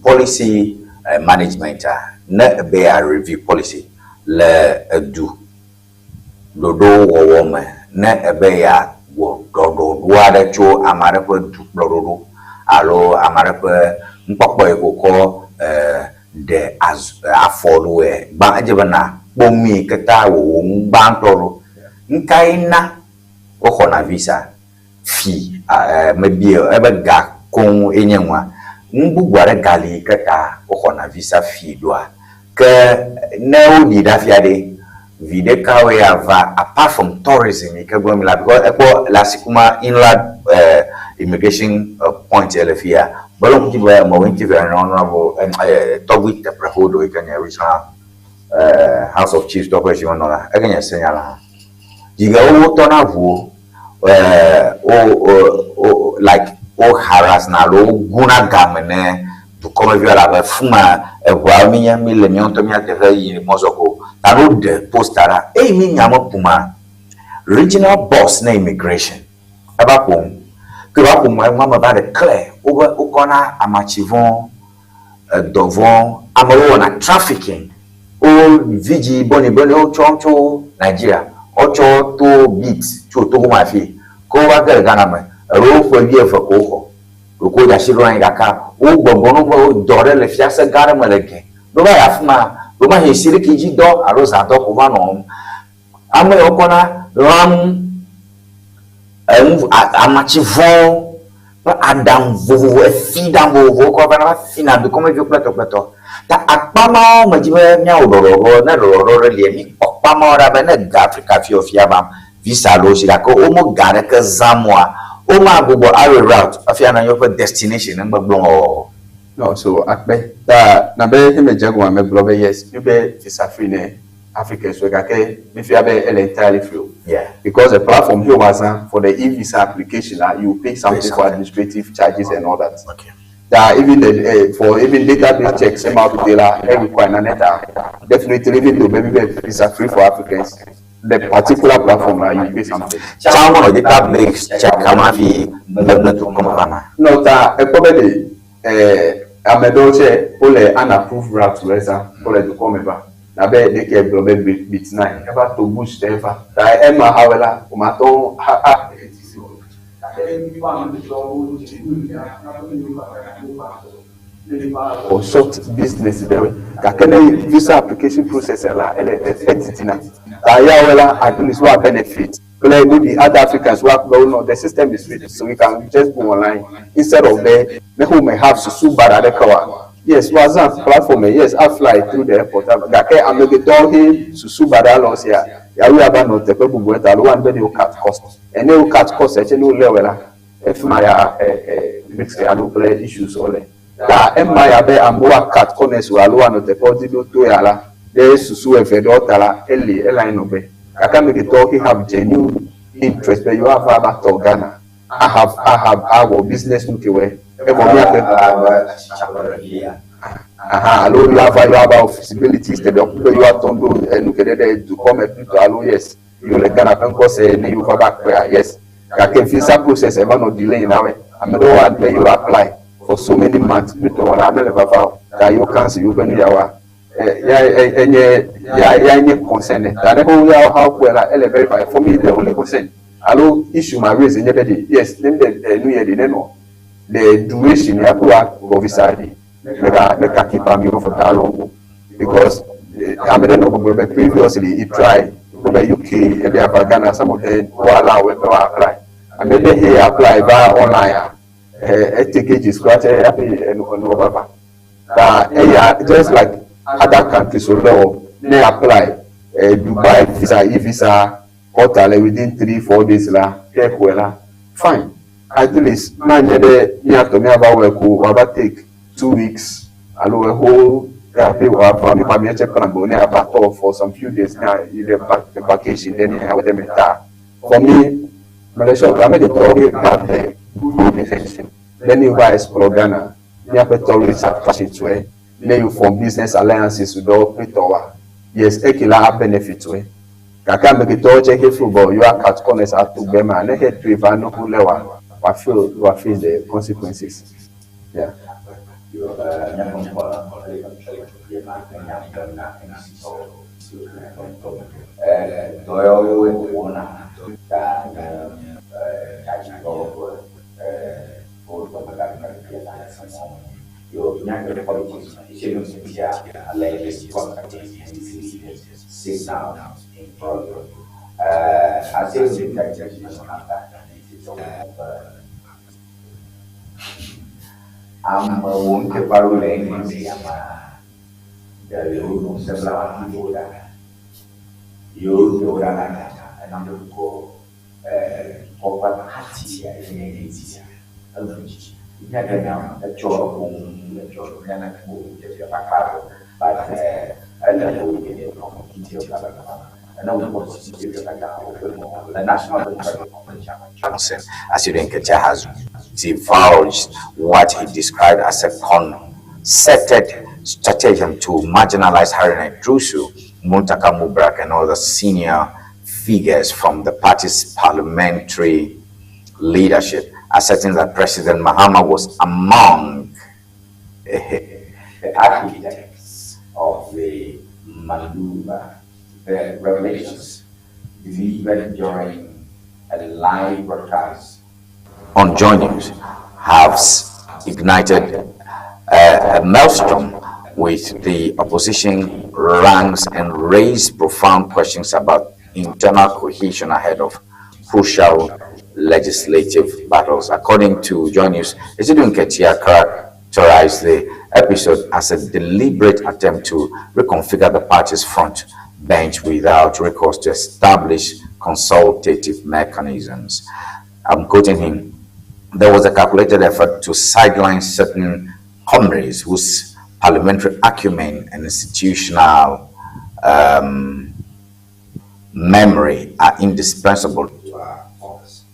policy management-a, ne ebe ya review policy le edu ɖoɖowo wɔwɔ me, ne ebe ya wɔ ɖɔɖɔɖo aɖe tso ame aɖe ƒe dukplɔɖoɖo alo ame aɖe ƒe nukpɔkpɔ yi ke wokɔ ɖe afɔ ɖoe, gbã edze be nàkpɔ nu yi ke ta wòwɔ nu gbãtɔ ɖo. Nukae na woxɔna visa fi mebia o, ebe ga koŋ ye nye nua. Nu bubu aɖe gali yi ke ta woxɔna visa fi ɖoa? Ke ne woɖi ɖe afia ɖe, viɖe kawoe ava apart from tourism yi ke gblɔm mi lea? Because ekpɔ le asikuma inland immigration point le fiya. Mele ŋku dzi be mewɔ interview aɖe na honorable tɔgbui Teprehodo yi ke nye regional house of chiefs tɔ ƒe zimenɔla. Ege nye senyala hã. Yi ge wotɔna ʋuwo, wo wo like wo harass na alo woguna game ne dukɔmeviwo elabe fima eʋuawo mi nye mi le miawo ŋutɔ mia teƒe yi mɔzɔ ko ta ne woɖe poster ɖa eyi mi nya me ƒuma regional boss ne immigration eva ƒom ke va ƒom enua me va ɖe clear wobe wokɔna amatsi vɔ edɔ vɔ amewo wɔna trafficking wo vidzi bɔnibɔni wotsɔ tso Nigeria wotsɔ to beat tso Togo me afi ke wova ge ɖe Ghana me eɖewo ƒe wuieve ko woxɔ ɖeko wodze asi ɖo anyi gake wo gbɔgbɔ no be dɔ ɖe le fiase gã ɖe me le gɛ ɖo va yi afi ma ɖomahi siriki dzi dɔ alo zã dɔ ko va nɔ wɔm ame yawo kɔna lãnu enu amatsi vɔwo kple aɖaŋu vovovo, efi ɖaŋu vovovowo kɔ vana va fina dukɔmeviwo kple tɔkpletɔ. Ta akpa mawo medzi be míawɔ ɖɔɖɔɖɔ, ne ɖɔɖɔɖɔ ɖe lia, míkpɔ akpa mawo ɖa be ne ga Afrika fiɔ fia va visa le wo si gake wome ga aɖeke zãm oa, womagbugbɔ awɔe route hafi ana yewoƒe destination ne ŋgbegblẽ o. No, so akpe. Ta na be xeme dze egɔme megblɔ be yes, míbe visa free ne Africans woe gake mefia be ele entirely free o. Because the platform he woazã for the e-visa application la, you pay something for administrative charges and all that. Okay. Ta even the for even database checks ema pete la, e require nane ta definitely even though maybe be visa free for Africans, the particular platform la, you pay something. Tsã wonɔ database check am hafi megblẽ dukɔ me vana. No, ta ekpɔ be ɖe ame ɖewo tse wole unapproved route le zã wole dukɔ me va. Abe ɖeke gblɔ be bit nine eva to bush ɖe va. Ta ema hawɔe la, womatɔ ŋu ha a. For short business ɖewoe. Gake ne visa application process la, ele edidina. Ta yawoe la, at least woa benefit. Kple maybe other Africans woakpɔ be no, the system is rich, so we can just go online instead of be ne wo me have susu baɖa aɖeke oa. Yes, woazã platform yes, a fly through the airport. Gake ame getɔwo he susu baɖa le wo sia, yawoe ava nɔ teƒe bubu eta alo woanu be ne yewo cut cost. Ene yewo cut cost tse ne wolé wɔe la, efima ya risk alo kple issues wole. Ta ema ya be amewo a cut corners o alo woanɔ teƒewo dzi ɖo to ya la, ɖe susu eve ɖewo ta la, eli ele anyi nɔ be. Gake ame getɔwo he have genuine interest be yewoava ava tɔ Ghana, a have a have awɔ business nu kewɔe. Evɔ míaƒe aha alo yewoava yewoava wɔ feasibility study ku be yewoatɔ ɖo enu ke ɖe ɖe dukɔ me plutɔ alo yes yewo le Ghana ƒe ŋkɔ se ne yewo va va kpea yes. Gake visa process eva nɔ delay na woe. Ame ɖewo wa be yewo apply for so many months plutɔ wɔna mele vava o ta yewo cancel yewoƒe nu yawoa. Ya enye ya ya nye concern ta ne wo ya ha kpɔe la ele very fine for me the only concern alo issue ma raise nye be ɖe yes ne ɖe enu yɛ ɖe ne nɔ the duration ya ko wa gbɔ visa ɖi mega mega keep amewo for that long o because ame ɖe nɔ gbɔgblɔ be previously he try be UK ebe ava Ghana some of them wo allow be wa apply ame ɖe he apply va online a e take ages kura tse hafi enu enu vava. Ta eya just like Other countries wo le wɔ ne apply Dubai visa, e-visa portal le within 3, 4 days la ke xɔe la fine. At least manye ɖe míatɔ míava wɔe ko wòava take 2 weeks alo a whole hafi wòava míaƒe míatse plan be ne ava tɔ for some few days ne yi ɖe vacation ɖe ne awɔ ɖe me ta. For me, mele sure ame ɖetɔwo be have the good intention be ne va explore Ghana, míaƒe tourist attraction tɔe, ne you form business alliances ɖewo kple tɔwoa, yes, eke la benefit woe. Gake ame ketɔwo tse he feel be yewoa cut corners ato gbe ma ne he toe va ne wo lé wa, wa feel wa face the consequences. Yeah. Yo, míaƒe ŋkɔ la, enya gblɔm na NDC tɔwo. Dɔ yawo wɔna ta nye tsatsitɔwo ƒe wo dɔmegaɖe la Yo, míaƒe politics sia allegedly plot against NDC leaders signal imbroglio. Ase be amewo ŋkeƒe aɖewo le NDC ama ɖe yewo nɔ sebla wo ɖa yewo ɖe wo ɖa la ena dukɔ dukɔ ƒe party a enye NDC enu dzi míaɖe nya etsɔ eƒo nu etsɔ míana kpo dzedze kpakpa but ele wo dede the National Democratic Johnson, Asiedu Nketia has divulged what he described as a concerted stratagem to marginalize Haruna Iddrisu, Muntaka Mubarak, and other senior figures from the party's parliamentary leadership, asserting that President Mahama was among the architects of the maneuver. The revelations delivered during a live broadcast on Joy News have ignited a maelstrom with the opposition ranks and raised profound questions about internal cohesion ahead of crucial legislative battles. According to Joy News, Asiedu Nketia characterized the episode as a deliberate attempt to reconfigure the party's front bench without recourse to establish consultative mechanisms. I'm quoting him. "There was a calculated effort to sideline certain comrades whose parliamentary acumen and institutional memory are indispensable to our cause,"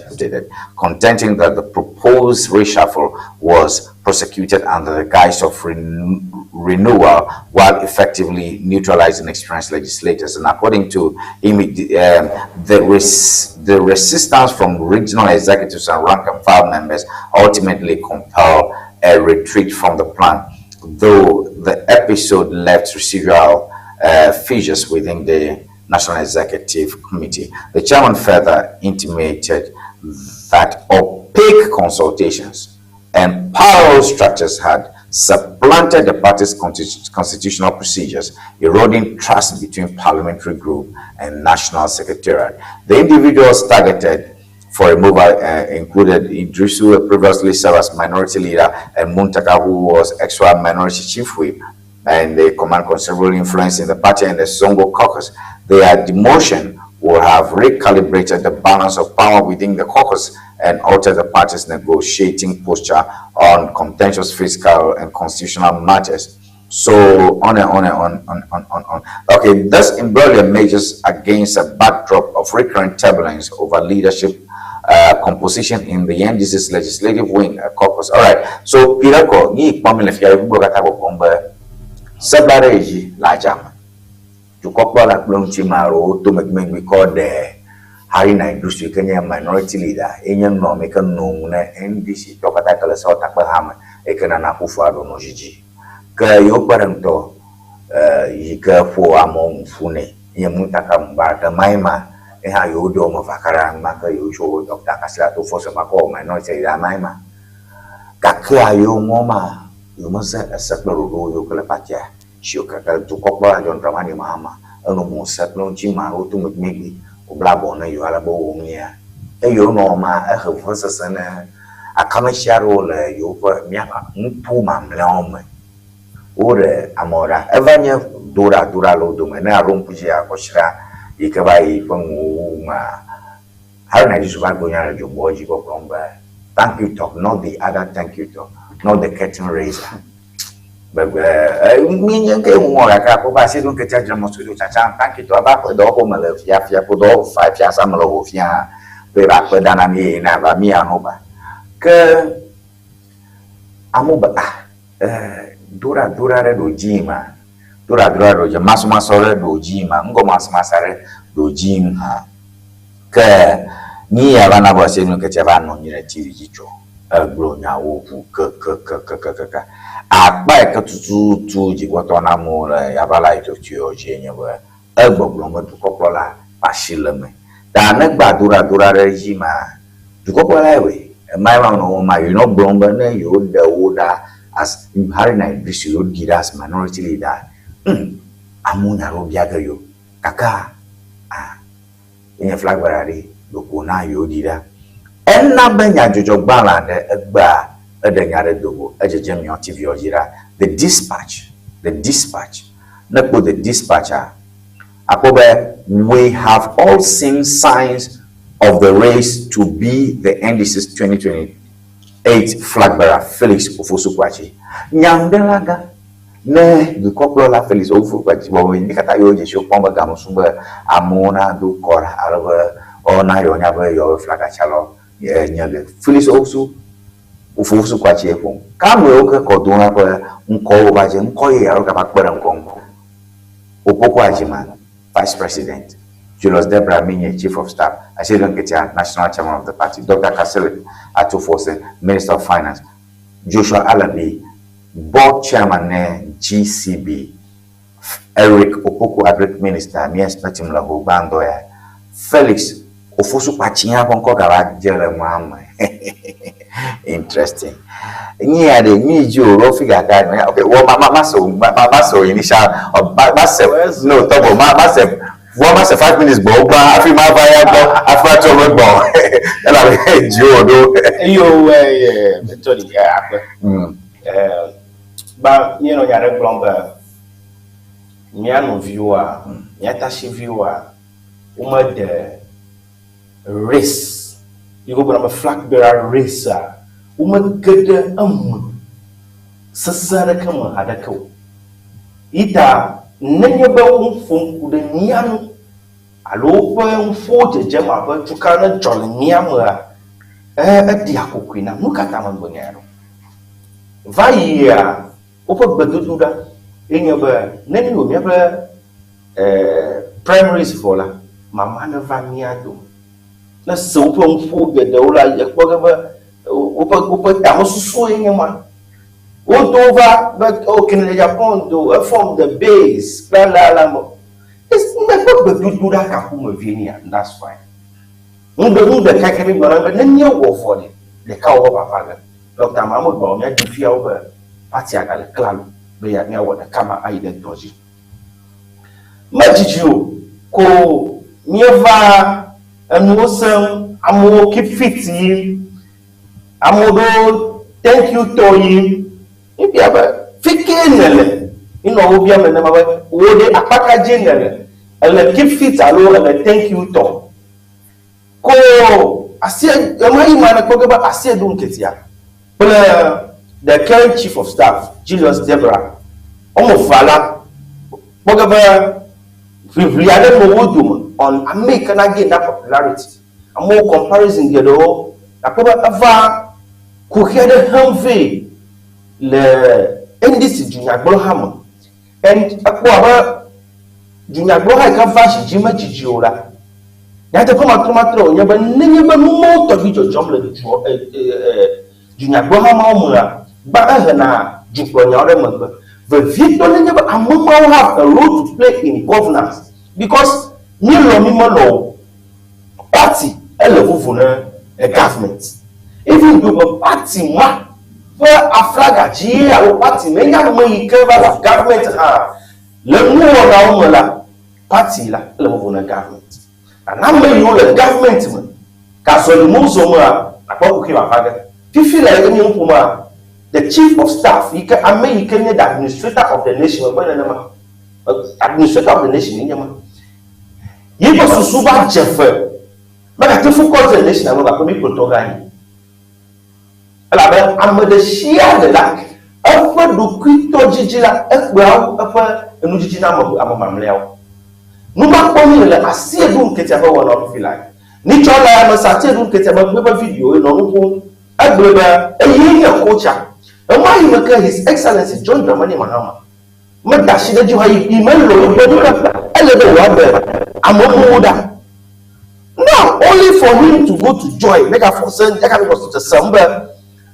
stated, contending that the proposed reshuffle was prosecuted under the guise of renewal while effectively neutralizing experienced legislators. And according to him, the resistance from regional executives and rank and file members ultimately compelled a retreat from the plan, though the episode left residual fissures within the National Executive Committee. The chairman further intimated that opaque consultations and parallel structures had supplanted the party's constitutional procedures, eroding trust between parliamentary group and national secretariat. The individuals targeted for removal included Iddrisu, who previously served as minority leader, and Muntaka, who was ex minority chief whip, and they command considerable influence in the party and the Zongo caucus. Their demotion will have recalibrated the balance of power within the caucus and altered the party's negotiating posture on contentious fiscal and constitutional matters. So on and on and on, on, on, on, on. Okay, this imbroglio emerges against a backdrop of recurrent turbulence over leadership composition in the NDC's legislative wing caucus. All right, so Peter ko ni kpɔm le fia gbogbo katã gbɔgbɔm be sebla ɖe dzi le adzame. Dukɔkplɔla kple ŋuti ma aɖewo to megbemegbe kɔ ɖe Haruna Iddrisu yi ke nye minority leader enye nɔ me ke nɔ ŋu ne NDC tɔ katã ke le sewɔtakpeha me eyi ke Nana Akufo-Addo nɔ dzi dzi. Ke yewo kpe ɖe ŋutɔ yi ke ƒo amewo nu ƒu nɛ nye Muntaka Mubarak emae ma ye hã yewo ɖe wɔme eve aka ɖe anyigba ke yewo tsɔ Dr. Kasila to fɔse ma kɔ wɔ minority leader emae ma. Gakea yewo ŋɔ ma yewo meze ese kple ɖoɖowo yiwo ke le partia si wo keke dukɔkplɔla John Dramani Mahama eno mu se kple ŋuti ma ɖewo to megbemegbe wobla abɔ ne yewo ale be wowɔ nu ya. Eye wonɔ ma ehe vevesese ne akametsi aɖewo le yewoƒe míaƒe nuto mamlɛawo me. Woɖe amewo ɖa. Eva nye doɖa doɖa le wo dome. Ne aɖo ŋku dzi akɔsiɖa yi ke va yi ƒe nuwuwu mea, Haruna Iddrisu va gblɔ nya le dzogbɔ dzi gbɔgblɔm be, Thank you talk, not the other thank you talk, not the curtain raiser. Gbegbe míenye ŋke ŋu gake akpɔ be asi ɖo ŋketsea dzra mosquito tsatsa thank you talk ava ƒe dɔwɔƒe me le fia fia ƒe dɔwɔƒe fa fiasa me le ho fia be va kpe da na mí eye na va mí ano ba. Ke amewo be ah Doɖa doɖa ɖe ɖo dzi ma, doɖa doɖa ɖo dzi, masɔmasɔ ɖe ɖo dzi ma, ŋgɔmasɔmasɔ ɖe ɖo dzi hã. Ke nyi ya va na be ese nu ke tse va nɔ anyi ɖe TV dzi tsɔ egblɔ nyawo ʋu kekekekekeke. Akpa yi ke tututu dzigbɔtɔ na amewo le yaʋala yi tsotsoewo dzie nye be egbɔgblɔ be dukɔkplɔla ƒe asi le eme. Ta ne gba doɖadoɖa ɖe edzi ma, dukɔkplɔlae wɔe. Emae ma nɔ wɔm ma, yewo nɔ gblɔm be ne yewo ɖe wo ɖa as Haruna Iddrisu yewo ɖi ɖa as minority leader, hum, amewo nya ɖewo bia ge yewo. Gakea, ah, yenye flag bearer ɖi, ɖeko na yewo ɖi ɖa. Ena be nyadzɔdzɔgbalẽ aɖe egbea eɖe nya ɖe do go, edzedzem miawo TV-wo dzi ɖa, The Dispatch, The Dispatch. Ne ekpɔ The Dispatch-a, akpɔ be We have all seen signs of the race to be the NDC's 2028 flag bearer Felix Ofosu Kwakye. Nyaŋuɖelagã ne dukɔkplɔla Felix Ofosu Kwakye bɔbɔ mí katã yewo dzesi wokpɔm be game su be amewo nado kɔ ɖa ale be woana yewoanya be yewoƒe flagatsialɔ nye ge. Felix Owusu Ofosu Kwakye ƒo nu. Ke amewo ke kɔ do la ƒe ŋkɔwo va dze ŋkɔ yeye alo gava kpe ɖe ŋkɔ ŋu. Opoku Agyemang, Vice President, Julius Debrah Minyeh, Chief of Staff, Asiedu Nketia, National Chairman of the party, Doctor Cassiel Ato Forson, Minister of Finance, Joshua Alabi, Board Chairman ne GCB, Eric Opoku Agric Minister mía expectim le ho gbãtɔ ya. Felix Ofosu Kpatsi hã ƒe ŋkɔ gava dze le nua me. Interesting. Nyi ya ɖe mi dzi o ɖo fi gaka me. Okay, wɔ ma ma ma se ma ma ma se o initial ma ma se no tɔgbɔ ma ma se wɔ ma se 5 minutes gbɔ gbã hafi ma va ya gbɔ hafi ma trɔ megbɔ. Elabe dzi o ɖo. Eyo eh Tony akpe. Eh Gbã, míenɔ nya aɖe gblɔm be mía nɔviwoa, mía tasiviwoa, womede race yi wogblɔna be flag bearer race-a, womege ɖe eme sesẽ aɖeke me haɖeke o. Yi ta nenye be wo nu ƒom ku ɖe mía ŋu alo woƒe nuƒowo dzedzem abe tukaɖa ne dzɔ le mía mea, eɖia kokoe nam. Nu ka ta megblɔ nya ya ɖo? Va yia, woƒe gbedodoɖa ye nye be ne míewɔ míaƒe primaries vɔ la, mama neva mía dome. Ne se woƒe nuƒo geɖewo la, ekpɔ ge be woƒe woƒe tamesusu ye nye ma. Wo ŋutɔwo va be oh Kennedy Agyapong do eform the base kple alea alea me. Míaƒe gbedodoɖa ka ƒomevie nye ya? That's fine. Nu ɖe nu ɖeka ke mígblɔna be ne míewɔ vɔ ɖe, ɖekawɔwɔ vava ge. Ɖɔkta ma megblɔ míaɖi fia wo be patia gale klalo be ya míawɔ ɖeka ma ayi ɖe dɔ dzi. Medzidzi o ko míeva enuwo sem, amewo keep fit yim, ame ɖewo thank you tɔ yim. Míbia be, Fi kee nèle? Míenɔ wo biam nenema be, Wò ɖe, akpa ka dzie nèle? Èle keep fit alo èle thank you tɔ? Ko asie, ɣemaɣi ma nèkpɔ ge be Asiedu Nketia kple the current Chief of Staff, Julius Debrah, woame evea la, kpɔ ge be ʋiʋli aɖe nɔ wo dome on ame yi ke na gain that popularity. Amewo comparison geɖewo, nàkpɔ be eva kuxi aɖe hem vɛ le NDC dunyagblɔha me. And ekpɔ abe dunyagblɔha yi ke va zi dzi medzidzi o la, nyateƒe matrɔmatrɔe wònye be nenye be nu mawo tɔgbi dzɔdzɔm le dua, e, e, e, dunyagblɔha mawo mea, gbã ehena dukplɔnyawo ɖe megbe. Vevietɔ nenye be ame mawo have a role to play in governance because míelɔ̃ mí melɔ̃ o, Party ele vovo ne government. Even though be party ma ƒe aflaga dzie alo party me nye ame yi ke va zu government hã, le nuwɔnawo me la, party la ele vovo ne government. Na ame yiwo le government me gazɔli mɔ zɔ mea, nakpɔ kuxi vava ge. Fifi le ye mi nu ƒomea, The chief of staff yi ke ame yi ke nye the administrator of the nation megbe nenema. Administrator of the nation ye nye ma. Yi ƒe susu va dze fe. Megate ŋu kɔ the nation ame gake mi kplɔtɔ gã yi. Elabe ame ɖe sia ɖe la, eƒe ɖokuitɔdzidzi la, ekpea wu eƒe enudzidzi na ame ame mamlɛawo. Numakpɔnui le asie ɖu ŋketea ƒe wɔnawo fifi lae. Nyitsɔ laa mese atie ɖu ŋketea megbe ƒe video ye nɔ nu ƒom. Egblɔe be, Eye nye kocha. Ɣemaɣi me ke His Excellency John Dramani Mahama meda asi ɖe edzi o hafi yi melɔ yi gbe ɖo be ele be wòaɖe amemuwo ɖa. Now only for him to go to join megafɔ se eganɔ sesem be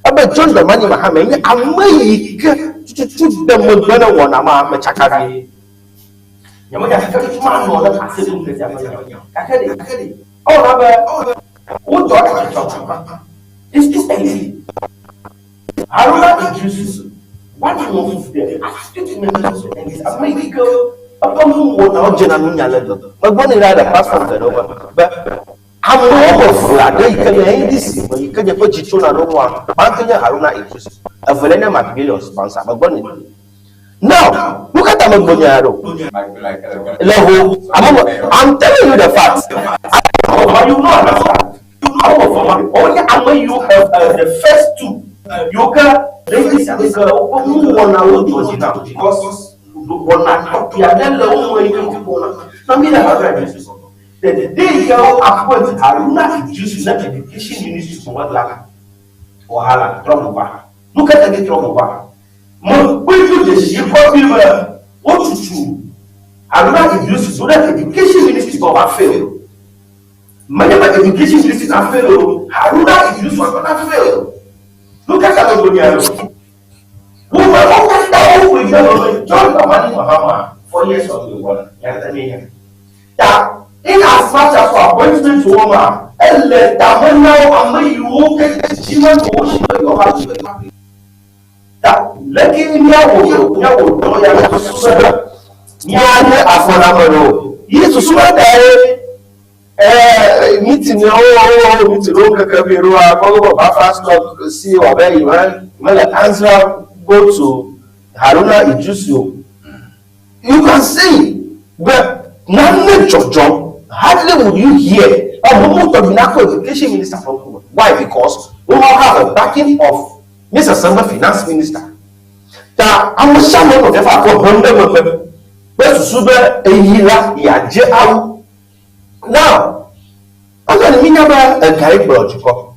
ebe John Dramani Mahama nye ame yi ke tututu de megbe ne wɔna ma metsaka vie. Nyemenya fi ke tutu manɔ ɖe ase ɖum ke sia ƒe nya o. Gake ɖe ewɔ na be wodɔ atsitsɔ. It's too early. Haruna Iddrisu, one of the astute members of NDC, ame yi ke eƒe nuwɔnawo dzena nunya le gbegbe. Megblɔ nɛ ɖa le platform geɖewo me be amewo ƒe eve aɖe yi ke le NDC me yi ke nye ƒe dzi tsona ɖe wo ŋua, gbãtɔe nye Haruna Iddrisu, evelia nye Macmillions Bansah. Megblɔ nɛ. Now, nu ka ta megblɔ nya ya ɖo? Le ho, ame me, I'm telling you the fact. But you no understand. Wonye ame yiwo the first two yiwo ke ladies yi ke woƒe nuwɔnawo dzɔ dzi nam because wɔna tɔxɛ aɖe le wo me yi ke wokpɔna. Na mi le Haruna Iddrisu. The day yi ke wo appoint Haruna Iddrisu ne education ministry ko la, wahala trɔ va. Nu ka ta trɔ va? Mekpɔe do dzesi kɔ vi be wotutu Haruna Iddrisu do ɖe education ministry be wòava fail. Menye be education ministry na fail o, Haruna Iddrisu ŋutɔ na fail. Nu ka ta megblɔ nya ɖo? Wome wo katã woƒoe ɖe eme be John Dramani Mahama for years on the wɔna nyateƒe míenya. Ta in as much as for appointment wo ma, ele tame na wo ame yiwo ke dzi menɔ wo si be yewoava zu. Ta leke míawɔ míawɔ dɔ ya le susu be míanye afɔ na ame ɖewo? Yi susu ma tae ɛɛ meeting wo meeting ɖewo keke vi ɖoa kpɔ be buffer stock si wɔ be yi mele answer go to Haruna Iddrisu o. You can see be nane dzɔdzɔm hardly would you hear amewo tɔ na kɔ education minister ƒe ŋkume. Why? Because wo have a backing of Míesesem be finance minister ta ame sia ame nɔ fiafia afɔ hem ɖe megbe kple susu be eyi la yeadze awu. Now, azɔ ne mínya be egae gblɔ dukɔ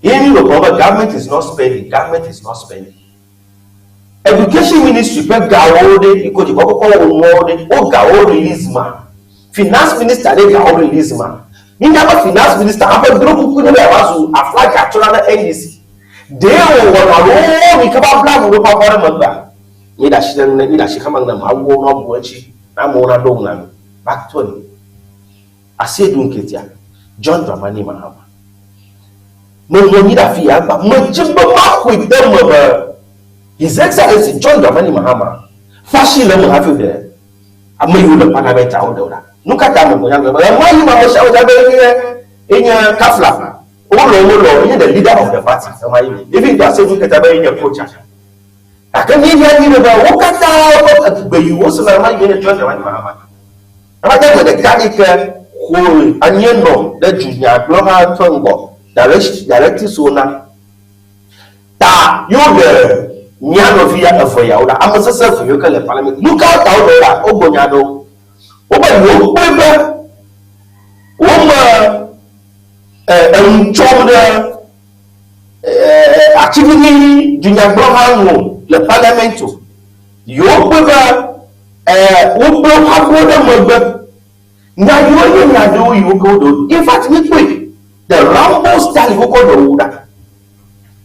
ye mí gbɔgblɔm be government is not spending, government is not spending. Education ministry ƒe gawo ɖe yi ko dukɔ kɔkɔ wɔ nuawo ɖe wo gawo release ma. Finance minister ɖe gawo release ma. Mínya be finance minister hã ƒe dro kuku nye be yeava zu aflaga tsɔla na NDC. Ɖee wòwɔna loo yi ke va bla nu ɖo ƒe afɔ ɖe megbea? Míɖe asi ɖe nu, míɖe asi xama nu ne mawuwo nabu eŋuti, ne amewo naɖo ŋu na mí. Back to me. Asiedu Nketia, John Dramani Mahama. Menɔ anyi ɖe afi ya gbã. Medze be maxɔe de eme be His Excellency John Dramani Mahama ƒe asi le eme hafi wòɖe ame yiwo le parliament woɖe wo ɖa. Nu ka ta megblɔ nya gblɔ be ɣemaɣi ma ame sia ame dza be enye enye kafla. Wolɔ wolɔ enye the leader of the party ɣemaɣi me. Even though Asiedu Nketia be enye coach. Gake míehiã nyuie be wo katã woƒe gbe yi wosena ɣemaɣi me nye John Dramani Mahama. Eva nye gbe ɖeka yi ke ƒo anyienɔ ɖe dunyagblɔha ƒe ŋgɔ directives wo na. Ta ye woɖe mía nɔvi eve yawo ɖa, ame sesẽ eve yiwo ke le parliament. Nu ka ta woɖe wo ɖa? Wogblɔ nya aɖewo. Wobe yewokpɔe be wome enu tsɔm ɖe atiglinyi dunyagblɔha ŋu o le parliament o. Yewokpɔe be wogblẽ woƒe aƒewo ɖe megbe. Nya yiwo nye nya ɖewo yiwo ke woɖe wo. In fact, míkpɔe. The Rambo style yi wokɔ ɖe wo ɖa.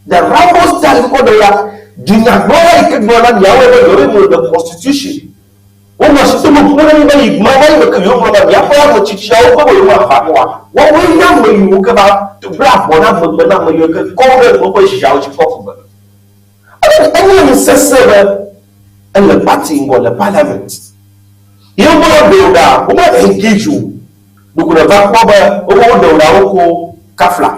The Rambo style yi wokɔ ɖe wo ɖa. Dunyagblɔla yi ke gblɔ na miawoe be yewoe ŋlɔ the constitution. Wonɔ asi tom ŋku ɖe mi be yi ma yi me ke yewoŋlɔ be miaƒe ame tsitsiawo ƒe be yewoafa akɔa. Woawoe nye ame yiwo ke va bla abɔ na megbe na ame yiwo ke kɔ wo ɖe woƒe ziawo dzi kɔ ƒu gbe. Enye nu sesẽ be ele party ŋgɔ le parliament. Ye wome ɖe wo ɖa, wome engage o. Ɖeko nèva kpɔ be wobe woɖe wo ɖa woko kafla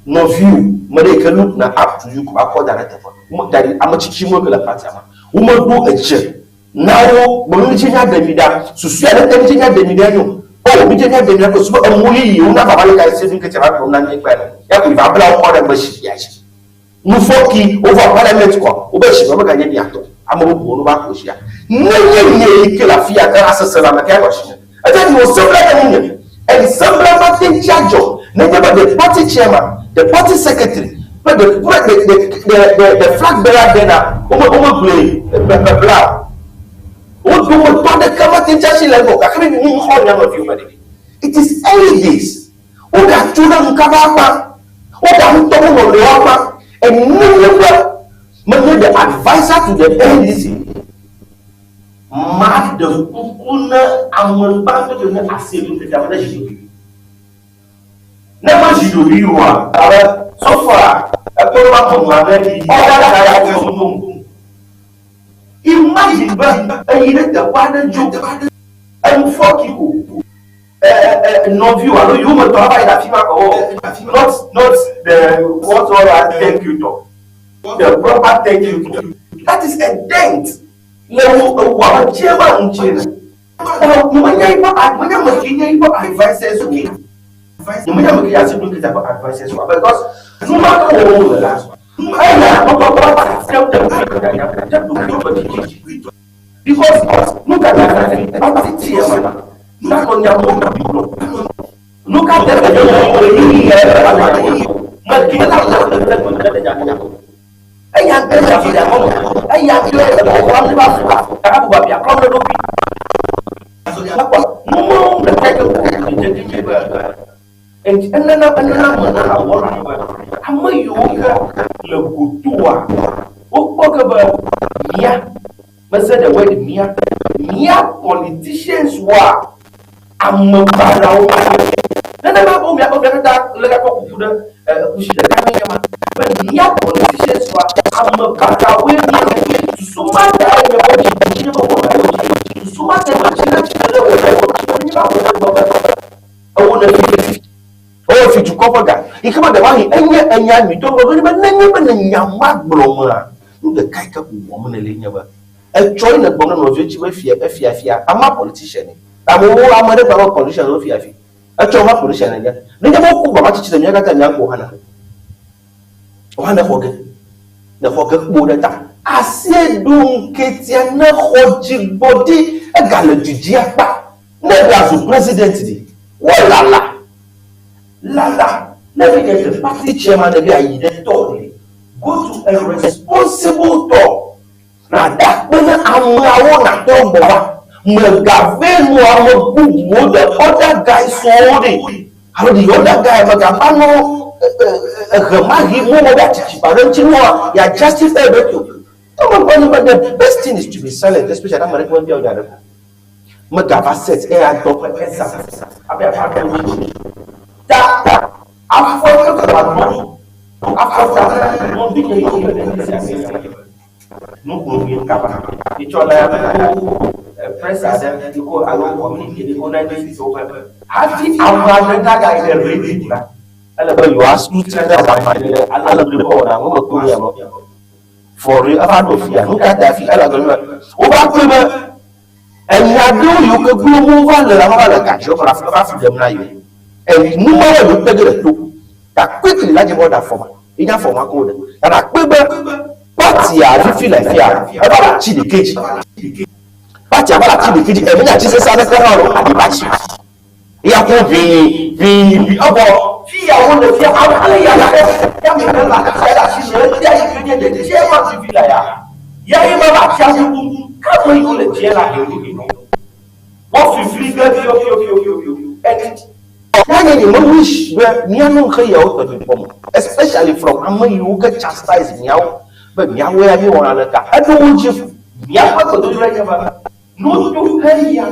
nɔviwò. Me ɖe yi ke look na up to you ko va kɔ da ɖe teƒe. Wome da ɖi ame tsitsi mo ke le partia me. Womeɖo edze na wo be mi dze mia ɖe mi ɖa. Susue aɖeke mi dze mia ɖe mi ɖa nyo. O mi dze mia ɖe mi ɖa ko su be emu yeye wo na vava le ka se nu ke tse va gblɔm na mi egbea ne. Ya ko va bla wo kɔ ɖe me si ya dzi. Nufɔ ki wova parliament kɔ wobe si me meganye mia tɔ. Ame bubuwo no va ko sia. Ne nye nye yi ke le afia ke asese le ame ke anɔ si me. Edze ɖi wò sembla ɖe ŋunye. And sembla ma te ŋuti adzɔ nenye be the party chairman, the party secretary kple the pre the the the the the flag bearer dena wome womegblɔe be bla o. Wo dometɔ aɖeke mate ŋuti asi le egbɔ o gake mi mi xɔ mia nɔviwo me ɖe. It is early days. Wogatso ɖe nu kaba akpa. Woga ŋutɔ wo nɔnɔewo akpa. And nenye be menye the adviser to the NDC Maɖe kuku ne ame gbãtɔ ke nye asi ɖo tete ame ne zi ɖoɖoe. Ne me zi ɖoɖoe oa, abe sɔfɔa ekpɔ ɖo ame ŋua ne ɖi ɔda ɖe ya wo sɔ ŋu. Imagine be eyi ɖe teƒe aɖe dzo enu fɔki ko nɔviwò alo yowòmetɔ ava yi ɖe afi ma ko not not the what all that thank you talk the proper thank you talk. That is a dent. Le wò ewɔ abe chairman ŋuti ene. Ɔ nyemenya yiƒe menya ame ke nye yiƒe advisors o. Nyemenya ame ke nye Asiedu Nketiah ƒe advisors o because nu ma ke wɔm wole la, eya because nu ka ta party chairman nanɔ nya mawo gblɔm. Nu ka ta ɣeyiɣi ya me ke la Eya ŋutɔ nye afi ya mɔnu. Eya ŋutɔ le xɔxɔm ne va fu gake bubu abia klɔm ɖe eɖokui. Ekpɔ numawo ɖeka ke ko dzedze dzi be enana enana me na awɔ nu be ame yiwo ke le gotoa wokpɔ ke be mía meze the word mía mía politicians woa ame baɖawo nenema be mía mía katã le gakɔ kuku ɖe kusi ɖeka me nye ma be mía politicians woa ame baɖawoe mía susu ma ta nye be dzi dzi nye be wɔna yewo dzi susu ma ta me tsina tsina ɖe wɔ ɖe wɔ nye ba wɔ ɖe gbɔ be ewo ne fi ewɔ fi dukɔ ƒe ga yi ke be ɖewohĩ enye enya nyuitɔ gblɔ be nenye be ne nya ma gblɔ mea nu ɖeka yi ke ko wɔm nèle nye be Etsɔ yi nègblɔ na nɔviwo dzi be fia efia fia ama politician ni. Amewo ame ɖe gblɔ be politician wo fia fi. Etsɔ va politician nènye. Nenye be woku baba tsitsi le mía katã mía ŋkume hã wohã nexɔ ge. Nexɔ ge kpo ɖe ta. Asie ɖo ŋketia nexɔ dzigbɔɖi egale du dzi akpa. Ne ɖa zu president ɖi wo lala lala ne vi ɖe the party chairman ɖe be ayi ɖe tɔ ɖi go to a responsible tɔ. Nàda akpe na ameawo nàtrɔ gbɔ va. Mègave nu ame bubuwo the other guys wo ɖe alo the other guy mègava nɔ ɣemaɣi mowɔ ɖe atsitsiba ɖe ŋuti nua ya justify eɖokui o. Emegbe nye be the best thing is to be silent especially ne ame aɖeke mebia wò nya aɖeke o. Megava set eya ŋutɔ ƒe example hafi ava ɖo edzi. Ta afɔ ke ko wòaɖo afɔ ta nɔvi nye yiwo le ɖe sia Nukpɔvi kaba. Etsɔ la ko press aɖe yi ko alo communique yi ko na dzi so be hafi ame aɖe nagayi ɖe radio la, ele be yewoasu te ɖe ale be wɔna ŋu me kpɔ ya me. For real, eva ɖo fia. Nu ka ta fi ele gbe be wova kpɔe be enya ɖewo yiwo ke gblɔm wova le la va le gadzi va va fi ɖem na yewo. And nu mawo yewo te ge ɖe to. Ta quickly la dze be woaɖe afɔ ma. Ye nye afɔ ma ke woɖe. Ta nakpɔe be partia fifi le fia eva le atsi ɖekɛ dzi. Partia va le atsi ɖekɛ dzi. Eme nye atsi sesẽ aɖeke hã o, aɖi va tsi. Ya ƒo ʋii ʋii ʋii evɔ fi ya wole fia ame ya kpɔ ya me le atsia ɖe asi le etia yi ke nye the chairman fifi la ya. Ya ye ma va atsia ƒuƒu. Ke ame yiwo le dzia la he he he. Wo fifli ge fiɔfiɔfiɔfiɔfiɔ. And Ya nye nye me wish be mía nɔ ŋxe yawo tɔgbi kpɔm o especially from ame yiwo ke chastise míawo be míawo ya míewɔna ɖeka. Eɖo wo dzi fu. Míaƒe gbedodoɖa nye be noto xeya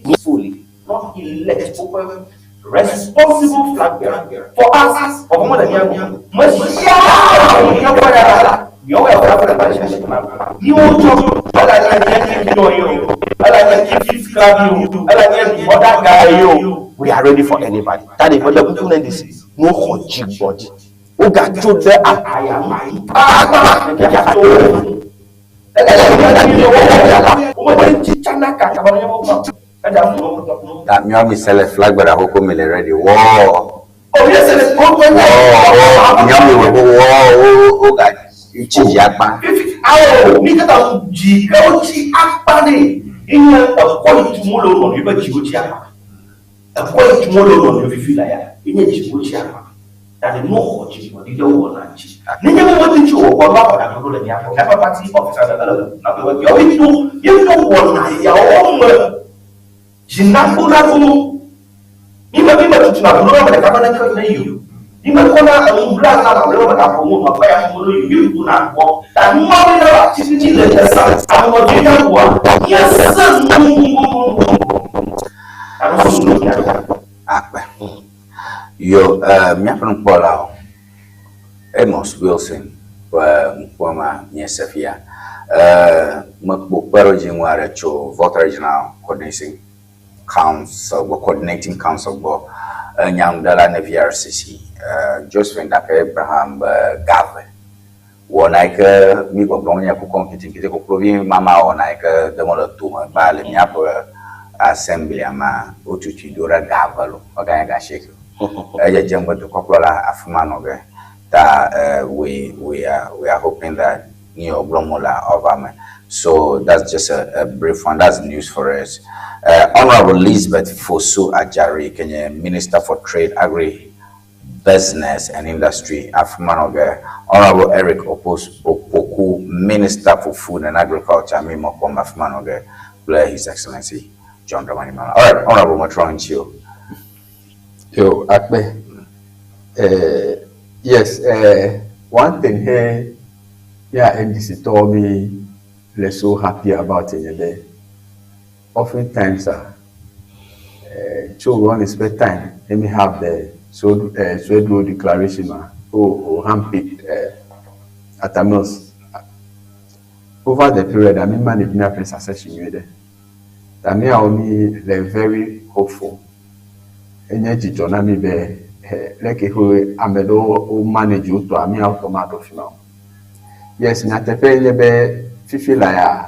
me fully not elect woƒe responsible flag bearer for us vɔvɔ mele mía ŋu o. Mesia míaƒe ya la míawo ya ƒe míwo tsɔ ela nye mía ŋutɔ ye o ela nye chief club ye o ela nye other guy ye o. We are ready for anybody. Ta ɖe meɖe kuku na NDC ne woxɔ dzigbɔɖi. Wogatso ɖe aʋaya ŋu akpa ɖeka to wo ŋu. Ta míawo mi se le flagbera xoxo mi le ready wɔɔ. Wɔɔ míawo mi wɔ wɔɔ wo wo ga tsi dzi akpa. Awo mi katã dzi ke wotsi akpa ɖe enye ekɔ yi tum wole wo nɔnɔewo be dziwo tsi akpa. Ekɔ yi tum wole wo nɔnɔewo fifi la ya enye dziwo tsi akpa. Ta ɖe nu xɔ dzigbɔɖi ɖe wo wɔna ŋuti. Nenye be wodi tso wò gbɔ la, woaxɔ ɖaɖoɖo le mía gbɔ. Míaƒe party officer ɖe ele ʋuʋu na be woabiawo míeto míeto wɔna yawo me dzinagbonagowo. Míme míme tutuna ʋu ɖo ame ɖeka be neke ne yi o. Míme kɔna enu bla na mamlɛwo me gaƒo ŋu nɔƒe ya ƒo ɖo yi o. Míeƒona ʋuɔ. Ta nu mawoe na be atikutsetse le esa ame me ʋua míese nu ŋuŋuŋuŋuŋuŋu. Ta nu sunu mía. Akpe. Yo, eh, míaƒe nukpɔlawo, Amos Wilson ƒe ŋkpɔma míese fia. Eh, mekpɔ kpeɖodzinu aɖe tso Volta Regional Coordinating Council gbɔ, Coordinating Council gbɔ, enyanuɖela ne VRCC, eh, Josephine Dake Abraham be gave wɔna yi ke mí gbɔgblɔm nye kukɔ ŋketeŋkete koklovi mama wɔna yi ke dem wole tome gba le míaƒe assembly ma wotutui do ɖe ga eve lo meganye ga asieke o. Edzedzem be dukɔkplɔla afi ma nɔ ge ta eh, we we are we are hoping that nu yi wògblɔm wolea woava eme. So that's just a, a brief one. That's news for us. Honorable Elizabeth Fosu Ajari yi ke nye Minister for Trade, Agri Business and Industry, afimanɔge Honourable Eric Opos Opoku, Minister for Food and Agriculture, mi mɔ kpɔm afimanɔge kple His Excellency John Dramani Mahama. Alright, Honourable metrɔ ŋuti o. Yo, akpe. Eh, yes, eh, one thing here, yeah, NDC told me, le so happy about it, be, often times, tso Ronnie's ƒe time ye mi have the Swedru declaration ma o o handpicked Atta Mills over the period a mi manage míaƒe succession nyuie ɖe. Ta míawo mi le very hopeful. Enye dzidzɔ na mi be leke xe ame ɖewo wo manage wo tɔa míawo tɔ maɖo fi ma o. Yes, nyateƒe nye be fifi la ya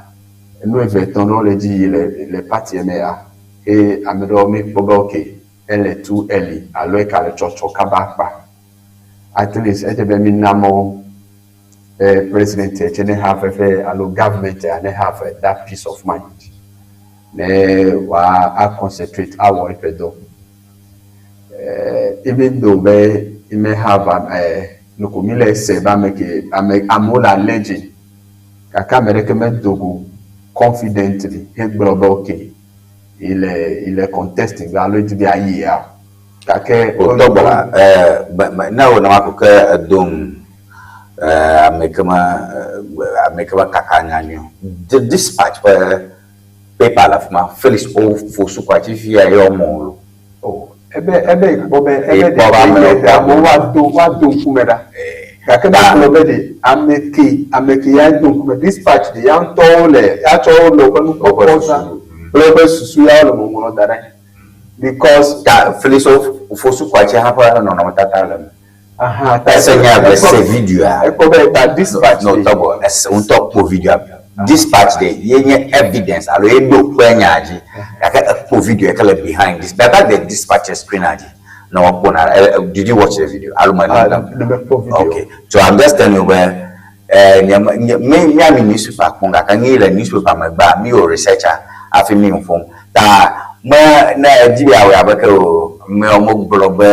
enu eve etɔ̃ ɖewo le edzi yi le le party me ya eye ame ɖewo míekpɔ be ok ele too early alo eka le tsɔtsɔ kaba akpa. At least edze be mína mɔ be president tse ne have eƒe alo government ne have that peace of mind ne wòa a concentrate awɔ eƒe dɔ. Even though be me have noko mi le se be ame ke ame amewo le alleging gake ame ɖeke medo go confidently hegblɔ be ok yi le yi le contesting be alo edzi be yeayi ya o. Gake Wotɔ gbɔ la, eh, me, ne wò nama ko ke edom eh, ame ke me eh, ame ke me kaka nya nyui o. The dispatch ƒe paper le afi ma, Felix Ofosu Kwakye fia ye wɔm wòle. Oh, ebe ebe ekpɔ be ebe ɖe eye amewo woado woado ŋkume ɖa. Gake ne gblɔ be ɖe ame ke ame ke ya do ŋkume dispatch ɖe ya ŋutɔwo le ya tsɔ wo le woƒe nukpɔkpɔ zã kple woƒe susu ya wole ŋɔŋlɔ da ɖe anyi because. Ta Felix Ofosu Kwakye hã ƒe nɔnɔmetata le eme. Aha, ta Ese nya be se videoa. Ekpɔ be ta dispatch No, tɔgbɔ, ese ŋutɔ kpɔ videoa. Dispatch ɖe ye nye evidence alo ye ɖo kpe nya dzi. Gake ekpɔ video yi ke le behind this. Dada de dispatch screen dzi. Ne woakpɔ na did you watch the video? Alo me Ah, ne mekpɔ video. Okay. So I'm just telling you be nye nye mi mía mi newspaper kpɔm gake mi le newspaper megbea mi wɔ researcher hafi mi nu ƒom. Ta me ne edzi be yeawɔe abe ke o mewo megblɔ be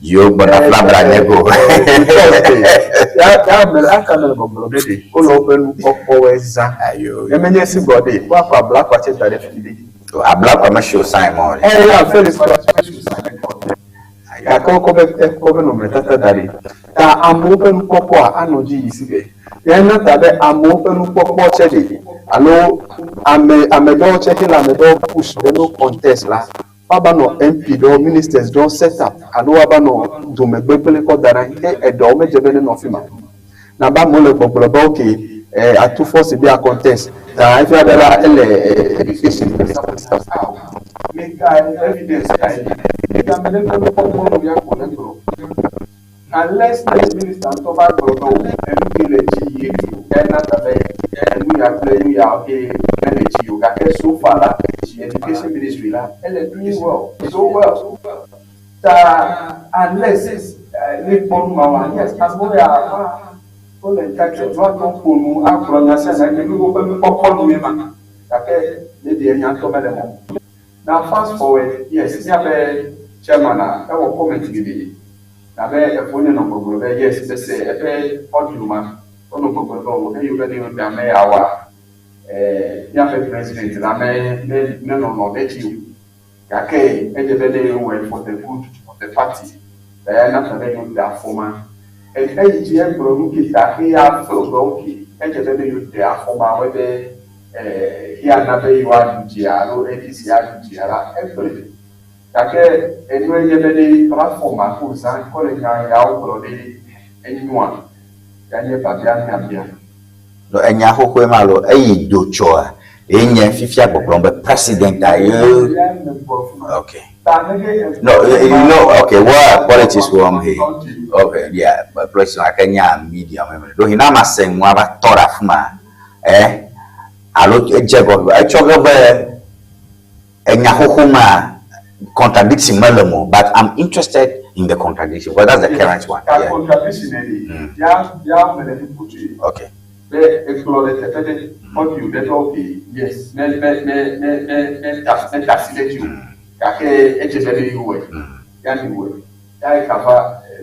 yewo gbɔna flabra nye go. Ya ya me aka me le gbɔgblɔ be ɖe wole woƒe nukpɔkpɔwoe zã. Ne menye esi gbɔ ɖe woakɔ ablakɔ tse da ɖe fi ɖe. Ablakɔ me show sign mɔ ɖe. Ɛ ya Felix kɔ show sign mɔ ɖe. Gake wokɔ be ekɔ be nɔnɔmetata da ɖi. Ta amewo ƒe nukpɔkpɔa anɔ dzi yi si be. Ya na ta be amewo ƒe nukpɔkpɔ tse ɖe alo ame ame ɖewo tse xe le ame ɖewo push be no contest la woava nɔ MP ɖewo, ministers ɖewo set up alo woava nɔ dome gbegblẽ kɔ da ɖe anyi ke eɖewo medze be nenɔ afi ma o. Na be amewo le gbɔgblɔ be ok eh, atu force be a contest ta efia be la ele education ao. Meka evidence kae li? Ame ɖe ƒe nukpɔkpɔ nu ya ko negblɔ. Unless ne minister ŋutɔ va gblɔ be o enu ke le dzi yie ke o, ya na ta be enu ya kple nu ya ke mele dzi o. Gake so far la, education ministry la, ele doing well, so well. Ta unless ne kpɔ nu ma wa, yes, amewo ya wa wole entitled woate ŋu ƒo nu agblɔ nya sia nya ke woƒe nukpɔkpɔ nue ma. Gake maybe enya ŋutɔ mele eme o. Now fast forward, yes, míaƒe chairman a, ewɔ comment geɖe. Abe efonye nɔ gbɔgblɔ be yes, mese eƒe audio ma, wonɔ gbɔgblɔ be o eyo be ne yewo ɖe ame ya woa, eh, míaƒe president la me, me, menɔnɔ ɖe edzi o. Gake edze be ne yewɔe for the good of the party, ta ya na ta be yewo ɖe afɔ ma. And eyi dzi egblɔ nu ke ta eya feel be okay, edze be ne yewo ɖe afɔ ma wɔe be eh, ya na be yewoaɖu dzia alo NDC aɖu dzia la, egblɔe. Gake enue nye be ɖe platform ma ko zã kɔ le nya yawo gblɔ ɖe enyoa? Ya nye biabia miabia. No enya xoxoe ma lo eyi do tsɔa ye nye fifia gbɔgblɔm be president a ye. Okay. No, you know, okay, what politics wɔm he. Okay, yeah, but politics ake nya media me. Do hina ma se ŋua va tɔ ɖe afima. Eh, alo edze gɔme etsɔ ge be enya xoxo ma contradiction mele mo, but I'm interested in the contradiction because that's the current one. Ta Yeah. contradiction ene ya ya mele nu ƒo tsoe. Okay. Be ekplɔ le teƒe ɖe audio ɖe be okay yes me me me me me me ta me ta asi ɖe edzi o gake edze be ne yewɔe ya mi wɔe ya eka va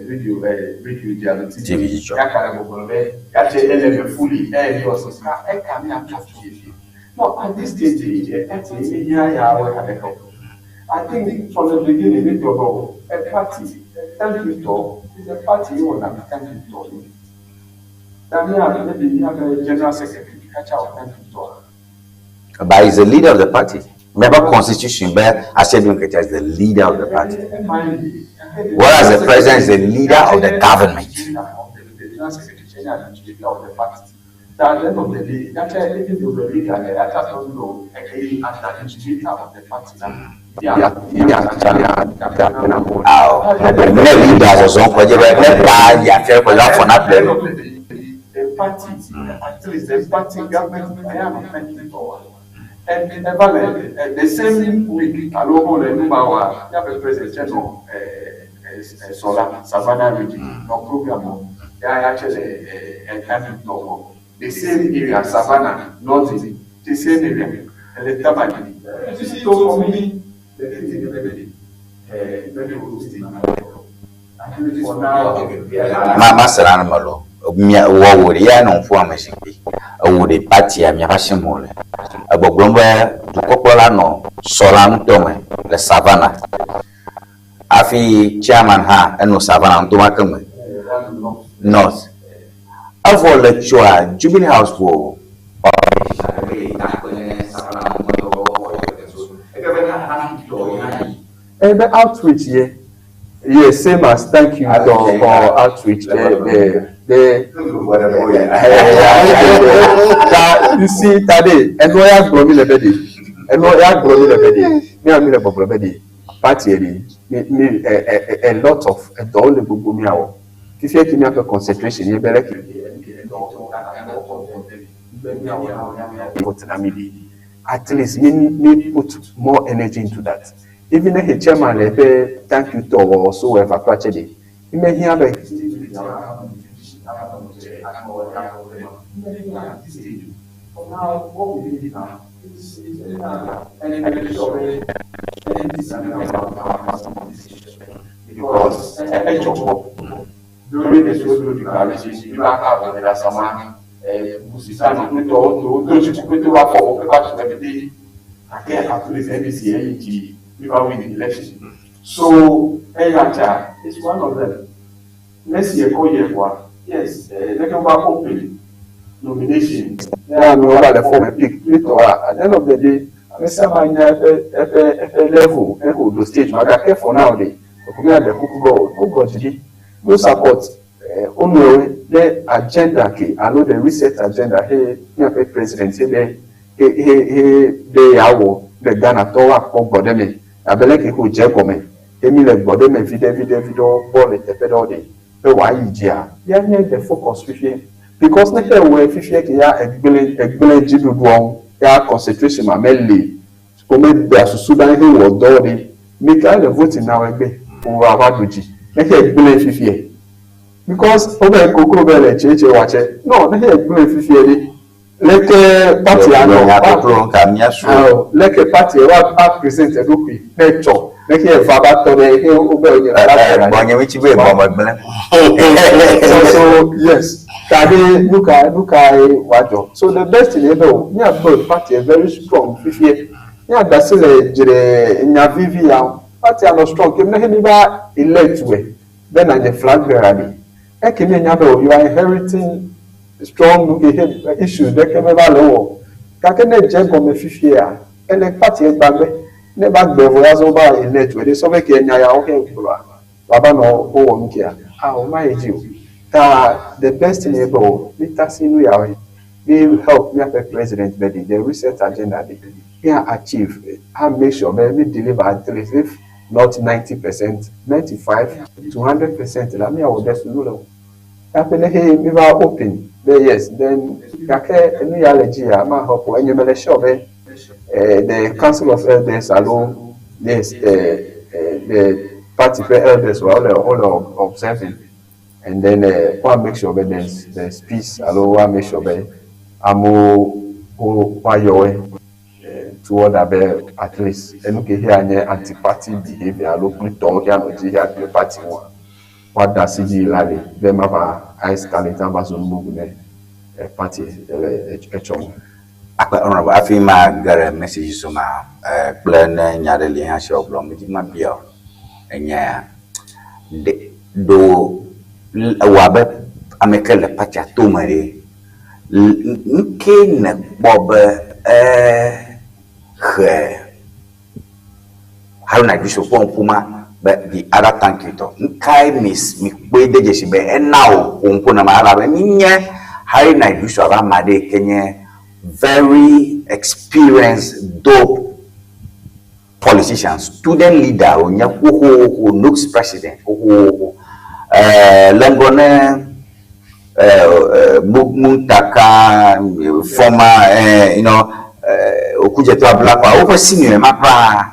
radio radio dzi alo TV TV dzi tsɔ. ya ka le gbɔgblɔ be ya tse ele me fully eye mi wɔ sese ka eka mi atrɔ fie fie. No, at this stage party mi hia ya wɔ aɖeke o. I think from the beginning mi gblɔ be o a party thank you tɔ is a party ye wɔna thank you tɔ ni. Ta mia maybe miabe general secretary ɖeka tsa wɔ thank you tɔa. But he's the leader of the party. Remember constitution, but Asiedu Nketia is the leader of the party. Whereas the president is the leader of the government. The general secretary change administrator of the party. At the end of the day, that's even though the leader, that's not know as the administrator of the party. Awo, ne leader zɔzɔ kɔdze be ne ta yafia kɔdze afɔ na ple. The party, at least the party government, I am a thank you for. And ever the same week, alo le numawa, ya be president no Sola Savannah region, no program, ya ya chele thank you for. The same area, Savannah, North, the same area, and the Tamale. You see, so for me, the thing is very, very good. For now, Ma ma sra nu me lo. Mia wɔ wò ɖe ya nɔ ƒu ame zikpui. Ewò ɖe partia miaƒe asi me wòle. Egbɔgblɔm be dukɔkplɔla nɔ Sɔla ŋutɔ me le Savannah. Hafi chairman hã enɔ Savannah ŋutɔ ma ke me. North. Evɔ le tsoa Jubilee House ƒo. Ebe outreach ye yeah, same as thank you to for outreach. The ta you see tade ɛnu ya gblɔ mi le be de ɛnu ya gblɔ mi le be de mi ami le gbɔgblɔ be de party yɛ de mi mi ɛ ɛ a lot of ɛdɔwo le gbogbo mi awɔ fifia ki miaƒe concentration ye be leke vote na mi de at least mi mi put more energy into that. Even if the chairman le eƒe thank you talk or so ever kura tse de ime hiã be because edzɔ kpɔ during the social declaration mi va ka vɔ le asama musisa nɔ kpetɔwo to wodo dziku kpeto va fɔ woƒe party me pete gake at least NDC eyi dzi mi va win the election. So eya tsa is one of them. Next year kɔ yɛ wa yes leke va open nomination. Ne amewo va le form pick kpetɔ at the end of the day ame sia ame anya eƒe eƒe eƒe level eho do stage ma gake for now de ekumi aɖe kuku be o no gbɔ dzi ɖi no support wo nɔewo ɖe agenda ke alo the reset agenda he míaƒe president he be he he he be yeawɔ be Ghana tɔwo akpɔ gbɔ ɖe me abe leke ko dze gɔme he mi le gbɔ ɖe me viɖe viɖe viɖewo gbɔ le teƒe ɖewo ɖe. be wòayi dzia, ya nye the focus fifie. Because ne xe wɔe fifie ke ya egblẽ egblẽ dziɖuɖua ŋu, ya concentration ma meli, womedea susu ɖa ne xe wɔ dɔ ɖe, mi ka le voting na wo egbe, woava ɖu dzi. Ne xe gblẽ fifie. Because wobe koklo be le tse tse wa tse. No, ne xe gblẽ fifie ɖe, leke party anɔ? Nya koklo ŋka mía su. Ao, leke party wa a present eɖokui ne tsɔ, ne xe va va tɔ ɖe xe wobe nye flag bearer. Gbɔnye mi tsi be gbɔ me gblẽ. So yes, ka ɖe nuka nukae wòadzɔ. So the best thing ye be o, mía build party very strong fifie. Mía da asi le dzre nya vivi ya ŋu. Party anɔ strong ke ne xe mi va elect wɛ be nànye flag bearer ɖi. Eke míenya be o, you are inheriting strong nu ke he issues ɖeke meva le ewɔ o. Gake ne edze egɔme fifiea, ele party egbagbe. Ne eva gbe vɔ ya zɔ va elect wɔ ɖe sɔ be ke enya ya wo xe gblɔa, wòava nɔ wowɔ nu kea? Ao, mayi edzi o. Ta the best thing ye be o, mítasi nu yawoe. Mí help míaƒe president be ɖi the recent agenda ɖi. Mía achieve, a make sure be mí deliver at least if not 90%, 95 to 100% la míawɔ ɖe sunu le o. Hafi ne xeye míva open be yes then gake enu ya le dzi ya ma help o. Enye mele sure be eh, the council of elders alo yes the party ƒe elders wa wole wole observing and then woa make sure be there's peace alo woa make sure be amewo wo woayɔ woe to order be at least enu ke xea nye anti party behavior alo kplitɔwo xea nɔ dzi xea kple party ŋua woada asi dzi la li be mava escalate ava zu nu bubu ne party le etsɔ me. Akpe honorable hafi ma ge ɖe message so ma kple ne nya ɖe li hã si wògblɔ medzi mabia o enye ya ɖe ɖo ewɔ abe ame ke le partia tome ɖe nu ke nèkpɔ be ehe Haruna Iddrisu ƒe ŋku ma be the other thank you tɔ nu kae mi mikpɔe de dzesi be ena wòƒo ŋku nema elabe mínye Haruna Iddrisu abe ame aɖe yi ke nye very experienced dope politician, student leader wònye xoxoxo, NUGS president xoxoxo. Le ŋgɔ ne Muntaka former Okudzeto Ablakwa woƒe senior ma kura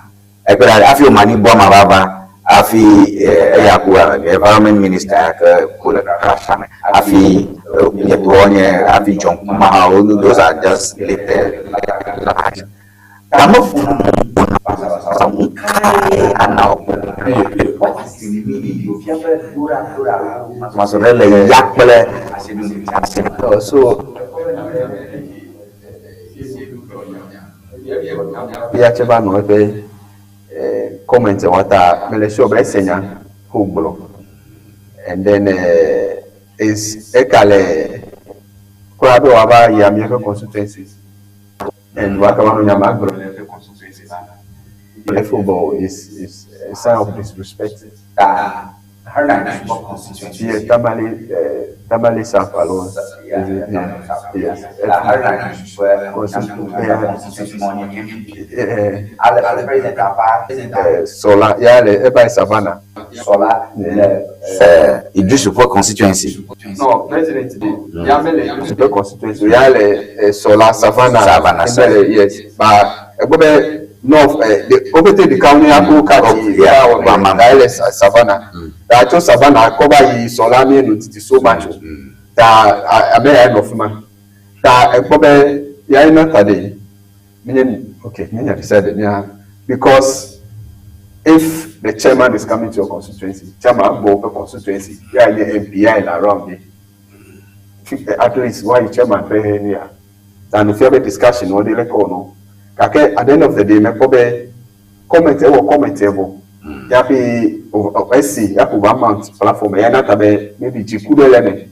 ekpe ɖe hafi Omani Boamah va va hafi eya ku environment minister ya ke ku le crash me hafi Okudzeto nye hafi John Kumah those are just later. Game nukae ana masɔ ɖe le ya kple So ya tse va nɔ eƒe comment wa ta mele sure be ese nya ko gblɔ and then is eka le kura be wòava yi amea ƒe constituency and wòagava nɔ nya ma gblɔ le eƒe constituency la therefore is a sign of disrespect. Yes, Tamale South alone. Yes. Sola, yeah, le eba Savannah. Sola, Iddrisu ƒe constituency. No, president de. Ya mele Iddrisu ƒe constituency. Ya le Sola, Savannah. Savannah, Ebele, yes. Ba, egbe be north, wopete ɖeka wo ya ko kati ya ta ele Savannah. Ta tso Savannah kɔ va yi Sola mi enu didi so much o. Ta ame ya nɔ fi ma. Ta ekpɔ be ya ina ta de minye okay minya decide mia because if the chairman is coming to your constituency, chairman go per constituency, ya nye MP ya in around me. At least why chairman pay here? Ta no fia be discussion wo de le ko no. Gake at the end of the day mekpɔ be comment ewɔ comment evɔ. Ya fi esi ya ko va mount platform ya na ta be maybe dziku ɖe le eme.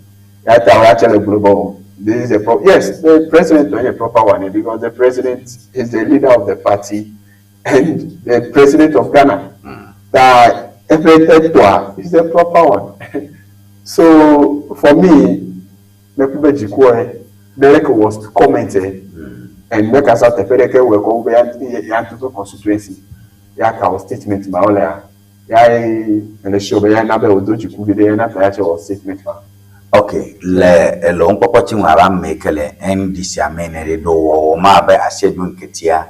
Ya ta wo ya tse le gblɔ be o this is a pro yes the president no a proper one because the president is the leader of the party and the president of Ghana. Ta eƒe etɔa is the proper one. So for me mekpɔ be dzikua Derek was comment and mekasa teƒe ɖeke wɔ kɔ be ya ya ŋutɔ ƒe constituency ya ka wɔ statement ma wolea. Yae mele sure be yae na be wòdo dziku viɖe yae na ta ya tse wɔ statement ma. Ok, le ele ŋkpɔkpɔ tsi ŋu abe ame yi ke le NDC ame ene ɖe, ɖe wòwɔwɔ ma abe Asiedu Nketia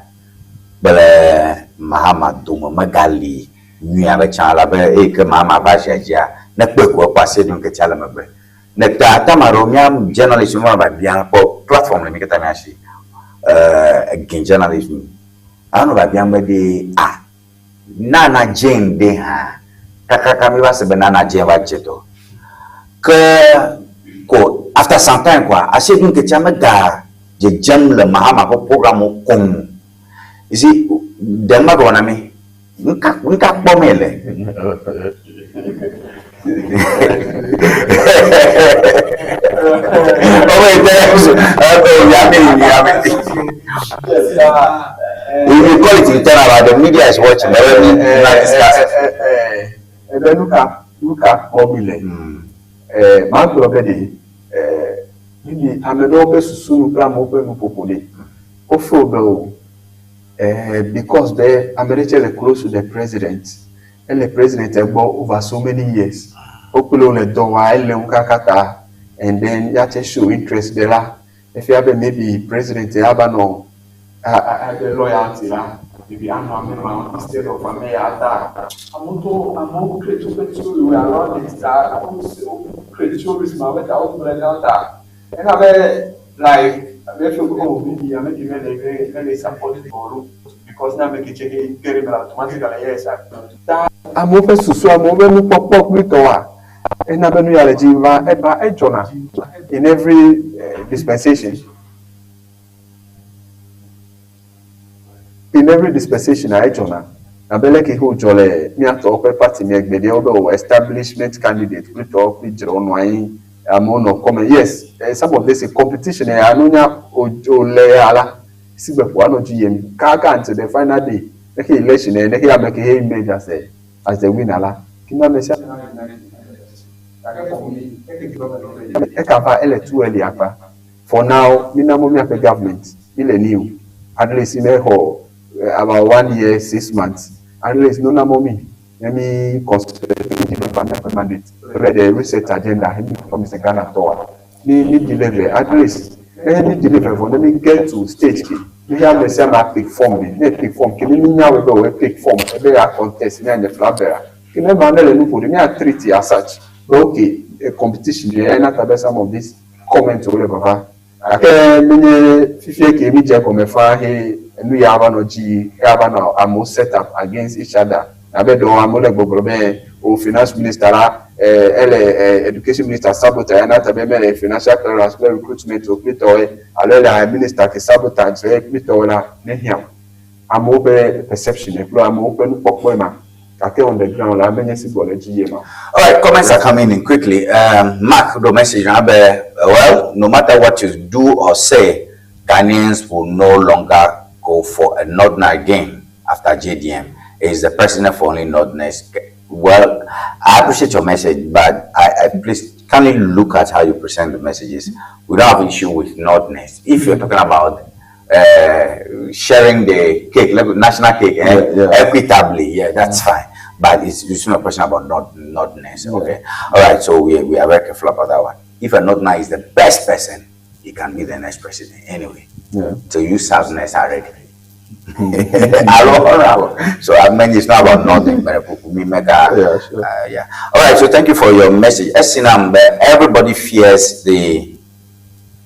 kple Mahama dome megali nyuie abe tsã elabe eyi ke Mahama va zia dzia, ne ekpɔe ko ekpɔ Asiedu Nketia le megbe. Ne ta ta ma ɖewo mía journalist wo va bia kpɔ platform le mi katã mía si. Eh, journalism. Anɔ biabiam be ɖe ah Nana Jane ɖe hã, kakaka mi va se be Nana Jane va dze dɔ. Ke ko after some time koa, Asiedu Nketia mega dzedzem le Mahama ƒe programwo koŋ o. You see, ɖe ŋma gblɔ na mi, nuka nuka kpɔm le? Oh wait, oh, yeah, me, yeah, me. If you call it internal, but the media is watching. But let me not discuss it. Ebe nuka nuka kpɔ mi le. Maa gblɔ be ɖe maybe ame ɖewo ƒe susu nu kple amewo ƒe nuƒoƒo ɖe wo feel be o because be ame ɖe tse le close to the president ele president gbɔ over so many years wo kple wo le dɔ wɔa ele wo kaka ta and then ya tse show interest ɖe la efia be maybe president ya va nɔ abe loyalty la maybe anɔ ame ma instead of ame ya ta amewo to amewo create woƒe theory around it ta wo create theories ma wo ta wo gblɔe na ta ena be like ame feel be oh maybe ame ke mele mele support o because ne ame ke tse ke ge ɖe eme la automatically yes ta amewo ƒe susu amewo ƒe nukpɔkpɔ kple tɔwoa ena be nu ya le dzi va eva edzɔna in every dispensation in every dispensation a edzɔna abe leke ke wodzɔ le míatɔwo ƒe party me egbe ɖewo be wòwɔ establishment candidate kple tɔwo kple dzrewo nɔ anyi amewo nɔ kɔme yes some of this competition ya nunya wòle ya la sigbe ƒo anɔ dzi yim kaka until the final day ne ke election ne ke ame ke he emerge as a as the winner la kí ame sia eka va ele too early akpa for now mina mo míaƒe government mi le new at least ne xɔ about 1 year 6 months at least no na mo mi ne mi concentrate mi deliver míaƒe mandate kple the reset agenda he mi promise Ghana tɔa mi mi deliver at least ne mi deliver vɔ ne mi get to stage ke mi ya ame sia ame pick form de ne pick form ke ne mi nya wo be wo pick form ebe ya contest ne anye flag bearer ke ne ma ne le nu ƒo ɖe mi a treat as such but okay a competition de ena ta be some of these comments wo le vava gake menye fifie ke mi dze gɔme fa he enu ya va nɔ dzi he ava nɔ amewo set up against each other abe ɖewo amewo le gbɔgblɔ be o finance minister la ele education minister sabotage ena ta be mele financial clearance kple recruitment o kple tɔwoe alo ele minister ke sabotage le kple tɔwoe la ne hiã o amewo ƒe perception kple amewo ƒe nukpɔkpɔe ma gake on the ground la menye si gbɔ le dzi yie ma. All right, comments are coming in quickly. Mark, the message, well, no matter what you do or say, Ghanaians will no longer go for a Northerner again after JDM. Is the president for only Northerners? Well, I appreciate your message, but I please kindly look at how you present the messages. We don't have issue with Northerners. If you're talking about sharing the cake, like national cake, eh, equitably, yeah, that's fine. But it's not a question about Northerners, okay? All right, so we are very careful about that one. If a Northerner is the best person, he can be the next president anyway. So you Southerners are ready. So I mean, it's not about nothing, but we make a, Yeah, sure. Yeah. All right. So thank you for your message. Esinam, everybody fears the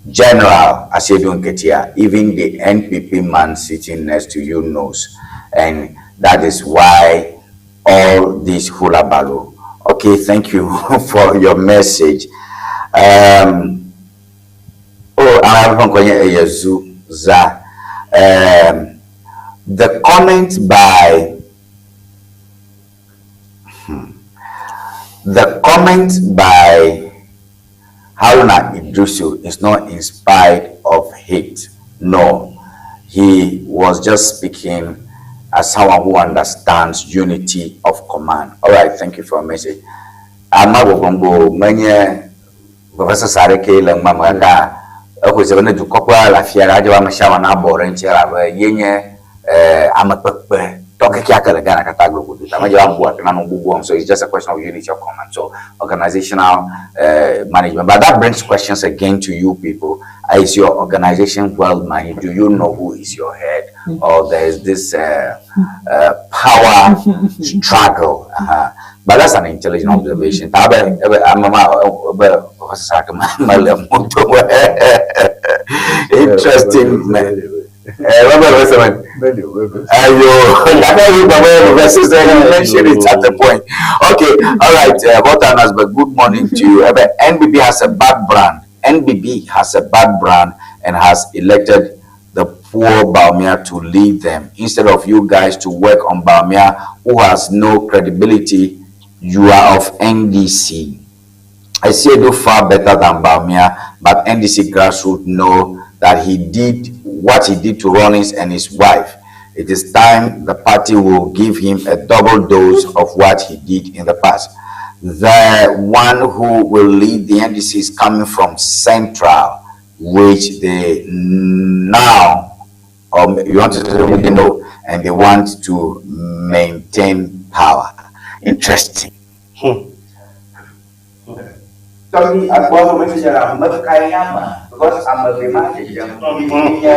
General Asiedu Nketia. Even the NPP man sitting next to you knows, and that is why all this hullabaloo. Okay, thank you for your message. Oh, I'm za. The comment by the comment by Haruna Iddrisu is not inspired of hate. No, he was just speaking as someone who understands unity of command. All right, thank you for your message. Ama gbogbo menye vevesese aɖeke le ŋgba me gake exɔe se be ne dukɔ ƒe le afia ɖe adze be ame sia ame nabɔ ɖe ŋuti elabe ye nye amekpekpe tɔ kekeake. kekeake le Ghana katã gblɔ godo ta medze be ame bubu ate nanɔ bubu wɔm. So it's just a question of unity of command. So organizational uh, management. But that brings questions again to you people. Is your organization well managed? Do you know who is your head? Or there is this uh, uh, power struggle? Uh-huh. But that's an intelligent observation. Interesting. Ayo, you mentioned it at the point. Okay, all right. Uh, but good morning to you. NBB has a bad brand. NBB has a bad brand and has elected the poor Bawumia to lead them. Instead of you guys to work on Bawumia, who has no credibility, you are of NDC. I see do far better than Bawumia, but NDC grassroots know that he did what he did to Rawlings and his wife. It is time the party will give him a double dose of what he did in the past. The one who will lead the NDC is coming from Central, which they now, you want to say, know, and they want to maintain power. Interesting. Tɔgbi akpɔ gɔmesese la ame kae nye amea? Because ame ʋɛ ma dzedzem nye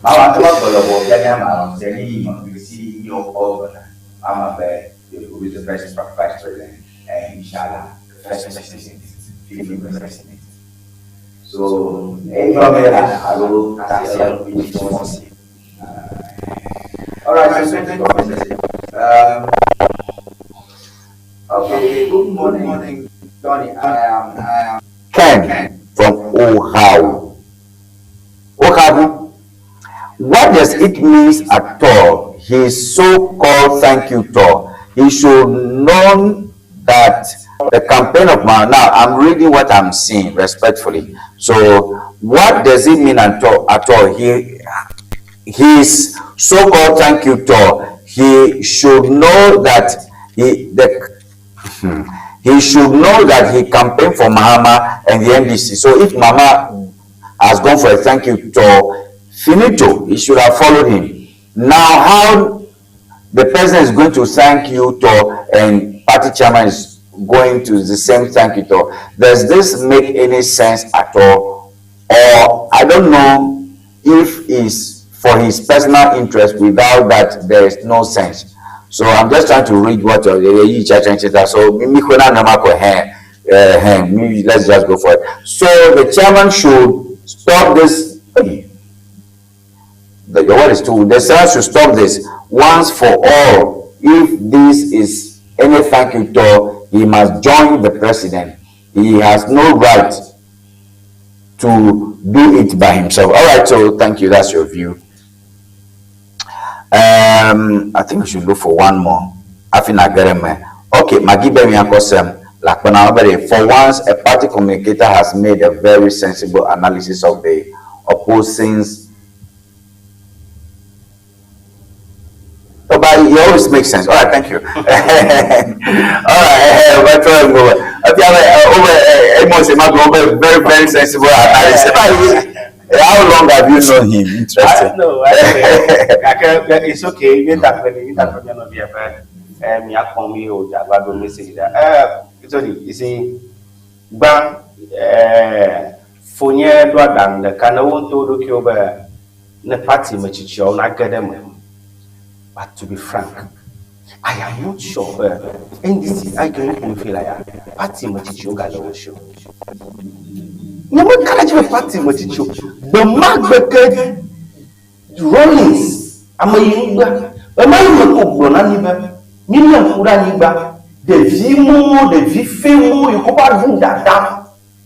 mawa ŋutɔ gbe le wɔ fia nye ama se ni you see you all gonna ama be you will be the first vice president and inshallah the first president female president. So enyɔ me la alo tasia si. All right, so thank you. Okay, good morning, Tony. I am Ken from Ohio. Ohio. What does it mean at all? His so-called thank you tour. He should know that the campaign of man. Now I'm reading what I'm seeing respectfully. So what does it mean at all? At all? He his so-called thank you tour. He should know that he the he should know that he campaigned for Mahama and the NDC. So if Mahama has gone for a thank you tour, finito, he should have followed him. Now, how the president is going to thank you tour and party chairman is going to the same thank you tour, does this make any sense at all? Or I don't know if it's for his personal interest. Without that, there is no sense. So I'm just trying to read what you so let's just go for it. So the chairman should stop this. The word is too. The chairman should stop this once for all. If this is any thank you tour, he must join the president. He has no right to do it by himself. All right, so thank you. That's your view. I think we should look for one more. Afina. Okay, Magibe Miakosem. For once, a party communicator has made a very sensible analysis of the opposing. Oh, but it always makes sense. All right, thank you. All right, very, very sensible analysis. How long have you known him? Interesting. No, it's okay. Sorry, you see, gba fonye do aɖaŋu ɖeka ne wo ŋutɔ wo ɖokuiwo be ne party me tsitsiawo nage ɖe eme. But to be frank, I am not sure be NDC ayi ke nu ƒom fi la ya party me tsitsiwo gale wo si o. Nye meka ɖe edzi be party me tsitsiwo gbe ma gbe ke Rawlings ame yi ŋugbe ɣema yi me ko gblɔ na mi be mílé ŋku ɖe anyigba ɖevi mɔwo ɖevi fɛ̃wo yi ke va ɖu dada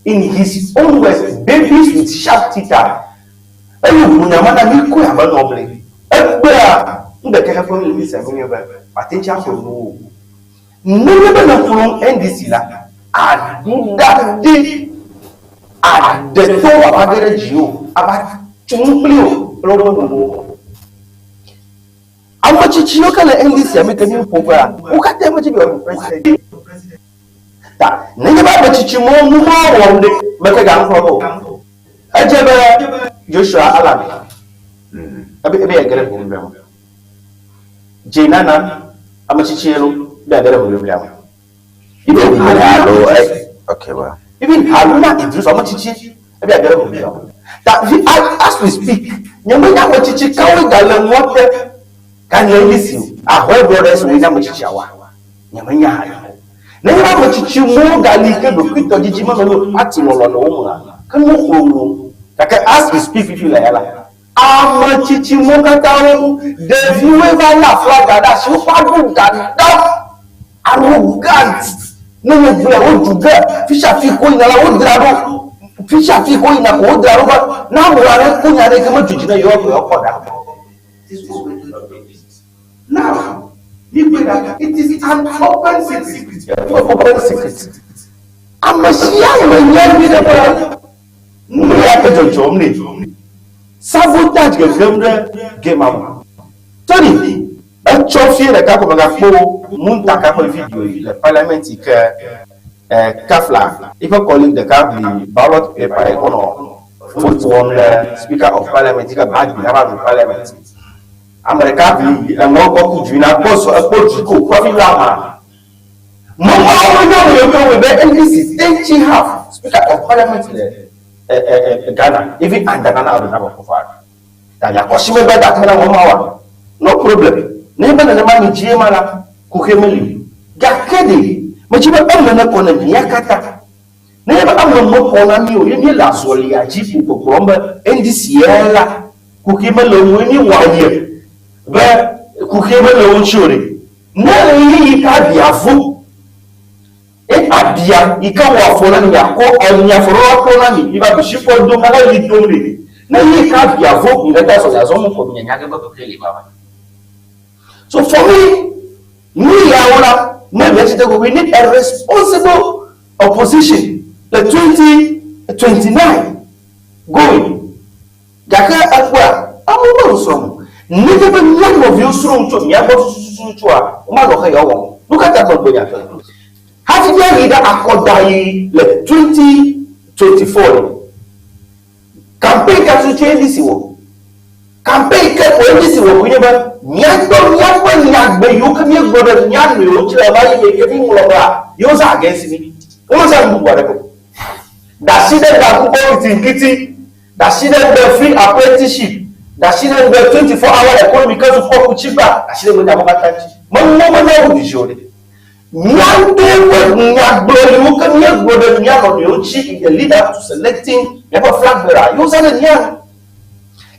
in his own words babies with sharp teeth eye wònya ma na mi koe abe nɔble egbea nu ɖeka ƒe mi mi se mi nye be mate ŋu aƒo nu o nenye be ne NDC la aɖu ɖe aɖe to ava ge ɖe dzi o ava tso nu kpli o kple woƒe nuwo ame tsitsiwo ke le NDC ame ke mi ƒo ƒea wo katã me tsi be yewoaɖu president ta nenye be ame tsitsi mɔ nu ma wɔm ɖe meke ga ŋkɔ o edze be Joshua Alami ebe ebe yege ɖe ʋu me. Dze nana ame tsitsie lo be age ɖe hoʋiʋlia me. Even Alo e okay well. Even Haruna Iddrisu ame tsitsie ebe age ɖe hoʋiʋlia me. Ta vi as we speak, nye menya ame tsitsi kawoe gale nua te ganye NDC o. Ahoe Brothers woe nye ame tsitsiawoa? Nye menya haɖe o. Nenye be ame tsitsi mawo gali ke ɖokuitɔdidi menɔ anyi o, party lɔlɔ le wo mea, ke nu xlɔ̃ wo. Gake as we speak fifi le ya la, Ame tsitsi mo katã wo ŋu. Ɖeviwoe va lé aflaga ɖe asi. Woƒe aɖu dada, arrogant. Ne míegblɔe, wodu ge. Fi sia fi ko yina la, wodzra ɖo. Fi sia fi ko yina ko wodzra ɖo be ne ame aɖe ko nya ɖe yi ke medzo dzi na yewoa ko yewoakpɔ ɖa. Now, míkpɔe ɖa, it is an open secret. Open secret. Ame sia ame nya nyuiɖe be Nu ya ke dzɔdzɔm nɛ. Sabotage gegem ɖe game me. Tony, etsɔ fie ɖeka ko megakpɔ Muntaka ƒe video yi le parliament yi ke Kafla yiƒe colleague ɖeka ʋli ballot paper yi wonɔ vote wɔm ɖe speaker of parliament yi ke Bagbin ava ɖu parliament. Ame ɖeka ʋli eŋɔ gbɔ ku du yina kpɔ zɔ ekpɔ du ko kɔ fi la ma. Mɔmɔawo nye wɔe be NDC teŋtsi have speaker of parliament le Ghana even under Nana Addo Dankwa Akufo-Addo. Ta miakɔ shi megbe da akpe na mɔmɔawoa? No problem. Nenye be nenema mi dzie ma la, kuxi meli o. Gake ɖe, medzi be eme nekɔ ne mia katã. Nenye be eme mekɔ na mi o ye miele azɔlia dzi ko gbɔgblɔm be NDC ye la, kuxi mele wo ŋu ye miewɔ aye be kuxi mele wo ŋuti o ɖe, Ne ɣeyiɣi ka abia vo, ye abia yi ke wɔ afɔ na mi miakɔ emi afɔ ɖo aklɔ na mi, mi va ɖusi kɔ dom nane ɣli dom ɖe. Ne ɣeyiɣi ka abia vo, mi ɖe azɔ miazɔ mɔ kɔ mi nyanya ge be kuxi li vava. So for me, nu yawo la, ne mia tsi te we need a responsible opposition le 2029 going. Gake ekpɔa, amewo menɔ srɔ̃m o. Nenye be mía nɔviwo srɔ̃ nu tso mía gbɔ tututua, womanɔ xeya wɔm o. Nu ka ta megblɔ nya sia? Hafi míayi ɖe akɔdaɣi le 2024 ɖe, campaign ka tututue NDC wɔ? Campaign ke ko NDC wɔ koe nye be míagbɔ míaƒe nyagbe yiwo ke míegblɔ ɖe mía nɔewo ŋuti le ɣemaɣi me yi ke míŋlɔ bea, yewo zã against mí. Womezã nu bubu aɖeke o. Ɖe asi ɖe gakpɔkpɔ kitiŋkiti Ɖasi ɖe ŋgbe free apprenticeship, ɖasi ɖe ŋgbe 24 hour economy ke zu kpɔ ku tsi gba, ɖasi ɖe ŋgbe nya katã ŋuti. Meŋlɔ be na wo ɖuɖi o ɖe. Mía ŋutɔwo ƒe nyagblɔɖiwo ke míegblɔ ɖe mía nɔnɔewo ŋuti in the lead up to selecting míaƒe flag bearer ye wozã ɖe mía ŋu.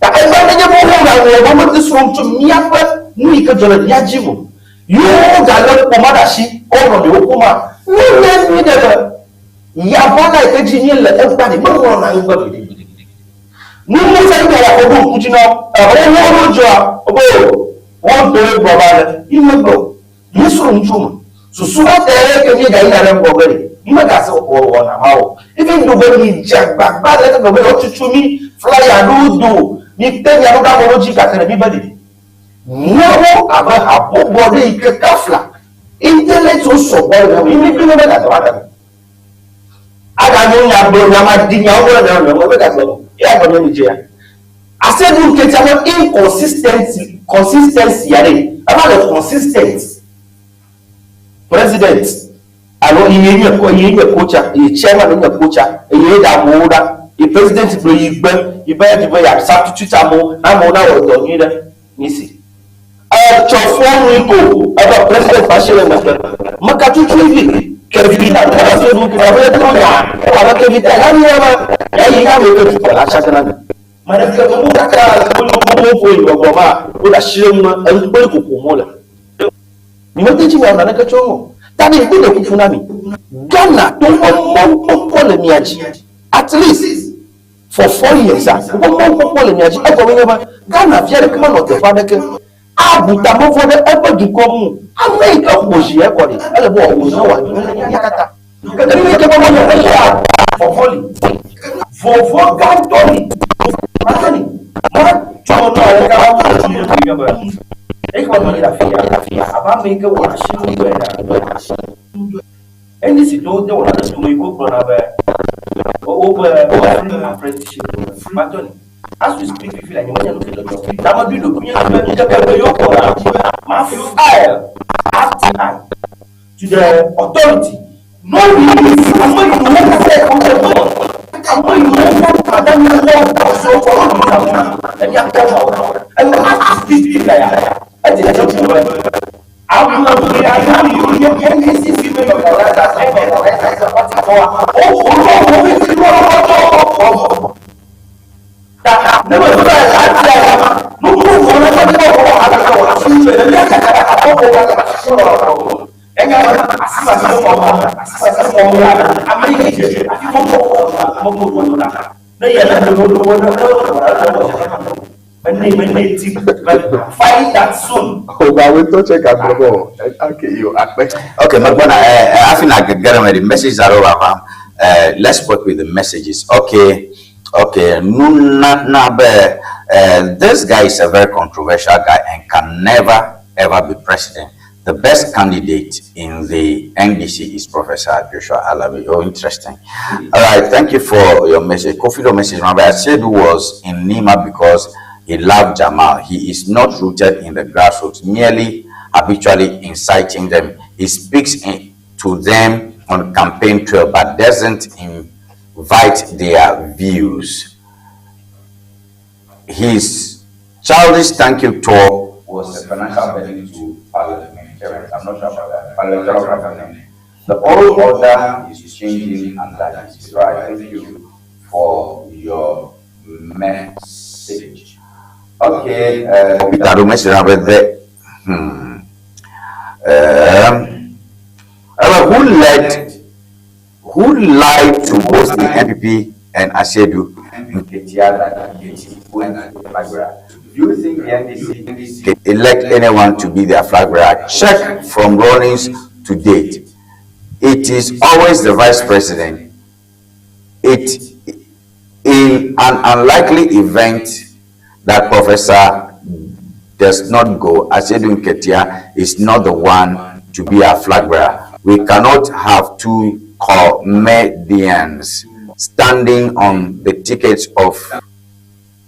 Gake egbea nenye be woŋlɔ be womete srɔ̃ nu tso míaƒe nu yi ke dzɔ le mía dzi me o ye wogalé kpoma ɖe asi wo nɔnɔewo kpoma, míenya nyuiɖe be Yaʋa yi ke dzi míele egbea ɖe, meŋlɔna ŋugbe gbeɖegbeɖegbeɖe. Nu ŋusẽ yi le xɔ ɖo ŋku dzi na wo, elabe wo wo dzɔa, wobe o, wo ŋutɔwoe gblɔ be ale. Mímegblɔ o. Míesrɔ̃ nu tso eme. Susu ma tae ke míegayina ɖe ŋgɔgbe ɖe, mímegase wɔna ma o. Even though be midze agbagba le gbegbe be yewoatutu mí flyer aɖewo do, mite mia ɖo ɖe amewo dzi gake ɖe míbe ɖe. Míawo abe habɔbɔ ɖe yi ke kafla intellect wo sɔgbɔ le mía me, míkpɔe be megadɔ aɖe me. Aganyo nya gblɔ nya ma di nyawo gblɔ nya nɔ me gagblɔ o. Ye agblɔ nye mi dzea. Ase ɖu ŋketia me inconsistency consistency ya ɖe. Eva le consistent. President alo ye nye ko ye nye kocha ye chairman nye kocha ye ɖe amewo ɖa. Ye president gblɔ yi gbe yi be di be ya substitute amewo na amewo na wɔ dɔ nyui ɖe. Misi. Etsɔ fɔnu yi ko ebe president ba shi le megbe. Meka tutu vi kevi ta ta se du ta be to ya wa be kevi ta ya ni ma ya yi ya me ke tu la cha na mi. Ma ɖe ke mo kaka mo mo mo yi gbɔgbɔ ma wo da shi le mu en kpe ko ko mo le. Mi me te dzi wa naneke tso ŋu. Ta ne mi ɖe kuku na mi. Ghana to mo mo kpɔkpɔ le mia dzi. At least For four years a, woƒe mɔnukpɔkpɔ le mia dzi. Egɔme nye be Ghana vi aɖeke menɔ teƒe aɖeke abu tame vɔ̃ ɖe eƒe dukɔ ŋu o. Ame yi ke ƒo zi ekɔ ɖi, ele be wòaƒo zi ne wòanyo na mía katã. Gake nu yi ke be menyo eya vɔvɔ̃ li. Vɔvɔ̃ gãtɔ li. Anthony, matsɔ nu aɖeke aƒo zi ɖokui nye be, eyi ke menɔ anyi ɖe afia abe ame yi ke wɔna asi ŋudɔe ene. NDC tɔwo de wɔna ɖe tome yi ke wogblɔna be woƒe free apprenticeship matɔ ni. As we speak fifi la, nyemenya nu ke dzɔdzɔ. Ta meɖoe ɖokuinye be ŋkeke ʋe yiwo gbɔna ma file RTI to the authority. No release ame yiwo katã wodze dɔ me, ame yiwo katã míewɔ dɔ so kɔ ɖo ɖe mía ne míakpɔ mɔ. And as we speak fifi la ya, edze dzedzem be ame ʋee aɖewo yiwo nye NDC female organizers, women organizers, party tɔwoa, woƒo wo vevi lɔlɔlɔlɔ. Ta ne me file RTI la, nu bubu ne me kpɔ wɔ aɖe wɔ asi le míakaka akpɔ wɔ asi lɔlɔlɔ. Enya be asi ma si mɔ asi ma si mɔ la ame yi ke dze afi mɔ mɔ mɔ mɔ mɔ la ne yɛ ne do do do ne ne ene mene ti but find that soon. Oba we to check agbɔ okay yo akpe. Okay, Magbona, I think I get the messages are over. Let's work with the messages. Okay. Nuna na be, this guy is a very controversial guy and can never ever be president. The best candidate in the NDC is Professor Joshua Alabi. Oh, interesting. All right, thank you for your message. Kofi message. Remember, I said was in Nima because he loved Jamal. He is not rooted in the grassroots, merely habitually inciting them. He speaks to them on campaign trail, but doesn't invite their views. His childish thank you tour was a financial burden to parliamentarians. I'm not sure about that. Parliamentary. The old order is changing, and that is right. Thank you for your message. Okay, Peter, message about the who lied to both the NPP and Asiedu Nketia that he went to the flag bearer? Do you think the NDC can elect anyone to be their flag bearer? Check from Rawlings to date. It is always the vice president. It in an unlikely event that Professor does not go, Asiedu Nketia is not the one to be our flag bearer. We cannot have two comedians standing on the tickets of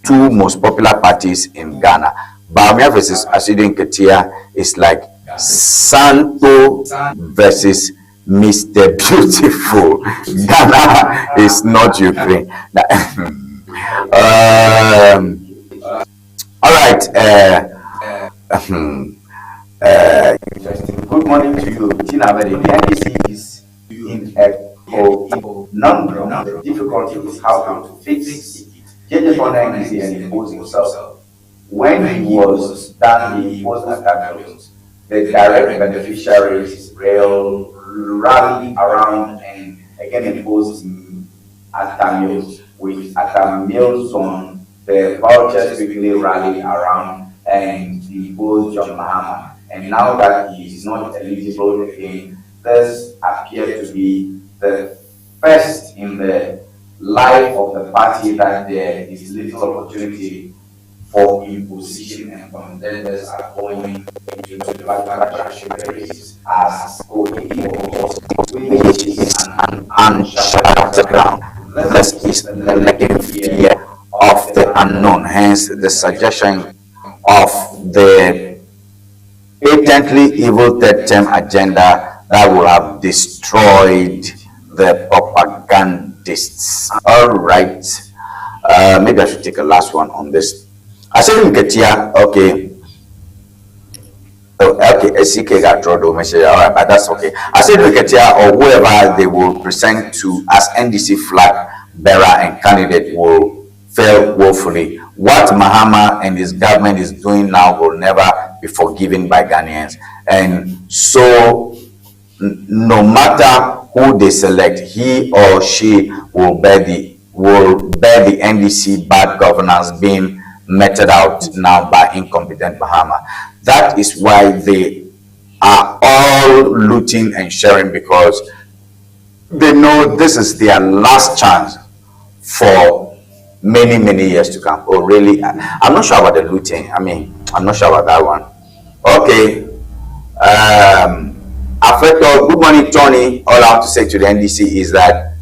two most popular parties in Ghana. Bawumia versus Asiedu Nketia is like Santo versus Mr. Beautiful. Ghana is not Ukraine. All right. Good morning to you, Tina Vedi. The NDC is in a conundrum. The difficulty is how to fix it. JJ found NDC and imposed himself. When he was done, he imposed attack bills. The direct beneficiaries rail rally around and again imposed Atta Mills. With Atta Mills on, the vultures quickly rallied around and deposed John Mahama. And now that he is not eligible again, this appeared to be the first in the life of the party that there is little opportunity for imposition, and contenders are going into the flagship race as co-equals, which is an uncharted ground. This is the negative fear of the unknown, hence the suggestion of the patently evil third term agenda that will have destroyed the propagandists. All right. Maybe I should take a last one on this. I said Nketia, okay. Oh, okay, SCK got drawn the message. All right, but that's okay. I said Nketia or whoever they will present to as NDC flag bearer and candidate will fail woefully. What Mahama and his government is doing now will never be forgiven by Ghanaians. And so, no matter who they select, he or she will bear the NDC bad governance being meted out now by incompetent Mahama. That is why they are all looting and sharing, because they know this is their last chance for many, many years to come. Oh, really? I'm not sure about the looting. I'm not sure about that one. Okay. Afeto, good morning, Tony. All I have to say to the NDC is that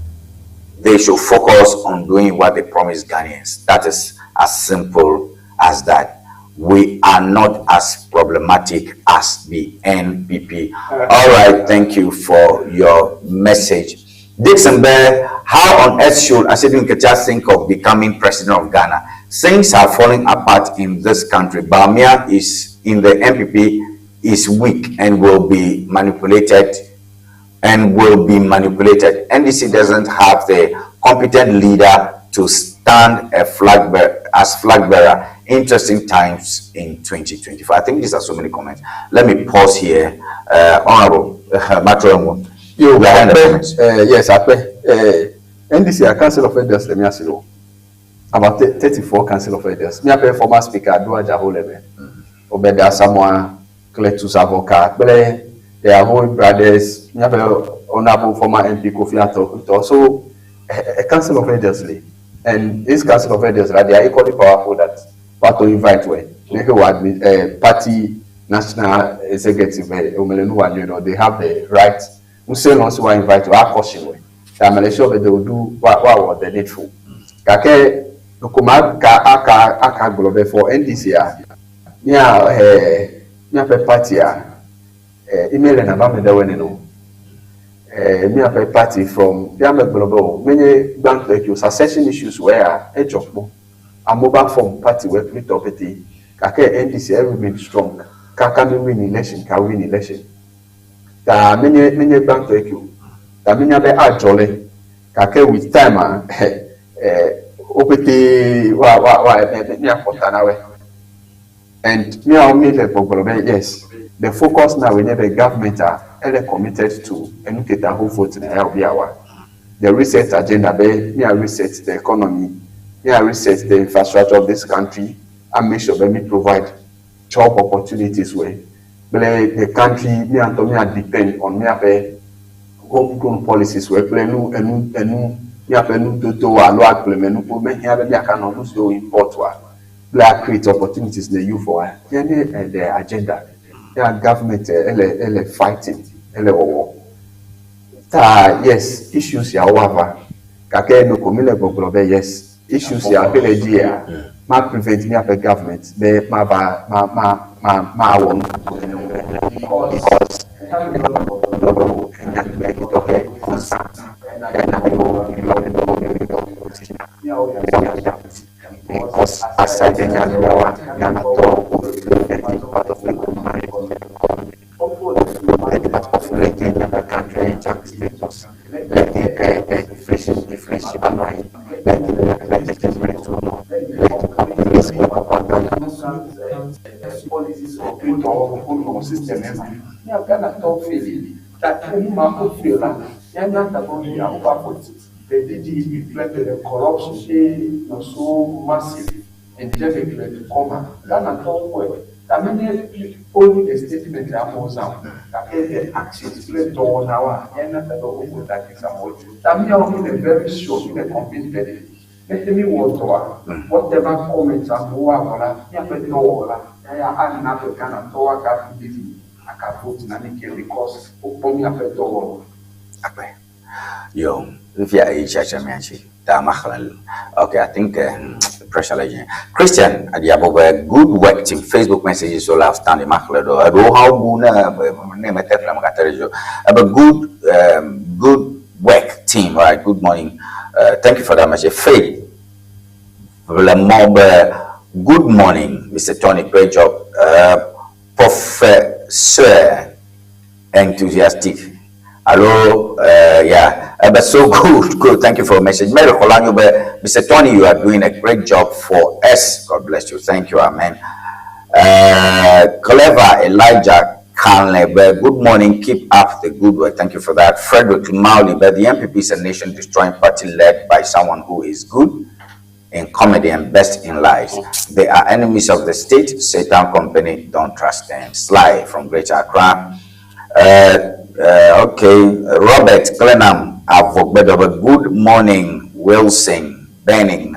they should focus on doing what they promised Ghanaians. That is As simple as that. We are not as problematic as the NPP. All right, thank you for your message. Dixon Bear, how on earth should Asiedu Nketia think of becoming president of Ghana? Things are falling apart in this country. Bawumia is in the NPP is weak and will be manipulated and will be manipulated. NDC doesn't have the competent leader to stand a flag bearer, as flag bearer. Interesting times in 2024. I think these are so many comments. Let me pause here. Honorable Matro Yo, Akpe, yes, Akpe. NDC, a Council of Elders, let me ask you. About 34 Council of Elders. Me, a former speaker, Doe Adjaho le me. Obed Asamoah, Cletus Avoka, kple their whole brothers, me, honorable former MP Kofi Ato. So, a Council of Elders, and this Council of Elders, right, they are equally powerful that part to invite where they who admit party national executive, they have the right. We say no, so invite to our caution way. I'm sure that they will do what they need for. Kake kuma ka aka aka gblɔ for NDC a mia miaƒe party a email na ba me ɖe wene no miaƒe party from miame gblɔ be o menye gbãtɔ eke o succession issues wɔ ya edzɔ kpɔ amewo ba form party wɔ kple pete gake NDC remain strong kaka mi win election ka win election ta menye gbãtɔ eke o ta menya be adzɔ le gake with time a wo pete wa wa wa miakpɔ ta na wɔe and miawo mi le gbɔgblɔ be yes, the focus now wey be government a ele committed to enu keta ho vote na ya obi awa the reset agenda be mia reset the economy, mia reset the infrastructure of this country and make sure be mi provide job opportunities wey kple the country mia ŋutɔ mia depend on miaƒe homegrown policies wey kple enu enu enu miaƒe nudodo alo agblemenuwo mehiã be miaka nɔ nu siwo import wa kple a create opportunities na youth wa yɛne the agenda ya government ele fighting ele wɔwɔ ta. Yes, issues yawo ava gake noko mi le gbɔgblɔ be yes, issues ya ke le dzi ya ma prevent miaƒe government be ma va ma ma ma ma wɔ nu because because aside the Ghana part of the part of the country junk status like inflation inflation like policies of people system ema Ghana tɔ fail that enu ma ko fail la yanya ta ko ya over politics. The DG reflected the corruption was so massive and difficult to come. Ghana tɔ kɔɛ tamenye only the statement amewo zã gake the actions kple dɔwɔnawoa yanya ta be woko ta ke samowo tamiawo mi le very sure, mi le convinced be ne mi wɔ dɔa, whatever comment amewo awɔ la, miaƒe dɔwɔla eya ana be Ghana tɔwo aka believe aka vote na mi ke because wokpɔ miaƒe dɔwɔwɔ. Akpe. Yo, if you are Okay, I think pressure legend. Christian Adiabobe, good work team. Facebook messages all outstanding. But good work team. All right, good morning. Thank you for that message. Faith. Good morning, Mr. Tony. Great job. Professor enthusiastic. Hello, yeah, but so good, good. Thank you for your message. Mary Kolanyo, Mr. Tony, you are doing a great job for us. God bless you. Thank you. Amen. Clever Elijah Kanle, good morning. Keep up the good work. Thank you for that. Frederick Mauli, but the NPP is a nation destroying party led by someone who is good in comedy and best in lies. They are enemies of the state. Satan company, don't trust them. Sly from Greater Accra. Okay, Robert Clenham Avogbedobe. Good morning, Wilson, Benning,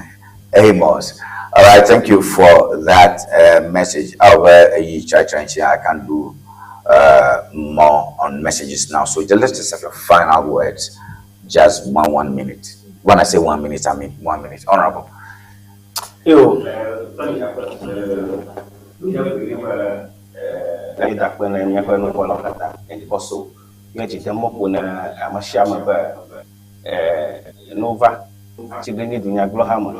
Amos. All right, thank you for that message. I can do more on messages now. So just let's just have your final words. Just 1 minute. When I say 1 minute, I mean 1 minute. Honorable. Eo. Míeda akpe na míaƒe nukpɔlawo katã and also míedzi dem ƒo na ame sia ame be ne wova Atiglinyi Dunyagblɔha me,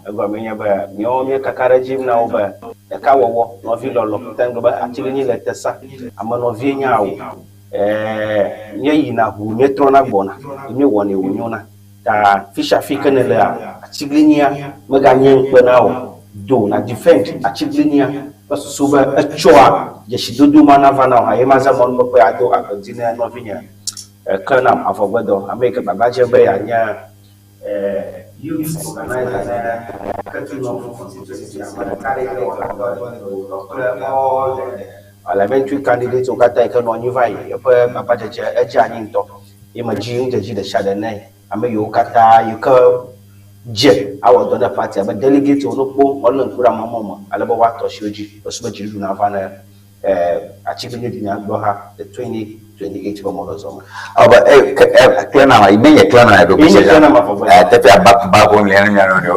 egɔmee nye be míawo míekaka ɖe edzi na wo be ɖekawɔwɔ, nɔvilɔlɔ̃, te ŋu gblɔ be atiglinyi le te sã, ame nɔvie nye awu. Míeyina ʋuu míetrɔna gbɔna ye míewɔnɛ wònyona. Ta fisiafi ke nèlea, atiglinyia meganye ŋukpe na wò. Do na defend atiglinyia kple susu be etsɔa dzesidodo ma nava na wò hã ye mazã mɔnukpɔkpɔe ado agbe ŋdi ne nɔvinye Kenam Avɔgbedɔ, ame yi ke gbagba dzem be yeanye youth organizer ne Ketunɔfu constituency, ame ɖeka ɖe yi ke wɔna dɔ le wòdɔ kple all the parliamentary candidates wo katã yi ke nɔ anyi va yi. Eƒe gbagbadzedze edze anyi ŋutɔ. Ye medzi ŋudzedzi ɖesiaɖe nɛ. Ame yiwo katã yi ke dze awɔ dɔ ne party abe delegates wo ne kpɔ woalé ŋku ɖe amamɔ me ale be woatɔ asi wo dzi esu be dziɖuɖu nava ne atiglinyi dunyagblɔha le 2028 ƒe mɔzɔzɔ me. Ɔbɛ e ke e klena ma ibe nye klena ma ɖo Nye klena ma fɔ Eh teƒe aba ba ko mlia ne mia nɔ nɔ.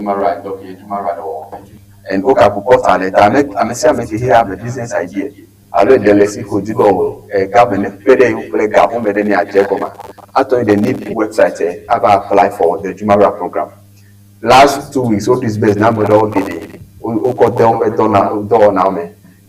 All right. And wogabu portal le ta ame ame sia ame si he have a business idea alo eɖe le esi ko di be o government ne kpe ɖe yeŋu kple ga home ɖe ne yeadze egɔmea, atɔ yi ɖe NIP website ava apply for the Jumara program. Last 2 weeks wo disburse na ame ɖewo geɖe wokɔ de woƒe dɔwɔnawo me.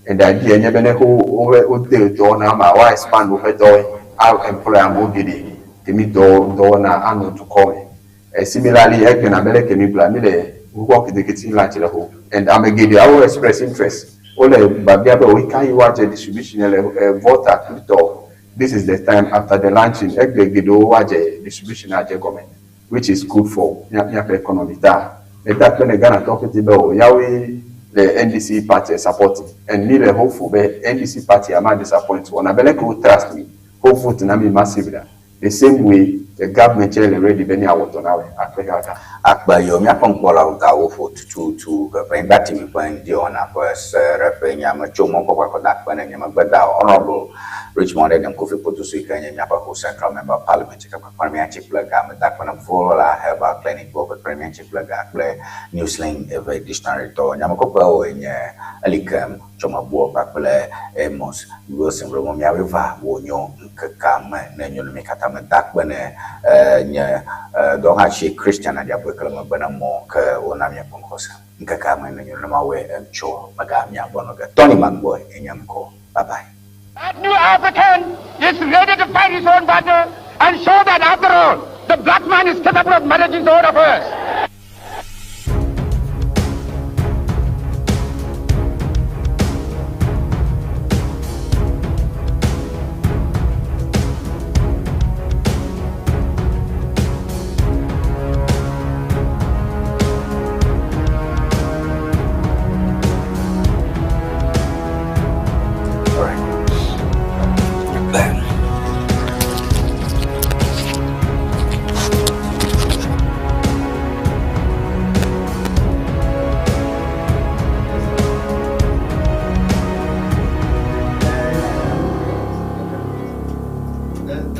And the idea nye be ne woƒe wode dɔwɔna mea, woa expand woƒe dɔwoe, a employ amewo geɖe kemi dɔ dɔwɔna anɔ dukɔ me. Similarly, egbena abe leke mi gblɔa, mi le ŋkɔ kitikiti launch le ho and ame geɖeawo express interest. Wole biabia be ɣekaɣi woadze distribution le Volta kplitɔ. This is the time after the launching, egbe geɖewo woadze distribution adze gɔme which is good for míaƒe economy ta meda akpe ne Ghanatɔwo ƒete be o yawoe le NDC party support and mi le hopeful be NDC party ma disappoint wɔna be leke wo trust mi ho vote na mi massively the same way the government tse le ready be miawɔ dɔ na wɔe akpe kaka. Akpe yiwo míaƒe ŋkpɔlawo gawo ƒo tututu Ʋeʋẽgba TV ƒe ŋdiwɔna ƒe seɖeƒee nye ame tso mɔkpɔkpɔ akɔda akpe ne nye megbeda o. Honourable Richmond Edem Kofi Kpotosu yi ke nye míaƒe Ho Central Member of Parliament yi ke kpekpe ɖe mía ŋuti kple ga meda akpe na Vola Herbal Clinic gbɔ kpekpe ɖe mía ŋuti kple ga kple Newslink eve Dictionary tɔ. Nyamekɔkɔewoe nye Elikem Tsɔmebuɔ kpakple Amos Wilson Romo. Miawoe va wò nyo ŋkekea me ne nyo ne mi katã meda akpe ne nye dɔwɔhati Christian Aɖiaboe ke le megbe na mɔ ke wona miakpɔ ŋkɔ se. Ŋkekea me ne nyo nenema wɔe ŋtsɔ mega mia gbɔ nɔ ge. Tony Magboe enye ŋkɔ. Bye bye. That new African is ready to fight his own battle and show that after all, the black man is capable of managing his own affairs.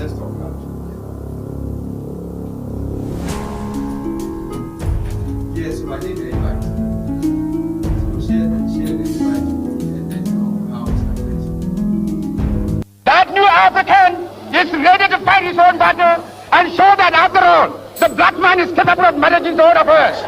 Let's talk now. Yes, so I need the invite. So share the invite and then your house address. That new African is ready to fight his own battle and show that after all, the black man is capable of managing his own affairs.